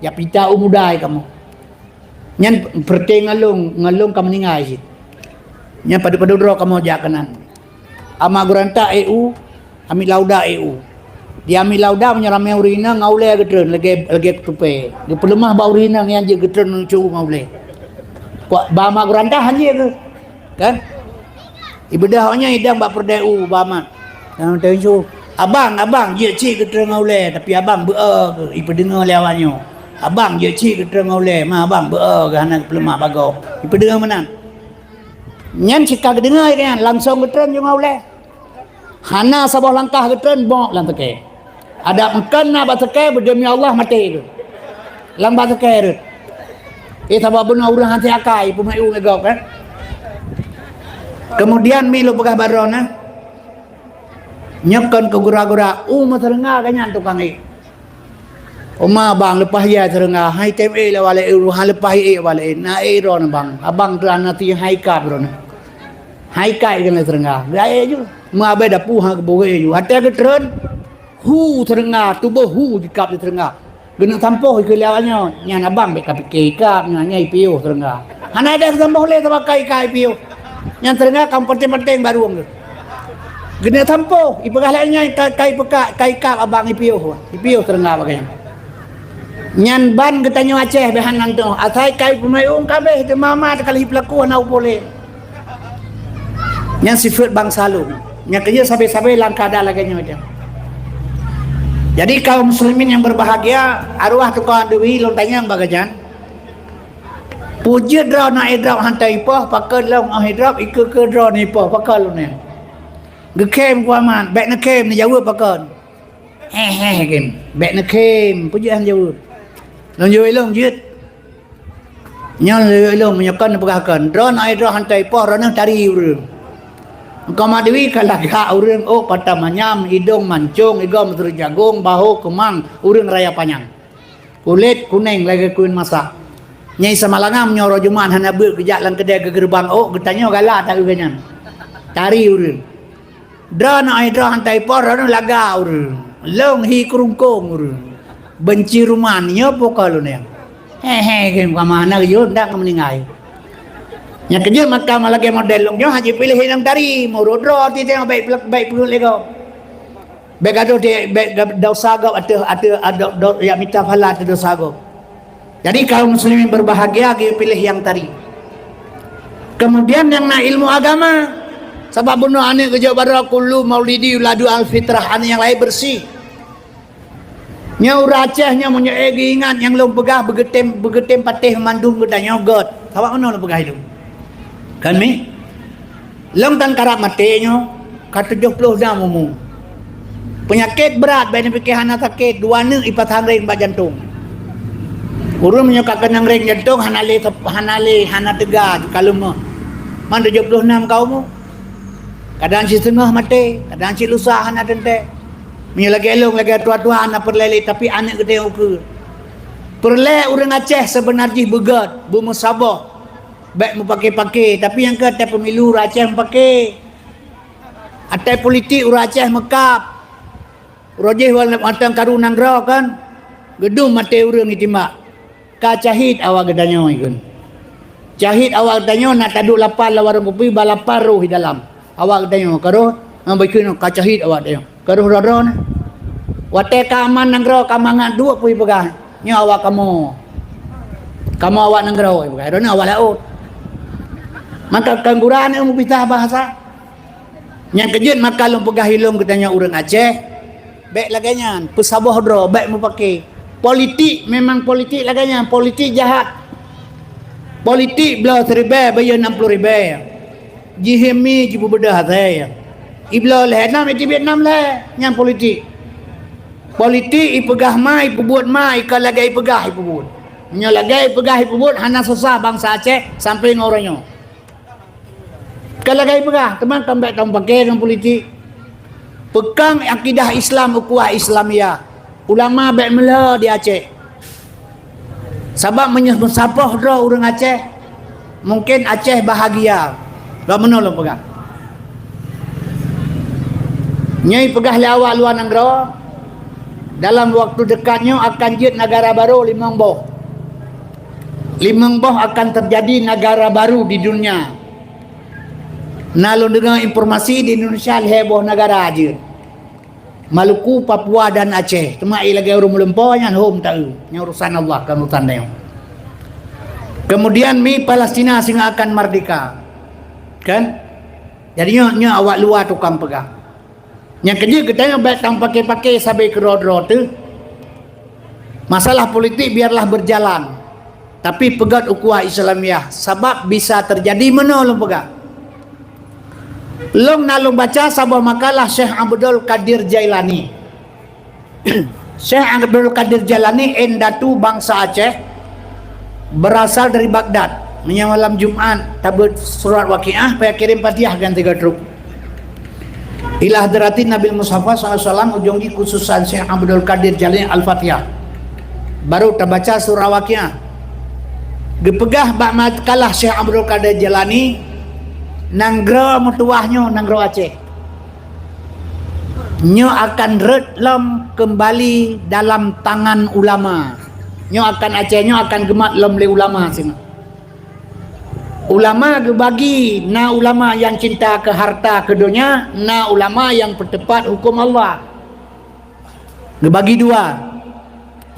Jak pita u muda kamoe. Nyan peureuté ngon lôn, ngon lôn ka meuninggai cit. Nyan padub-padub droe kamoe jak keunan. Amat Guranta E U, Amit Lahuda E U. Di Amit Lahuda meunyoe ramé ureuëng inong ngon ulée geutreun lagée, lagée keutupée. Geupeuleumah bak ureuëng inong nyang jeuet geutreun ngon cue ngon ulée. Kuak bak Amat Guranta hanjeuet geuh. Kan? Ibeudôh awaknyan idong bak peureudée U bak Amat. Nyang teuinsu, "Abang, abang, jeuet cit geutreun ngon ulée, tapi abang beu-e keuh," ipeudeungoe lé awaknyoe. "Abang, jeuet cit geutreun ngon ulée, ma abang beu-e keuh hana geupeuleumah bagoe." Ipeudeungoe meunan. Nyan cit ka geudeungoe nyan, langsong geutreun ju ngon ulée. Hana saboh langkah geutreun, bok lam sakée. Adak eungkon na bak sakée, beudemi Allah maté keuh. Lam bak sakée rot. Eh, sabab bunoe ureuëng hase akai, peumeu'ueng lé gob, kan? Kemudian mi lôn peugah baroe na, nyoe kon keu gura-gura, u meuseureuenga geuh nyan tukang ék. Uma bang leupah yai seureuenga, hai tem ék lé walée, hai leupah ék walée, na ék droeneuh bang, abang teuh hana ti hai kab droeneuh. Hai kai keuneuk seureuenga, geuék ju. Meu abée dapu ha geuboh geuék ju. Watée geutreun, hu seureuenga, tuboh hu jikab di seureuenga. Geuneuk sampoh ikeue lé awak nyoe, nyan abang bék kapike ikab, nyan nyai piôh seureuenga. Hana deh sampoh lé sabab kai kai piôh. Nyan seureuenga ka meupaténg-paténg barueng geuh. Geuneuk sampoh, ipeugah lagée nyan ka, kai peuka, kai kab abang ipiôh, ipiôh seureuenga bagaih nyan. Nyan ban geutanyoe Aceh beh hana teuh, asai kai peumeu'ueng ka abéh teuma ma teuka lheueh peulaku hana upole. Nyan sifeuet bansa lôn. Nyang keujeuet sabe-sabe lam keuadaan lagée nyoe. Jadi kaum muslimin yang berbahagia, arwah tukang deui lôn tanyong bak geuhnyan. Peue jeuet droe na idrop hantei ipoh, pakon lôn oh idrop ikeue-keue droe na ipoh, pakon lôn nyan. Geukhém kuaman, bék neukhém neujaweueb pakon. Heh heh khém, bék neukhém, peue jeuet han jaweueb. Lôn jaweueb lôn jeuet. Nyoe lôn, meunyoe kon neupeugah kon, droe na idrop hantei ipoh, droeneuh tari ureuëng. Engkau madewi ka lagak ureuëng ôk pata manyam, idong mancong, igoe meuseureuek jagong, baho keumang, ureuëng raya panyang. Kulét kuneng lagée keueun masak. Nyai Samalanga meunyoe uroe Jumat hana beuet geujak lam keudée geugeureubeuen ôk, geutanyoe galak taeu geuhnyan. Tari ureuëng. Droe na idrop hantei ipoh, droeneuh lagak ureuëng. Lôn hi keurungkong ureuëng. Benci ruman, nyoe pokok lôn nyang. Heh heh, khém ka ma hana geuyue ndak ka meuninggai. Nyang keujeuet maka ma lagée model lôn nyoe hana jipiléh inong tari, meurot droe ti teuh bék, bék peugét lé gob. Bék gadoh di, bék da-, dosa gob ateueh, ateueh, ado-, do-, jak mita pahala ateueh dosa gob. Jadi kaum muslimin berbahagia geupiléh nyang tari. Kemudian nyang na ilmu agama, sabab bunoe aneuëk geujok baroe kullu maulidi yuladu al fitrah, aneuëk nyang lahé beureuséh. Nyoe ureuëng Aceh nyoe meunyoe ék geuingat nyang lôn peugah beugeutem, beugeutem patéh mandum geutanyoe gét. Sabab meunoe lôn peugah ilôn. Kan mi? Lôn tan karab maté nyoe ka tujoh ploh nam umu. Peunyakét brat bék neupike hana sakét, dua neuk ipasang réng bak jantong. Ureuëng meunyoe ka keunong réng jantong hana lé sep-, hana lé, hana teuga ka leumoh. Man tujoh ploh nam ka umu. Kadang cit seungoh maté, kadang cit lusa hana teuntée. Meunyoe lagée lôn, lagée tuha-tuha hana peureulée lé, tapi aneuëk geutanyoe ukeue. Peureulée ureuëng Aceh seubeuna jih beugét, beumeusaboh. Bék meupaké-paké, tapi nyang keu teuh pemilu ureuëng Aceh meupaké. Atai politik ureuëng Aceh meukab. Uroe jih watée karu nanggroe kan, geudum maté ureuëng itimbak. Ka cahit awak geutanyoe ikun. Cahit awak geutanyoe na taduek lapan lam warong kupi ba lapan roh di dalam. Awak geutanyoe ka roh, na bukon ka cahit awak geutanyoe. Ka roh droe-droe na. Watée ka aman nanggroe ka mangat duek pih peugah. Nyoe awak kamoe. Kamoe awak nanggroe, peugah droeneuh awak laôt. Maka kangguran nyang meupisah bahasa. Nyang keujeuet maka lôn peugah ilôn geutanyoe ureuëng Aceh, bék lagée nyan, peusaboh droe, bék meupaké. Politik memang politik lagée nyan, politik jahat. Politik bloe siribée bayeue nam ploh ribée. Jihemi jipeubeudôh asée. Ibloe lhée nam iteubiet nam lhée, nyan politik. Politik ipeugah ma, ipeubuet ma, ikeu lagée ipeugah ipeubuet. Meunyoe lagée ipeugah ipeubuet hana susah bansa Aceh sampoe ngon uroe nyoe. Ka lagée peugah, teuma kan bék tameupaké ngon politik. Peukong akidah Islam, ukhuwah Islamiyah. Ulama bék meulhö di Aceh. Sabab meunyoe meusaboh droe ureuëng Aceh, mungken Aceh bahagia. Lôn meunoe lôn peugah. Nyoe peugah lé awak luwa nanggroe, dalam waktu dekat nyoe akan jeuet negara baru limong boh. Limong boh akan terjadi negara baru di dunia. Na lôn deungoe informasi di Indonesia lhée boh negara jeuet. Maluku, Papua dan Aceh. Teuma ék lagée ureuëng meulumpoe nyan hom taeu. Nyan urusan Allah, kon urusan tanyoe. Kemudian mi Palestina singoh akan merdeka. Kan? Jadi nyoe, nyoe awak luwa tukang peugah. Nyang keujeuet geutanyoe bék tameupaké-paké sabe keudroe-droe teuh. Masalah politik biarlah berjalan, tapi peugét ukhuwah Islamiyah, sabab bisa terjadi meunoe lôn peugah. Lôn na lôn baca saboh makalah Syekh Abdul Qadir Jailani. Syekh Abdul Qadir Jailani indatu bansa Aceh, Berasal dari Baghdad. Meunyoe malam Jumat tabeuet surat Waqiah, payah kirém Fatihah ganti geutruk. Ila hadratin Nabil Mustafa sallallahu alaihi wasallam, ujong jih khususan Syekh Abdul Qadir Jalani Al-Fatihah. Baru tabaca surah Waqiah. Geupeugah bak makalah Syekh Abdul Qadir Jalani, nanggroe meutuwah nyoe nanggroe Aceh. Nyoe akan rhot lom keumbali dalam tangan ulama. Nyoe akan Aceh, nyoe akan geumat lom lé ulama singoh. Ulama geubagi, na ulama nyang cinta keu harta keu donya, na ulama nyang peuteupat huköm Allah. Geubagi dua.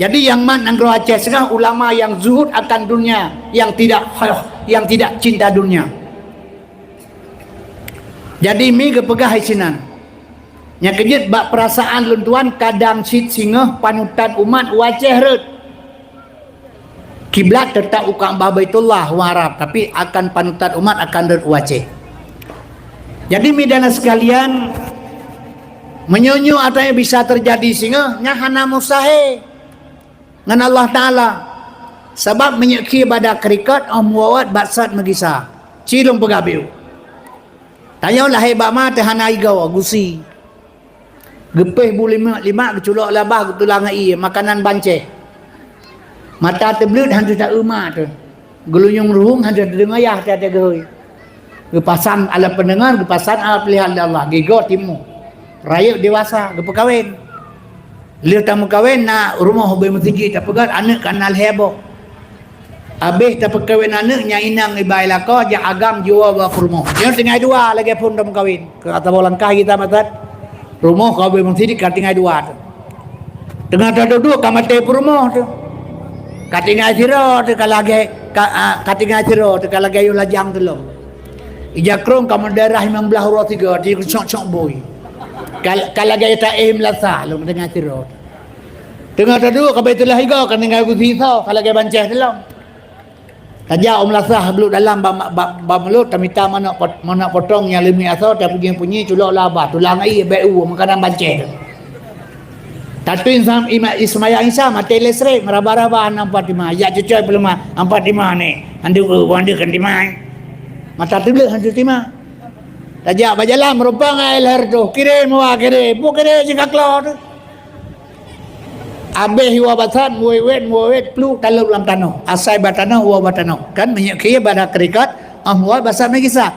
Jadi nyang mat nanggroe Aceh singoh ulama nyang zuhud akan dunia, nyang tidak, nyang tidak cinta dunia. Jadi mi geupeugah sinan. Nyang keujeuet bak peurasaan lôn tuan, kadang cit singoh panutan umat u Aceh rhot. Kiblat teutap u Ka'bah Baitullah u Arab, tapi akan panutan umat akan rhot u Aceh. Jadi mi dan sekalian, meunyoe nyoe ata nyang bisa teujadi singoh, nyan hana mustahil ngon Allah Taala. Sabab meunyoe khie bak adat keurikot, oh muwawat baksat meugisa. Ci lôn peugah biu. Tanyoe lahé bak ma teuh hana igoe, gusi. Geupéh bu limak-limak, geuculok lam babah, geutulang ie, makanan bancéh. Mata teubleuet, han teuh taeu ma teuh. Geulunyueng ruhueng, han teuh teudeungoe yah teuh geuhôi. Geupasan alat peudeungoe, geupasan alat peulihara lé Allah, gigoe timu. Rayeuk dewasa, geupeukawen. Lheueh tameukawen na rumoh ubé meuseujid, tapeugét aneuk ka na lhèe boh. Abéh tapeukawen aneuk, nyan inong iba i lakoe, jak agam jiwoe bak peurumoh. Nyoe tinggai dua lagèe phon tameukawen. Ka saboh langkah geutanyoe mantong. Rumoh ka ubé meuseujid ka tinggai dua teuh. Teungoh taduek-duek ka maté peurumoh teuh. Ka tinggai sidroe teuh ka lagèe, ka, a, ka tinggai sidroe teuh ka lagèe yôh lajang teuh lom. Ija krông ka meudarah limong blaih uroe sigoe, di sok-sok bui. Ka, ka lagèe taéh meulasah lom tinggai sidroe. Teungoh taduek ka Baitullah igoe ka tinggai gusi soe, ka lagèe bancéh teuh lom. Tajak u meulasah bluet dalam ba, ba, ba mulut, tamita manok pot-, manok potong nyang leumiek asoe, tapunyi-punyi culok lam babah, tulang ie, bèk u, makanan bancéh teuh. Tatui sam-, ima-, seumayang Isya, maté listrik, meuraba-raba aneuk Fatimah, jak cucoe peuleumah, Fatimah ni, andu, andu kan timai. Mata teubleuet han teutimai. Tajak bak jalan meurumpok ngon L R tu, kirém wa kirém, bu kirém jih ka klo tu. Abéh iwoe baksat, muwét-wét, muwét, pluek talop lam tanoh. Asai bak tanoh, woe bak tanoh. Kan meunyoe khie bak adat keurikot, ah muwawat baksat meugisa.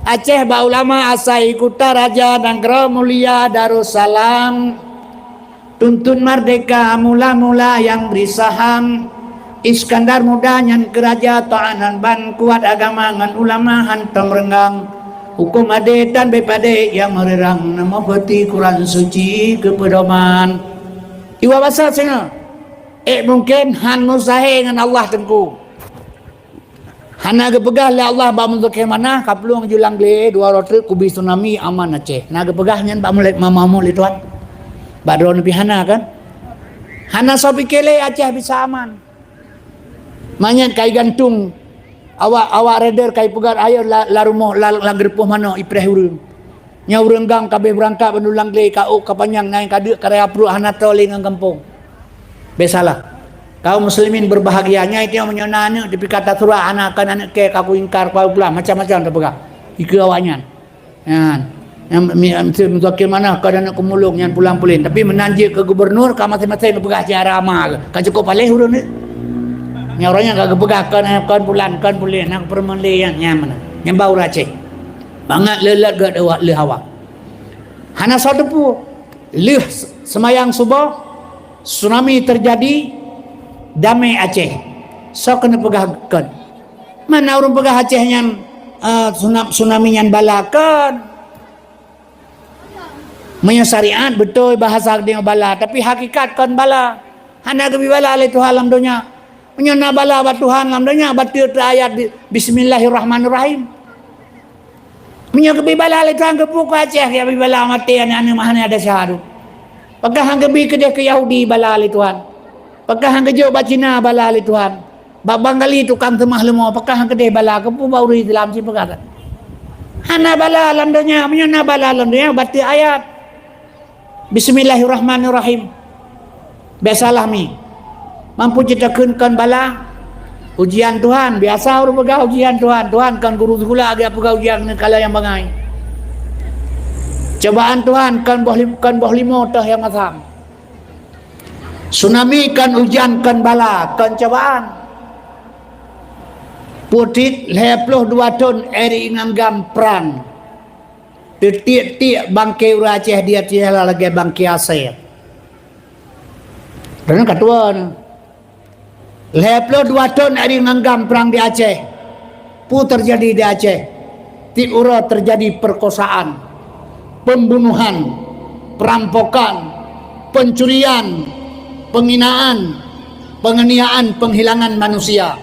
Aceh bak ulama asai kuta raja nanggroe mulia Darussalam. Tuntut merdeka mula-mula nyang bri saham. Iskandar Muda nyan keu raja taat nan ban kuat agama ngon ulama hantom reunggang. Huköm adé tan bèk padé nyang meureurang, na meupeuteupeue Quran Suci keu peudoman. Iwoe baksat singoh. Ék mungken han mustahé ngon Allah teungku. Hana geupeugah lé Allah bak Muzakir Manaf, ka plueng ju lam glé dua droe treuk kubi tsunami aman Aceh. Na geupeugah nyan bak mulai ma-, ma-, mulai tuan. Bak droeneuh pih hana kan? Hana soe pike lé Aceh bisa aman. Manyét kai gantung awak, awak raider kai peugah ayo la, la rumoh la, la geureupoh manok ipreh ureueng. Nyoe ureueng GAM ka abéh beurangkat bandum lam glé, ka ôk ka panyang, nyan ka deuk ka raya pruet hana toe lé ngon gampông. Bèk salah. Kaum muslimin berbahagia, nyan itu meunyoe na aneuk tapi ka tasurak hana kon aneuk kèe ka kuingkar ka pulang macam-macam tapeugah. Ikeue awaknyan. Nyan. Nyang mi-, mi-, Muzakir Manaf ka aneuk keumulông nyan pulang pulen. Tapi meunan jeuet keu gubernur ka maséng-maséng geupeugah cara ama ka. Ka cukup paléh ureueng ni. Nyan ureueng nyan ka geupeugah kon, kon pulan, kon pulen, nak permen lé nyan, nyan meunan. Nyan bak ureueng Aceh. Bangat leulat geuh leuh hawa. Hana soe teupeu. Lheueh seumayang suboh, tsunami teujadi, damé Aceh. Soe keuneuk peugah kon? Mana ureueng peugah Aceh nyan, eh, tsuna-, tsunami nyan bala kon? Meunyoe syariat beutôi bahasa geutanyoe bala, tapi hakikat kon bala. Hana geubri bala lé Tuhan lam donya. Meunyoe na bala bak Tuhan lam donya, bateue teuayat bi-, Bismillahirrahmanirrahim. Meunyoe geubri bala lé Tuhan, keupeue keu Aceh geubri bala maté aneuk-aneuk meuhana desya tu? Pakon han geubri keudeh keu Yahudi bala lé Tuhan? Pakon han geujok bak Cina bala lé Tuhan? Bak Bangali tukang seumah leumo, pakon han keudeh bala? Keupeue bak ureueng Islam cit peugah that? Hana bala lam donya, meunyoe na bala lam donya, bateue ayat. Bismillahirrahmanirrahim. Bèk salah mi. Mampu cit takheun kon bala. Ujian Tuhan, biasa ureuëng peugah ujian Tuhan. Tuhan kon guru sikula lagée peugah ujian keu kala nyang bangai. Cobaan Tuhan kon boh lim-, kon boh limo toh nyang masam. Tsunami kon ujian, kon bala, kon cobaan. Putit lhée ploh dua thon Eri Nganggam prang. Teutiek-tiek bangke ureuëng Aceh di Aceh lagée bangke asée. Keuneuk ka tuan. Lhée ploh dua thon Eri Nganggam prang di Aceh. Peue teujadi di Aceh? Tieb uroe teujadi perkosaan, pembunuhan, perampokan, pencurian, penghinaan, penganiayaan, penghilangan manusia.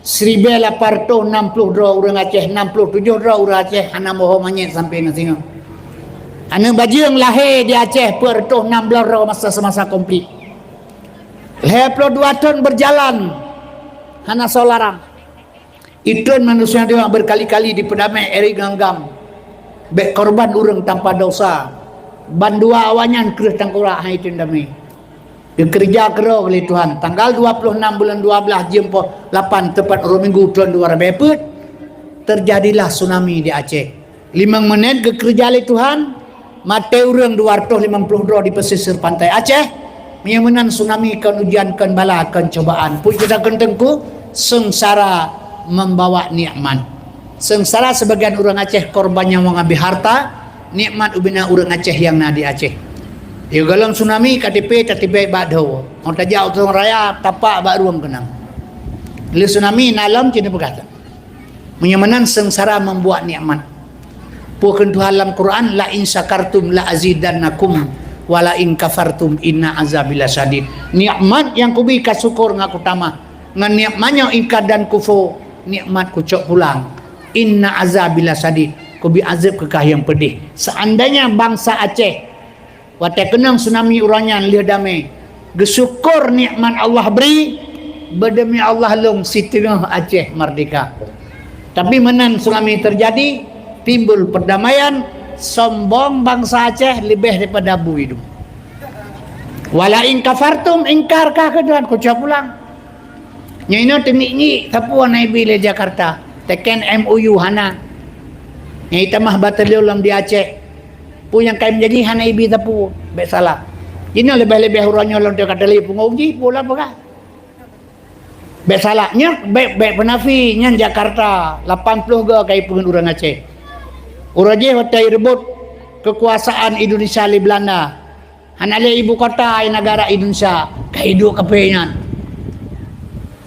Siribée lapan reutôh nam ploh droe ureuëng Aceh, nam ploh tujoh droe ureuëng Aceh hana moho manyét sampoe ngon singoh. Aneuëk bajeueng lahé di Aceh peuet reutôh nam blaih droe masa semasa konflik. Lhée ploh dua thon beujalan hana soe larang. Iton manusia deungon berkali-kali dipeudamé Eri Nganggam bék korban ureuëng tanpa dosa. Bandua awaknyan kreueh tangkurak hai iton damé. Geukeureuja keudroe lé Tuhan. Tanggal dua ploh nam buleuen dua blaih jeuem poh lapan teupat uroe Minggu thon dua ribée peuet, teujadilah tsunami di Aceh. Limong menit geukeureuja lé Tuhan, maté ureuëng dua reutôh limong ploh droe di pesisir pantai Aceh. Meunyoe meunan tsunami kon ujian, kon bala, kon cobaan. Peue cit takheun Teungku, seungsara membawa nikmat. Seungsara sebagian ureuëng Aceh korban nyang meuhabéh harta, nikmat ubena ureuëng Aceh nyang na di Aceh. Di golom tsunami K T P tatibée bak dhoe. Ngon tajak u Tong Raya tapak bak rueng keunong. Lé tsunami na lom cit neupeugah that. Meunyoe meunan seungsara membuat nikmat. Peue kheun Tuhan lam Quran, "La in syakartum la azidannakum, wa la in kafartum inna azabi lasyadid." Nikmat nyang kubi ka syukur ngon kutamah. Ngon nikmat nyoe ingkar dan kufur, nikmat kucok pulang. Inna azabi lasyadid, kubi azab keu kah nyang peudeh. Seandainya bangsa Aceh, watée keunong tsunami uroe nyan lheueh damé, geusyukur nikmat Allah bri, beudemi Allah lôn siteungoh Aceh merdeka. Tapi meunan tsunami teujadi, timbul perdamaian, sombong bangsa Aceh leubeh daripada bu idum. Wa la in kafartum, ingkar kah keu Tuhan, kucok pulang. Nyoe inoe teumik ngiek sapeue hana ibi lé Jakarta. Teken M O U hana. Nyang itamah batalion lom di Aceh. Peue nyang ka imeujadi hana ibi sapeue, bék salah. Jinoe leubeh-leubeh uroe nyoe lom teuka tali pungo uji, peue lah peugah. Bék salah, nyan bék, bék peunafi, nyan Jakarta, lapan ploh goe ka ipeungon ureuëng Aceh. Uroe jih watée ireubot keukuasaan Indonesia lé Belanda. Hana lé ibu kota ai negara Indonesia, ka iduek kaphé nyan.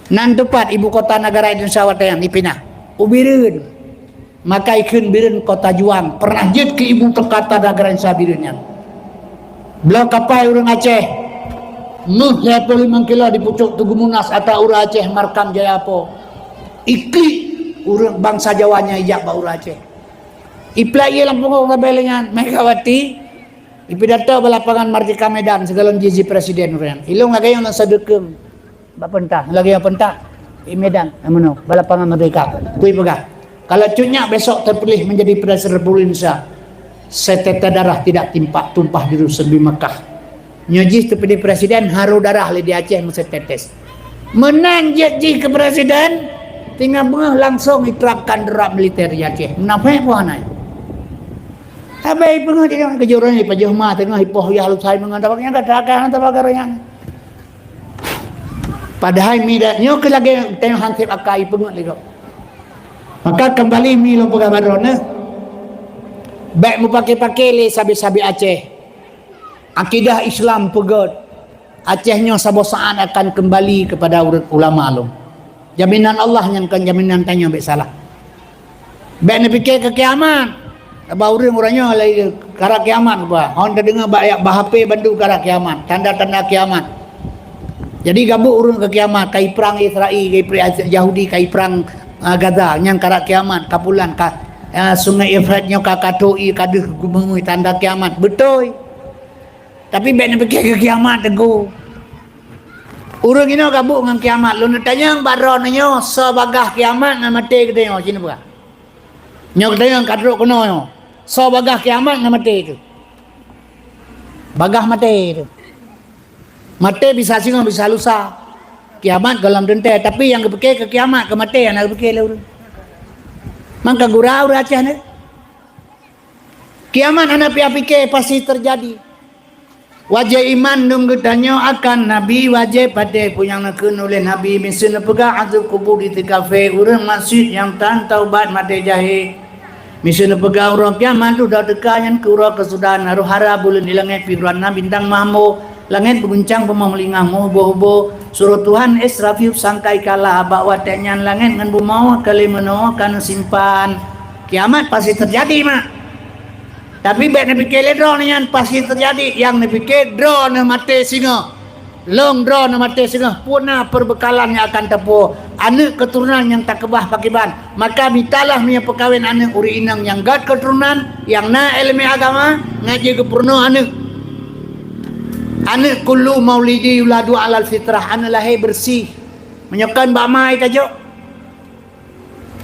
Nan teupat ibu kota negara Indonesia watée nyan ipinah u Bireuen. Maka ikheun Bireuen kota juang, pernah jeuet keu ibu kota negara Indonesia Bireuen nyan. Bloe kapai ureuëng Aceh, méuh lhée ploh limong kilo di pucok Tugu Munas ata ureuëng Aceh Markam Jaya Po. Iklik ureuëng bansa Jawa nyan ijak bak ureuëng Aceh. Iplak ié lam pungo sabe lé nyan, Megawati, Ipidato bak lapangan Merdeka Medan sigohlom jih presiden ureuëng nyan. Ilong lagée nyang na sadeukeung bak peurintah, lagée nyang peurintah di Medan, eh, meunoe, bak lapangan Merdeka. Kui peugah, kalau Cut Nyak besok terpilih menjadi Presiden Republik Indonesia, setetes darah tidak timpa tumpah di Dusun di Mekah. Nyoe jih terpilih presiden, harôh darah lé di Aceh meusetetes. Meunan jeuet jih keu presiden, tinggai beungoh langsong iterapkan drap militer di Aceh. Munafék pun hana. Sabe ipeungeut di dalam keujuran ipajoh ma teungoh ipoh yah lusai meungon tabak nyan ka takah tabak garoh nyan. Padahai mi da-, nyoe keu lagée teuh hanseb akai ipeungeut lé gob. Maka keumbali mi lôn peugah bak droeneuh, bék mupake-pake lé sabe-sabe Aceh. Akidah Islam peugét, Aceh nyoe saboh saát akan keumbali keupada ureuëng ulama lom. Jaminan Allah nyan kon jaminan tanyoe bék salah. Bék neupike keu kiamat. Sabab ureuëng uroe nyoe lagée karab kiamat bah. Hon tadeungoe bak, bak H P bandum karab kiamat, tanda-tanda kiamat. Jadi gabuk ureuëng keu kiamat, ka iprang Israel, ka iprang Yahudi, ka iprang, ah, Gaza, nyang karab kiamat, ka pulan ka, ah, Sungai Efrat nyoe ka kato ié ka deuh geumeungui tanda kiamat. Beutôi. Tapi bék neupike keu kiamat teungku. Ureuëng inoe gabuk ngon kiamat. Lôn neutanyong bak droeneuh nyoe, soe bagah kiamat ngon maté geutanyoe, ci neupeugah. Nyoe geutanyoe ka trok keunoe nyoe. Soe bagah kiamat ngon maté teuh? Bagah maté teuh. Maté bisa singoh bisa lusa. Kiamat gohlom teuntée, tapi nyang geupike keu kiamat, keu maté hana geupike lé ureuëng. Mangka gura ureuëng Aceh nyoe. Kiamat hana payah pike, pasti teujadi. Wajéb iman dum geutanyoe akan Nabi, wajéb patéh peue nyang neukheun uleh Nabi, miseue neupeugah azeueb kubur di teukafe ureuëng maksiet nyang tan taubat maté jahé. Miseue neupeugah uroe kiamat dudoe teuka nyan keu uroe keusudahan, roh hara buleuen di langét piruan na bintang mahmo, langét beuguncang beumah meulingah meuhubô-hubô, suroh Tuhan Israfil sangkai kala, bak watée nyan langét ngon bumoe ka lheueh meunoe ka neusimpan. Kiamat pasti teujadi, mak. Tapi bék neupike lé droeneuh nyan pasti teujadi, nyang neupike droeneuh maté singoh. Lôn droeneuh maté singoh, peue na peubeukalan nyang akan tapuwoe, aneuëk keuturonan nyang takeubah pakriban. Maka mitalah meunyoe peukawen aneuëk ureuëng inong nyang gét keuturonan, nyang na iéleumé agama, ngat jeuet geupeurunoe aneuëk. Aneuëk kullu maulidi yuladu alal fitrah, aneuëk lahé beureuséh. Meunyoe kon bak ma tajok.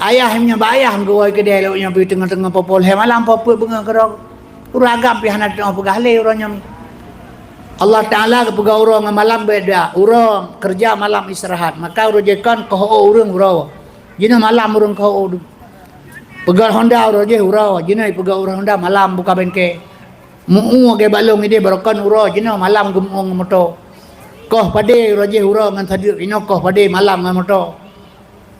Ayah nyoe bak ayah meugeue keudée lôn nyoe bri teungoh-teungoh poh peuet lhée malam, poh peuet beungoh keudroe. Ureuëng agam pih hana teunoh peugah lé uroe nyoe. Allah Taala geupeugah uroe ngon malam beda. Uroe keureuja, malam istirahat. Maka uroe jih kon keuhô ureuëng uroe. Jinoe malam ureuëng keuhô dum. Peugah honda uroe jih uroe. Jinoe peugah ureuëng honda malam buka bengke. Meu-ue lagée balong idéh barokon uroe. Jinoe malam geumeu-ue ngon moto. Koh padé uroe jih uroe ngon sadeuk. Inoe koh padé malam ngon moto.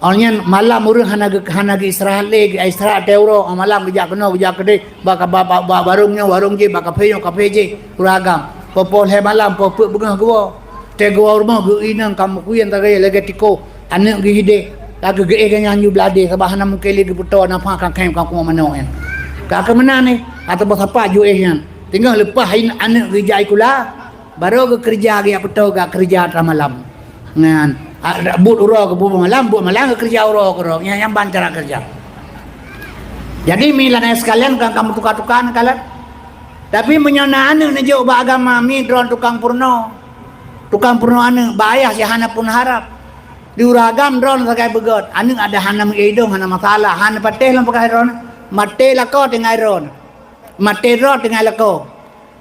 Awaknyan malam ureuëng hana geu-, hana geuistirahat lé, geuistirahat watée uroe, malam geujak keunoe, geujak keudeh, bak, bak, bak, bak warong nyoe, warong jih, bak kafe nyoe, kafe jih, ureuëng agam. Poh-poh lhée malam, poh peuet beungoh geuwoe. Watée geuwoe rumoh, geu-inong ka meukuyen tagaya lagée tikoh, aneuëk geuhideh, ka geugeuéh geuhnyan yue bladeh, sabab hana mungken lé geupeutoe nafah ka khem ka kumoe manok nyan. Ka keu meunan neh, ateueh boh sapa ju éh nyan. Teungoh leupah in-, aneuëk geujak sikula, Barô geukeureuja geujak peutoe geukeureuja atra malam. Nyan, a, buet uroe keu buet malam, buet malam geukeureuja uroe keudroe. Nyan, nyan ban cara keureuja. Jadi, mi lagée sekalian, kon ka meutuka-tuka neukalon. Tapi meunyoe na aneuëk neujok bak agama, mi droen tukang peurunoe. Tukang peurunoe aneuëk, bak ayah cit hana pun harab. Di ureuëng agam droen sagai beugét. Aneuëk ada hana meuidong, hana masalah. Hana patéh lom peugah droen. Maté lakoe tinggai droen. Maté droen tinggai lakoe.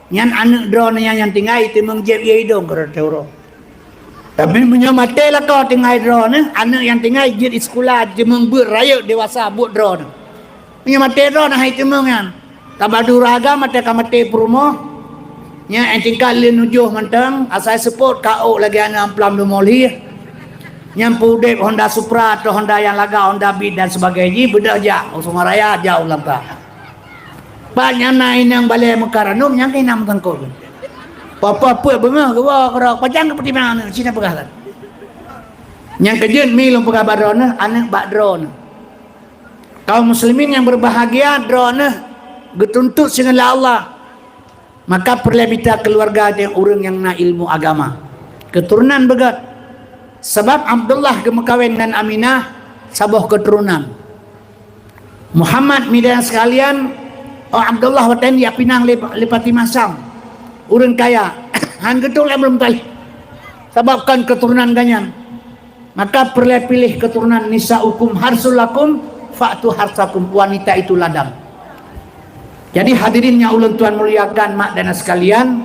Nyan aneuëk droeneuh nyan nyang tinggai teumeung jieb ie idong keudroe teuh uroe. Tapi meunyoe maté lakoe tinggai droeneuh, aneuëk nyang tinggai jeuet sikula teumeung beuet rayeuk dewasa buet droeneuh. Meunyoe maté droeneuh hai teumeung nyan, ka badu raga maté ka maté peurumoh, nyan nyang tingkat lé nujoh mantong, asai seupôt ka ôk lagée aneuëk amplam lumoh lhih. Nyang peudeb Honda Supra atau Honda nyang lagak, Honda Beat dan sebagainya, beudôh jak u Sungai Raya, jak u Langkah. Pat nyang na inong balée meukaranum nyang keuh na meusangkot. Papa peuet beungoh geuwoe keudroe, pajan geupeutimang aneuëk, cit na peugah that. Nyang keujeuet mi lôn peugah bak droeneuh, aneuëk bak droeneuh. Kaum muslimin nyang berbahagia, droeneuh geutuntot singoh lé Allah. Maka peureulée mita keuluwarga deungon ureuëng nyang na ilmu agama. Keuturonan beugét. Sabab Abdullah geumeukawen ngon Aminah saboh keuturonan. Muhammad, mi dan sekalian, oh Abdullah watée nyan jak pinang lé, lé Fatimah Syam. Ureuëng kaya, han geutueng lé meureumpali. Sabab kon keuturonan geuhnyan. Maka peureulée piléh keuturonan, "Nisaukum harsul lakum, fa'tu harsakum." Wanita itu ladang. Jadi hadirin nyang ulôn tuan muliakan, mak dan sekalian,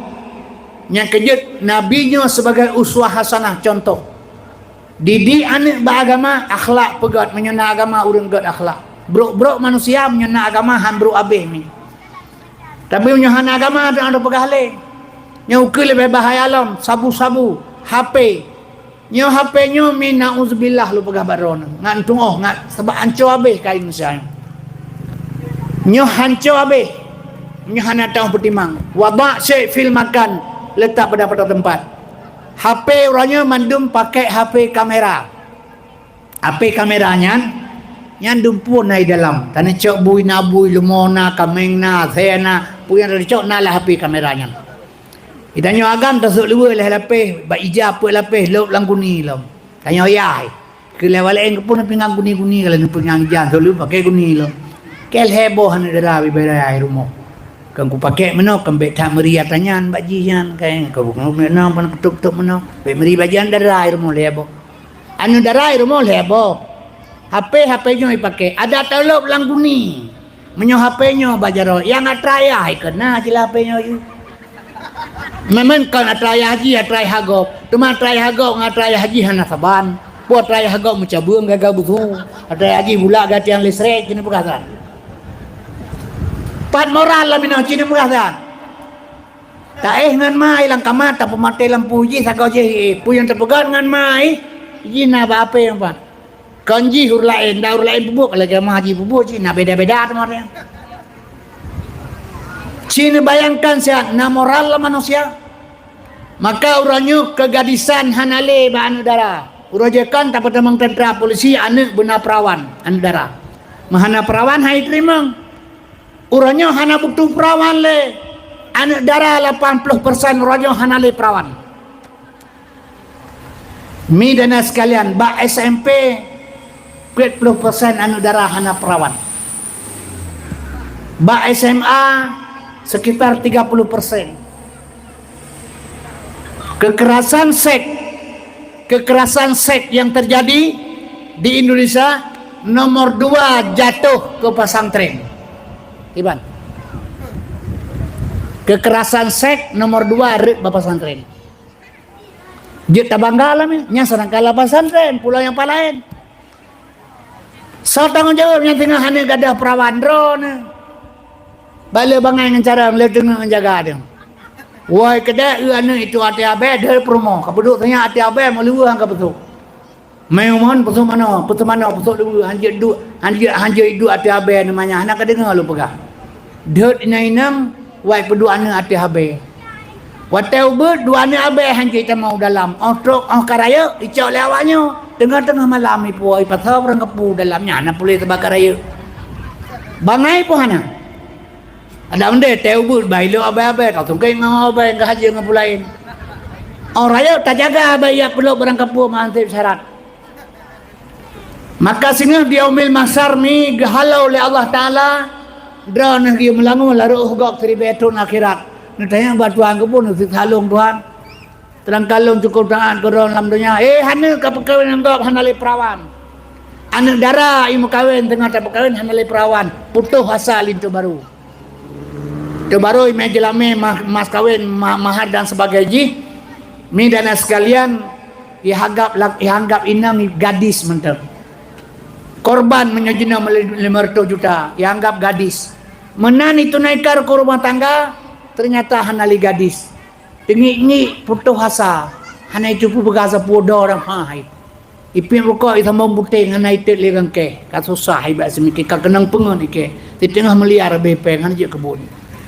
nyang keujeuet Nabi nyoe sebagai uswah hasanah, contoh. Didik aneuëk bak agama, akhlak peugét, meunyoe na agama ureuëng gét akhlak. Brok-brok manusia meunyoe na agama han brok abéh mi. Tapi meunyoe hana agama, hana peugah lé. Nyoe ukeue leubeh bahaya lom, sabu-sabu, H P. Nyoe H P nyoe mi nauzubillah lôn peugah bak droeneuh. Ngat tuoh, ngat sabab hanco abéh kayée manusia nyoe. Nyoe hanco abéh. Nyoe hana teuh peutimang. Wada' syai' fil makan, letak pada, pada tempat. H P uroe nyoe mandum pakai H P kamera. H P kamera nyan, nyan dumpeue na di dalam. Taneucok bui na bui, leumo na, kaméng na, asèe na, peue nyang taneucok na lam H P kamera nyan. Di tanyoe agam tasôk luweue lhèe lapéh, bak ija peuet lapéh, lôb lam guni lom. Tanyoe yah. Keu lhèe walek keupeue neupingang guni-guni, kalau neupingang ija, sôk luweue paké guni lom. Keu lhèe boh aneuk dara bibaya di rumoh. Kan kupaké meunoe, kan bèk that meuri atra nyan bak jih nyan, kan. Ka bunoe meunoe, pan keutup-tup meunoe. Bèk meuri bak jih dara di rumoh lhèe boh. Aneuk dara di rumoh lhèe boh. H P, H P nyoe ipaké. Adak talôb lam guni. Meunyoe H P nyoe bak jaroe, nyang atra yah ikheun na cit lam H P nyoe jih. Memang kon atra ayah jih, atra ayah gob. Teuma atra ayah gob ngon atra ayah jih hana saban. Peue atra ayah gob meucabeueng gaga busu. Atra ayah jih bulak gatiang listrik, keuneuk peugah that. Pat moral lam inoe, keuneuk peugah that. Taéh ngon ma i lam kama, tapeumaté lampu jih, sagoe jih, eh, peue nyang teupeugah ngon ma i, jih na bak apée nyan pat. Kon jih ureuëng laén, dak ureuëng laén peubuet, lagée ma jih peubuet, jih na beda-beda teuma nyan. Ci neubayangkan siat na moral lam manusia. Maka uroe nyoe keugadisan hana lé bak aneuëk dara. Uroe jih kon tapeutamong teuntra polisi, aneuëk beuna peurawan, aneuëk dara. Meuhana peurawan hai teurimong. Uroe nyoe hana butuh peurawan lé. Aneuëk dara lapan ploh persen uroe nyoe hana lé peurawan. Mi dan sekalian, bak S M P, peuet ploh persen aneuëk dara hana peurawan. Bak S M A, sekitar tiga puluh persen. Kekerasan seks, kekerasan seks yang terjadi di Indonesia nomor dua jatuh ke pesantren. Iban. Kekerasan seks nomor dua rot bak pesantren. Jeuet tabangga lam nyan, sedangkan lam pesantren, pulo nyang laén. Soe tanggong jaweueb nyang teungoh hana gadoh peurawan droeneuh? Bale bangai ngon cara lé teungoh jaga deuh. Woi, keudeh eu aneuëk itu até abée deuh peurumoh, ka peuduek seunyak até abée meuluweuh ka peusok. Meumon peusok manoe, peusok manoe, peusok luweuh, hanjeuet duek, hanjeuet, hanjeuet duek até abée namanya, hana ka deungoe lôn peugah. Deuet inong-inong, wai peuduek aneuëk até abée. Watée ubeuet dua aneuëk abée hanjeuet tamong u dalam, óh trok óh ka rayeuk icok lé awaknyoe, teungoh-teungoh malam ipuwoe ipasoe barang kapu dalam nyan na puléh teuba ka rayeuk. Bangai pun hana. Ada undeh tée ubeuet bai lok abée-abée ka tungkeng ngon abée ka hajeue ngon pulain. Óh rayeuk tajaga abée yak peulok barang kapu meuanseb syarat. Maka singoh di yaumil mahsyar mi geuhalo lé Allah Taala, droeneuh geumeulangue larôh gob siribée thon akhirat. Neutanyong bak Tuhan keupeue neusiksa lôn Tuhan. Teurangkan lôn cukôp taát keu droeneuh lam donya. Eh, hana ka peukawen ngon gob hana lé peurawan. Aneuëk dara i meukawen teungoh tapeukawen hana lé peurawan. Putôh asa linto barô. Teubarô imé jeulamé ma-, mas kawén, ma-, mahar dan sebagai jih, mi dan sekalian, ihanggab la-, ihanggab inong gadis mantong. Korban meunyoe jinoe meuli lima ratus juta, ihanggab gadis. Meunan itunaikan keu rumah tangga, ternyata hana lé gadis. Teungiek-ngiek putôh asa, hana iteupeue peugah sapeue droe ram hai. Ipiep rukok isambong puténg hana itet lé rangkée, ka susah ibak seumiké ka keunong peungon ikée, siteungoh miliar beh péng hana jeuet keu buet.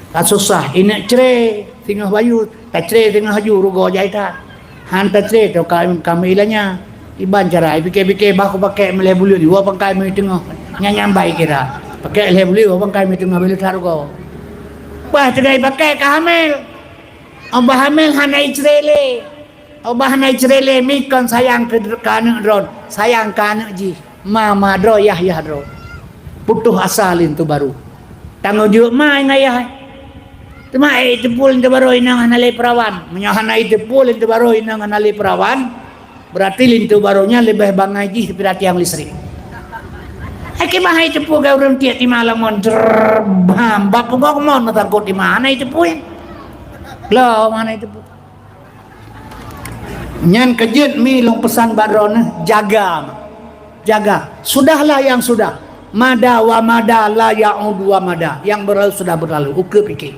Ka susah ineuk cre, singoh bayu, tacre singoh aju rugoe jai that. Han tacre teuka kami ilanya. Iban cara ipike-pike bah kupakek meulhée buleuen, iwoe pangkai meuteungoh. Nyan nyang bai kira. Pakek lhée buleuen, iwoe pangkai meuteungoh, beu leuta rugoe. Bah teuga ipakek ka hamel. Bah hamel hana icre lé. Obah na icre lé mi kon sayang keu, keu aneuk droe, sayang keu aneuk jih. Ma, ma droe, yah, yah droe. Putôh asa linto barô. Tanggong jaweueb ma ngon yah. Teuma, eh, iteupue linto barô inong hana lé peurawan. Meunyoe hana iteupue linto barô inong hana lé peurawan, berarti linto barô nyan leubeh bangai jih daripada tiang listrik. Ai kiban hai teupue gaya ureueng tiek tima lamon, jrrrr, bam, bak pungok mon meusangkot tima, hana iteupue. Lom hana iteupue. Nyan keujeuet mi lôn peusan bak droeneuh, jaga. Jaga. Sudahlah yang sudah. Mada wa mada la ya'udu wa mada. Yang berlalu sudah berlalu. Ukeue pike.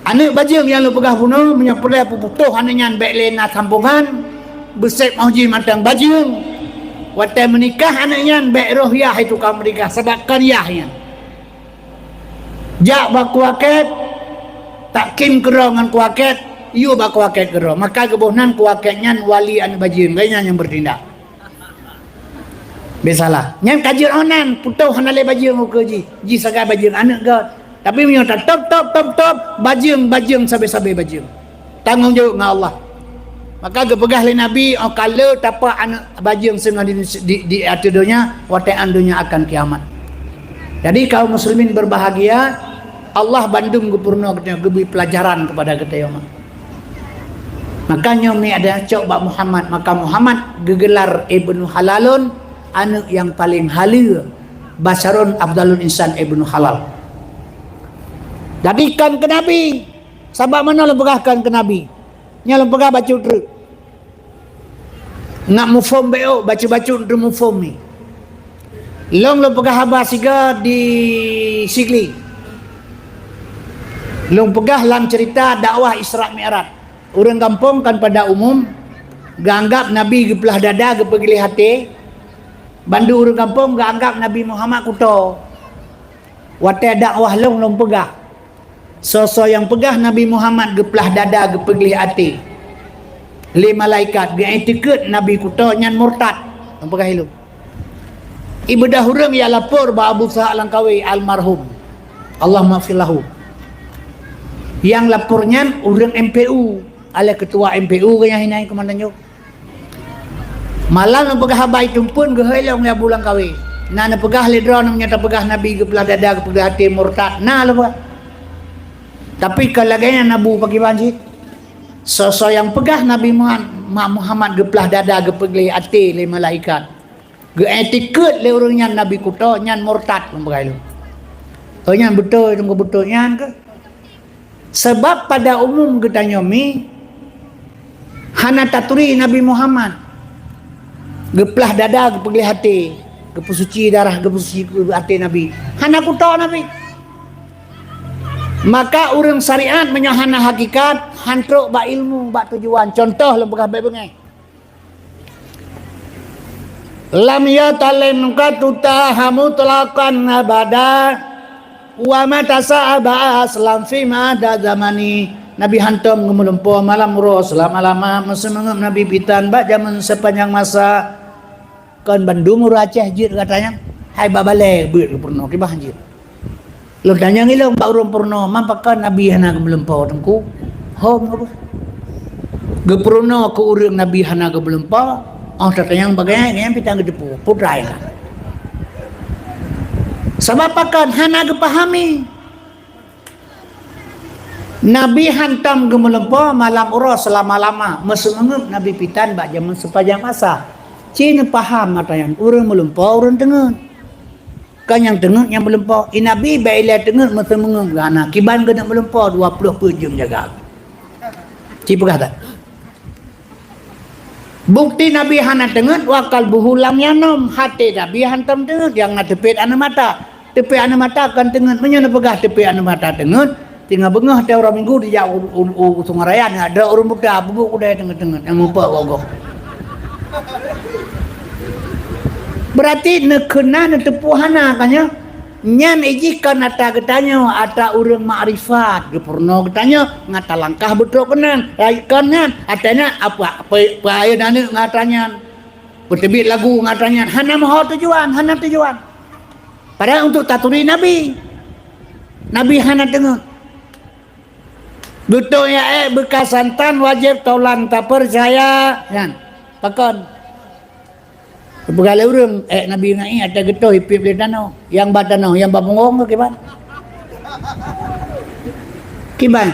Aneuk bajeueng nyang lôn peugah bunoe, meunyoe peureulée peuputôh aneuk nyan bék lé na sambongan, beuseb óh jih mantong bajeueng. Watée meunikah aneuk nyan bék roh yah itu ka meunikah, sabab kon yah nyan. Jak bak kuakét, takkim keudroe ngon kuakét, yue bak kuakét keudroe. Maka geuboh nan kuakét nyan wali aneuk bajeueng, gobnyan nyang beutindak. Biasalah. Nyan ka jeuet óh nan, putôh hana lé bajeueng ukeue jih. Jih sagai bajeueng aneuk gét. Tapi meunyoe tatôb, tôb, tôb, tôb, bajeueng, bajeueng, sabe-sabe bajeueng. Tanggong jaweueb ngon Allah. Maka geupeugah lé Nabi, "Oh, ka le tapak aneuk bajeueng singoh di, di, di ateueh donya, watée án donya akan kiamat." Jadi, kaum muslimin berbahagia, Allah bandum geupeurunoe geutanyoe, geubri pelajaran kepada geutanyoe. Maka nyoe mi ada cok bak Muhammad, maka Muhammad geugelar Ibnu Halalun, aneuk nyang paleng haleue, basyarun afdalul insan Ibnu Halal. Jadi kan keu Nabi, Sabab meunan lôn peugah kon keu Nabi. Nyan lôn peugah bacut treuk. Nak muphom bék, bacut-bacut treuk muphom ni. Lôn, lôn peugah haba siga di Sigli. Lôn peugah lam cerita dakwah Isra Mi'raj. Ureuëng gampông kan pada umum geuanggab Nabi geuplah dada, geupeugleh até. Bandum ureuëng gampông geuanggab Nabi Muhammad kuto. Watée dakwah lôn, lôn peugah, soe-soe nyang peugah Nabi Muhammad geuplah dada, geupeugleh até lé malaikat, geuiktikeuet Nabi kuto, nyan murtad. Lôn peugah ilôn. Ibeudôh ureuëng nyang lapor bak Abu Ishaq Langkawi almarhum, Allahumma ghfir lahu. Nyang lapor nyan ureuëng M P U, aleh keutua M P U nyang hina keumandan nyoe. Malam neupeugah haba itumpun geuhôi lom lé Abu Langkawi. Na neupeugah lé droeneuh meunyoe tapeugah Nabi geuplah dada, geupeugleh até, murtad. Na lom. Tapi kon lagée nyan Abu pakriban cit. Soe-soe nyang peugah Nabi Muhammad, Muhammad geuplah dada, geupeugleh até lé malaikat, geuiktikeuet lé ureuëng nyan Nabi kuto, nyan murtad, lôn peugah ilôn. Oh, nyan beutôi, teungku, beutôi nyan keuh. Sabab pada umum geutanyoe mi hana taturi Nabi Muhammad geuplah dada, geupeugleh até, geupeusuci darah, geupeusuci até Nabi. Hana kuto Nabi. Maka ureuëng syariat meunyoe hana hakikat, han trok bak ilmu, bak tujuan. Contoh lôn peugah bék beungéh. Lam yatalim qattu taha mutlaqan abada, wa mata sa'aba aslam fi mada zamani. Nabi hantom geumeulumpo malam uroe seulama-lama, meuseumeungeup Nabi pitan bak jameun sepanjang masa. Kon bandum ureuëng Aceh jeuet gata nyan, hai bak balée beuet geupeurunoe, kiban jeuet. Lôn tanyong ilôn bak ureuëng peurunoe, man pakon Nabi hana geumeulumpo, Teungku? Hom geupeue? Geupeurunoe keu ureuëng Nabi hana geumeulumpo, oh tatanyong bagaih nyan pitan geuteupeue, peue treuk ka. Sabab pakon hana geupahami. Nabi hantom geumeulumpo malam uroe seulama-lama, meuseumeungeup Nabi pitan bak jameun sepanjang masa. Ci neupaham ata nyan, ureuëng meulumpo, ureuëng teungeut. Kon nyang teungeut nyang meulumpo. I Nabi bék ilée teungeut meuseumeungeup geuhana. Kiban geuneuk meulumpo dua ploh peuet jeuem jaga. Ci peugah that. Bukti Nabi hana teungeut, wa qalbuhu lam yanam, até Nabi hantom teungeut, nyang na teupet aneuk mata. Teupet aneuk mata kon teungeut, meunyoe neupeugah teupet aneuk mata teungeut, teungoh beungoh teuh uroe Minggu dijak u, u, u, u Sungai Raya, na droe ureuëng buta, bubuk kudai teungeut-teungeut, nyang muphom gogoh. Berarti neukheun na neuteupeue hana kan nyoe? Nyan ijih kon ata geutanyoe, ata ureuëng makrifat, geupeurunoe geutanyoe, ngat talangkah beutrok keunan, rayeuk kon nyan, ata nyan, apa, pe-, peue ayeuen aneuk ngat ata nyan, peuteubiet lagu ngat ata nyan, hana meuho tujuan, hana tujuan. Padahai untuk taturi Nabi, Nabi hana teungeut. Beutôi ya ék beuka santan wajéb taulan tapeucaya, nyan. Pakon? Peugah lé ureuëng, ék Nabi ngai ata geutoh ipiep lé tanoh. Nyang ba tanoh, nyang ba punggong keu kiban? Kiban?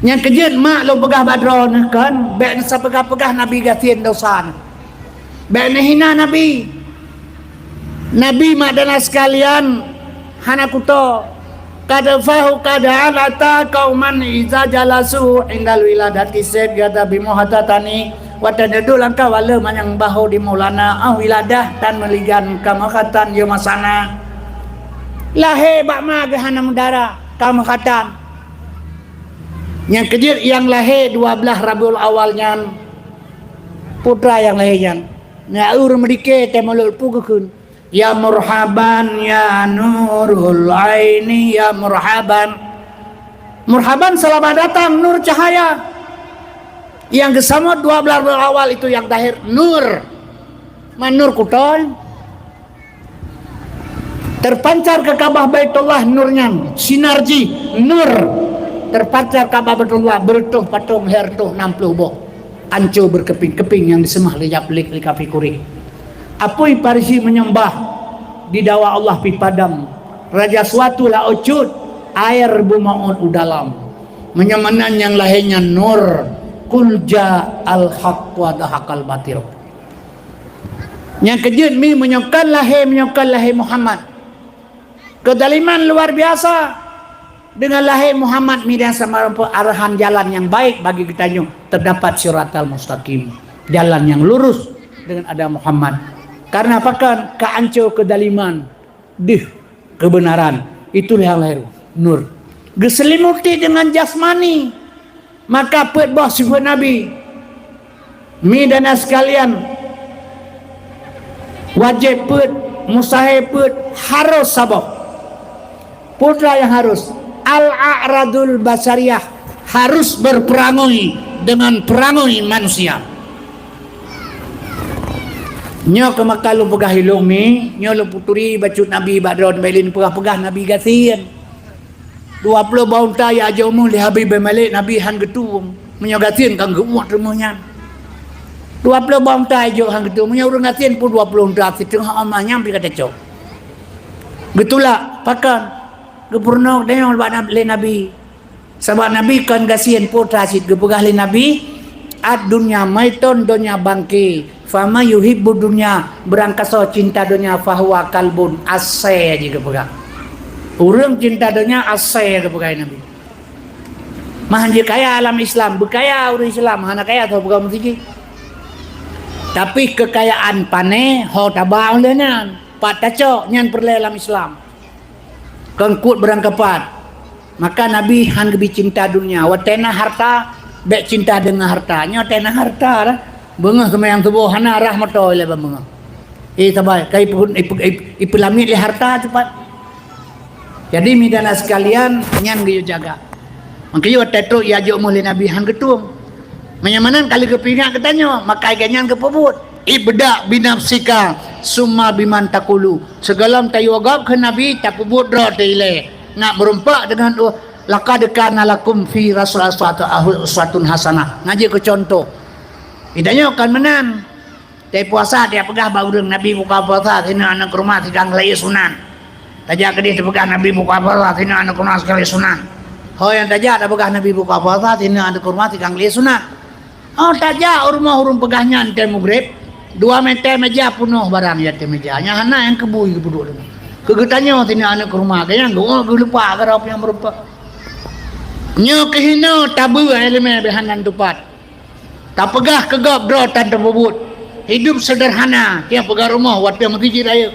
Nyang keujeuet mak lôn peugah bak droeneuh kon, bék neusapeugah-peugah Nabi gasien dosa nyoe. Bék neuhina Nabi. Nabi mak dan sekalian hana kuto. Kad fahu kad alata kauman iza jalasu indal wiladati sed gata bimuhatatani. Watée neudok langkah wale manyang bahu di Maulana ah wiladah tan meuligan kameukhatan yomasana. Lahé bak ma geuhana meudara kameukhatan. Nyang keujeuet nyang lahé dua blaih Rabiul Awal nyan, putra nyang lahé nyan. Nyan ureuëng meudike teuh mulot peue geukheun. Ya murhaban, ya nurul aini, ya murhaban. Murhaban, selamat datang, nur cahaya. Nyang geusamot dua blaih Rabiul Awal itu nyang zahir, nur. Man nur kuton. Terpancar ke Ka'bah Baitullah nur nyan, sinar jih, nur. Terpancar Ka'bah Baitullah, beureutoh patong, lhèe reutôh nam ploh boh. Ancô beurkeuping-keuping nyang diseumah lé Japlik lé kafé Quraisy. Apui Parisi meunyeumbah di dawa Allah pih padam. Raja Suwatu laôt cut, air beumeuôt u dalam. Meunyoe meunan nyang lahé nyan nur, qul ja'al haqq wa zahaqal batil. Nyang keujeuet mi meunyoe kon lahé, meunyoe kon lahé Muhammad. Keuzaliman luar biasa. Dengan lahé Muhammad, mi dan sama rumpok arahan jalan nyang baik bagi geutanyoe, teudapat siratal mustaqim, jalan nyang lurus dengan ada Muhammad. Karena pakon? Ka anco keudaliman, deuh keubeunaran, itu nyang lahé nur. Geuseulimuti dengan jasmani, maka peuet boh sifeut Nabi. Mi dan sekalian, wajéb peuet, mustahé peuet, harus saboh. Peue nyang harus? Al-a'radul basyariyah, harus berperangui dengan perangui manusia. Nyoe keuh maka lôn peugah ilôn mi, nyoe lôn peuturi bacut Nabi bak droe, bèk lé neupeugah-peugah Nabi gasien. Dua ploh boh unta ya jeuet meuh lé Habib bin Malik, Nabi han geutueng. Meunyoe gasien kan geuuet rumoh nyan. Dua ploh boh unta ya jeuet han geutueng. Meunyoe ureueng gasien pun dua ploh unta siteungoh eumah nyan pih ka tacok. Geutulak, pakon? Geupeurunoe deungon bak na-, lé Nabi. Sabab Nabi kon gasien, peue teuma cit geupeugah lé Nabi, "Ad-dunya maitun, donya bangke. Faman yuhibbud dunya, barangkasoe cinta donya, fahuwa kalbun, asèe," jih geupeugah. Ureueng cinta donya asèe geupeugah Nabi. Mah jih kaya lam Islam, beukaya ureueng Islam, hana kaya tho peugah meuseujid. Tapi keukayaan pané ho taba ulèe nyan, pat tacok nyan peureulèe lam Islam. Kon keuh barangkapat. Maka Nabi han geubi cinta dunia. Watèe na harta, bèk cinta deungon harta. Nyoe watèe na harta dah. Beungoh seumayang suboh hana rhah moto ilèe ban beungoh. Eh, sabai, ka ipe-, ipe-, ipe-, ipeulamiet lé harta teupat. Jadi, mi dan sekalian, nyan geuyue jaga. Maka watèe trok ya jok meuh lé Nabi han geutueng. Meunyoe meunan ka lheueh geupeuingat geutanyoe, maka lagèe nyan geupeubuet. "Ibda binafsika, summa biman taqulu." Sigohlom tayue gob kheun Nabi, tapeubuet droe teuh ilèe. Nak meureumpok deungon, "Laqad kana lakum fi Rasulillah uswatun hasanah." Nyan jeuet keu contoh. Geutanyoe kon meunan. Watèe puasa, tiep peugah bak ureueng, "Nabi buka puasa, sinan aneuk kurma, sinan galak ié sunan." Tajak keudeh tapeugah, "Nabi buka puasa, sinan aneuk kurma, sinan galak ié sunan." Ho nyang tajak tapeugah, "Nabi buka puasa, sinan aneuk kurma, sinan galak ié sunan." Oh, tajak u rumoh ureueng peugah nyan watèe mugreb, dua mètè mèja peunoh barang nyang ateueh mèja. Nyan hana nyang keubui geupeuduek deungon. Keu geutanyoe sinan aneuk kurma, keu nyang geu-, geuleupah keudroe nyang meureumpok. Nyoe keuh hinoe tabeue ileumèe beuh hana teupat. Tapeugah keu gob droe tan tapeubuet. Hidup seudeurhana, tiep peugah rumoh watèe meuseujid rayeuk.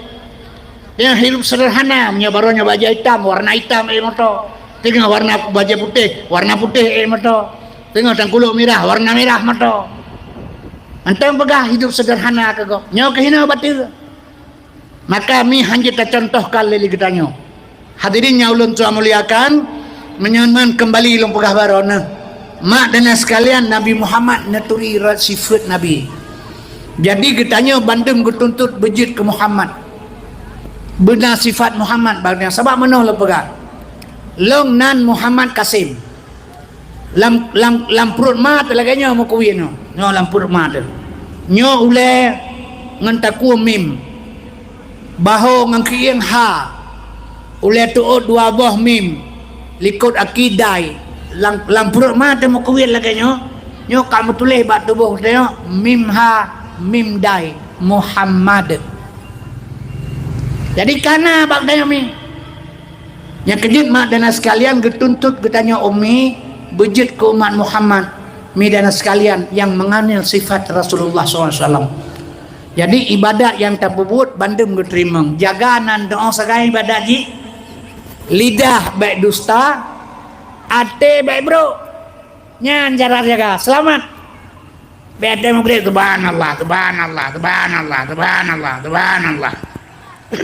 Tiep hidup seudeurhana, meunyoe barô nyoe bajèe itam, warna itam ék meuto. Teungoh warna bajèe putéh, warna putéh ék meuto. Teungoh tangkulôk mirah, warna mirah meuto. Mantong peugah hidup seudeurhana keu gob. Nyoe keuh hinoe bateue. Maka mi han jeuet tacontohkan lé geutanyoe. Hadirin nyang ulôn tuan muliakan, meunyoe nyan keumbali lôn peugah baroe neuh. Mak dan ayah sekalian, Nabi Muhammad neuturi rot sifeut Nabi. Jadi geutanyoe bandum geutuntot beujeuet keu Muhammad. Beuna sifat Muhammad bak geutanyoe. Sabab meunoe lôn peugah. Lôn nan Muhammad Kasim. Lam, lam, lam pruet ma teuh lagèe nyoe meukuwit nyoe. Nyoe lam pruet ma teuh. Nyoe ulèe ngon takue mim. Bahô ngon keuieng ha. Ulèe teuôt dua boh mim. Likot aki dai. Lam, lam pruet ma teuh meukuwit lagèe nyoe. Nyoe ka meutuléh bak tuboh geutanyoe mim ha, mim dai. Muhammad. Jadi kana bak geutanyoe mi. Nyang keujeuet mak dan ayah sekalian geutuntot geutanyoe ummi beujeuet keu umat Muhammad, mi dan ayah sekalian nyang meunganal sifat Rasulullah sallallahu alaihi wasallam. Jadi ibadat nyang tapeubuet bandum geuteurimong. Jaga nan doa sagai ibadat jih. Lidah bèk dusta, até bèk brok. Nyan cara jaga, seulamat. Bèk watèe mugreb, "Subhanallah, subhanallah, subhanallah, subhanallah, subhanallah."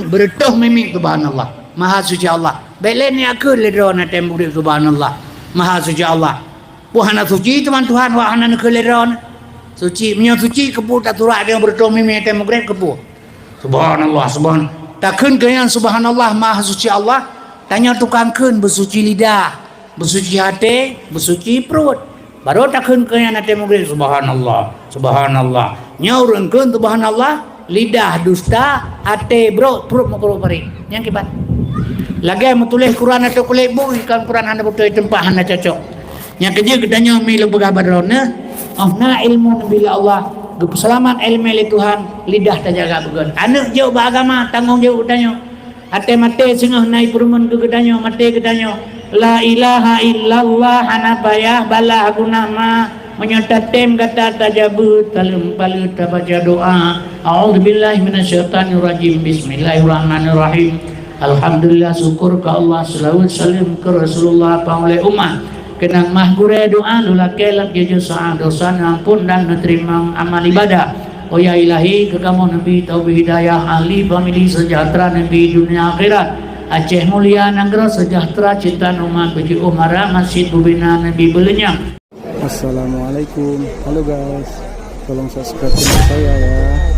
Beureutoh mimiek, "Subhanallah, maha suci Allah." Bèk lé neukheun lé droeneuh watèe mugreb, "Subhanallah, maha suci Allah." Peue hana suci teuma Tuhan, wak hana neukheun lé droeneuh. Suci, meunyoe suci keupeue tasurak deungon beureutoh mimiek watèe mugreb keupeue? "Subhanallah, subhan-," takheun keu nyan, "Subhanallah, maha suci Allah." Tanyoe tukang kheun beusuci lidah. Beusuci até, beusuci pruet. Barô takheun keu nyan watèe mugreb, "Subhanallah, subhanallah." Nyoe ureueng kheun subhanallah, lidah dusta, até brok, pruet meukeurok parit. Nyan kiban. Lagèe meutuléh Quran ateueh kulét bu, kan Quran hana beutôi teumpat, hana cocok. Nyang keujeuet geutanyoe mi lôn peugah bak droeneuh, oh na ilmu neubri lé Allah, geupeuseulamat ileumèe lé Tuhan, lidah tajaga beugöt. Aneuk jok bak agama, tanggông jaweueb geutanyoe. Até maté singoh na ipeureumeun keu geutanyoe, maté geutanyoe. La ilaha illallah hana payah balaih guna ma. Meunyoe tatem gata tajabeue, taleuem paleue tabaca doa. A'udzubillahi minasyaitonirrajim. Bismillahirrahmanirrahim. Alhamdulillah, syukur keu Allah, seulaweuet saleuem keu Rasulullah, panghulée umat. Keunong mah gurée doa lôn lakée lam jeuet seuah dosa, neuampon dan neuteurimong amal ibadah. Oh ya Ilahi, keu kamoe neubi taufik hidayah, ahli famili seujahteura neubi dunia akhirat. Aceh mulia, nanggroe seujahteura, cinta umat beujiôh mara, masjid bubina neubi beuleunyang. Assalamualaikum. Halo guys, tolong subscribe channel saya ya.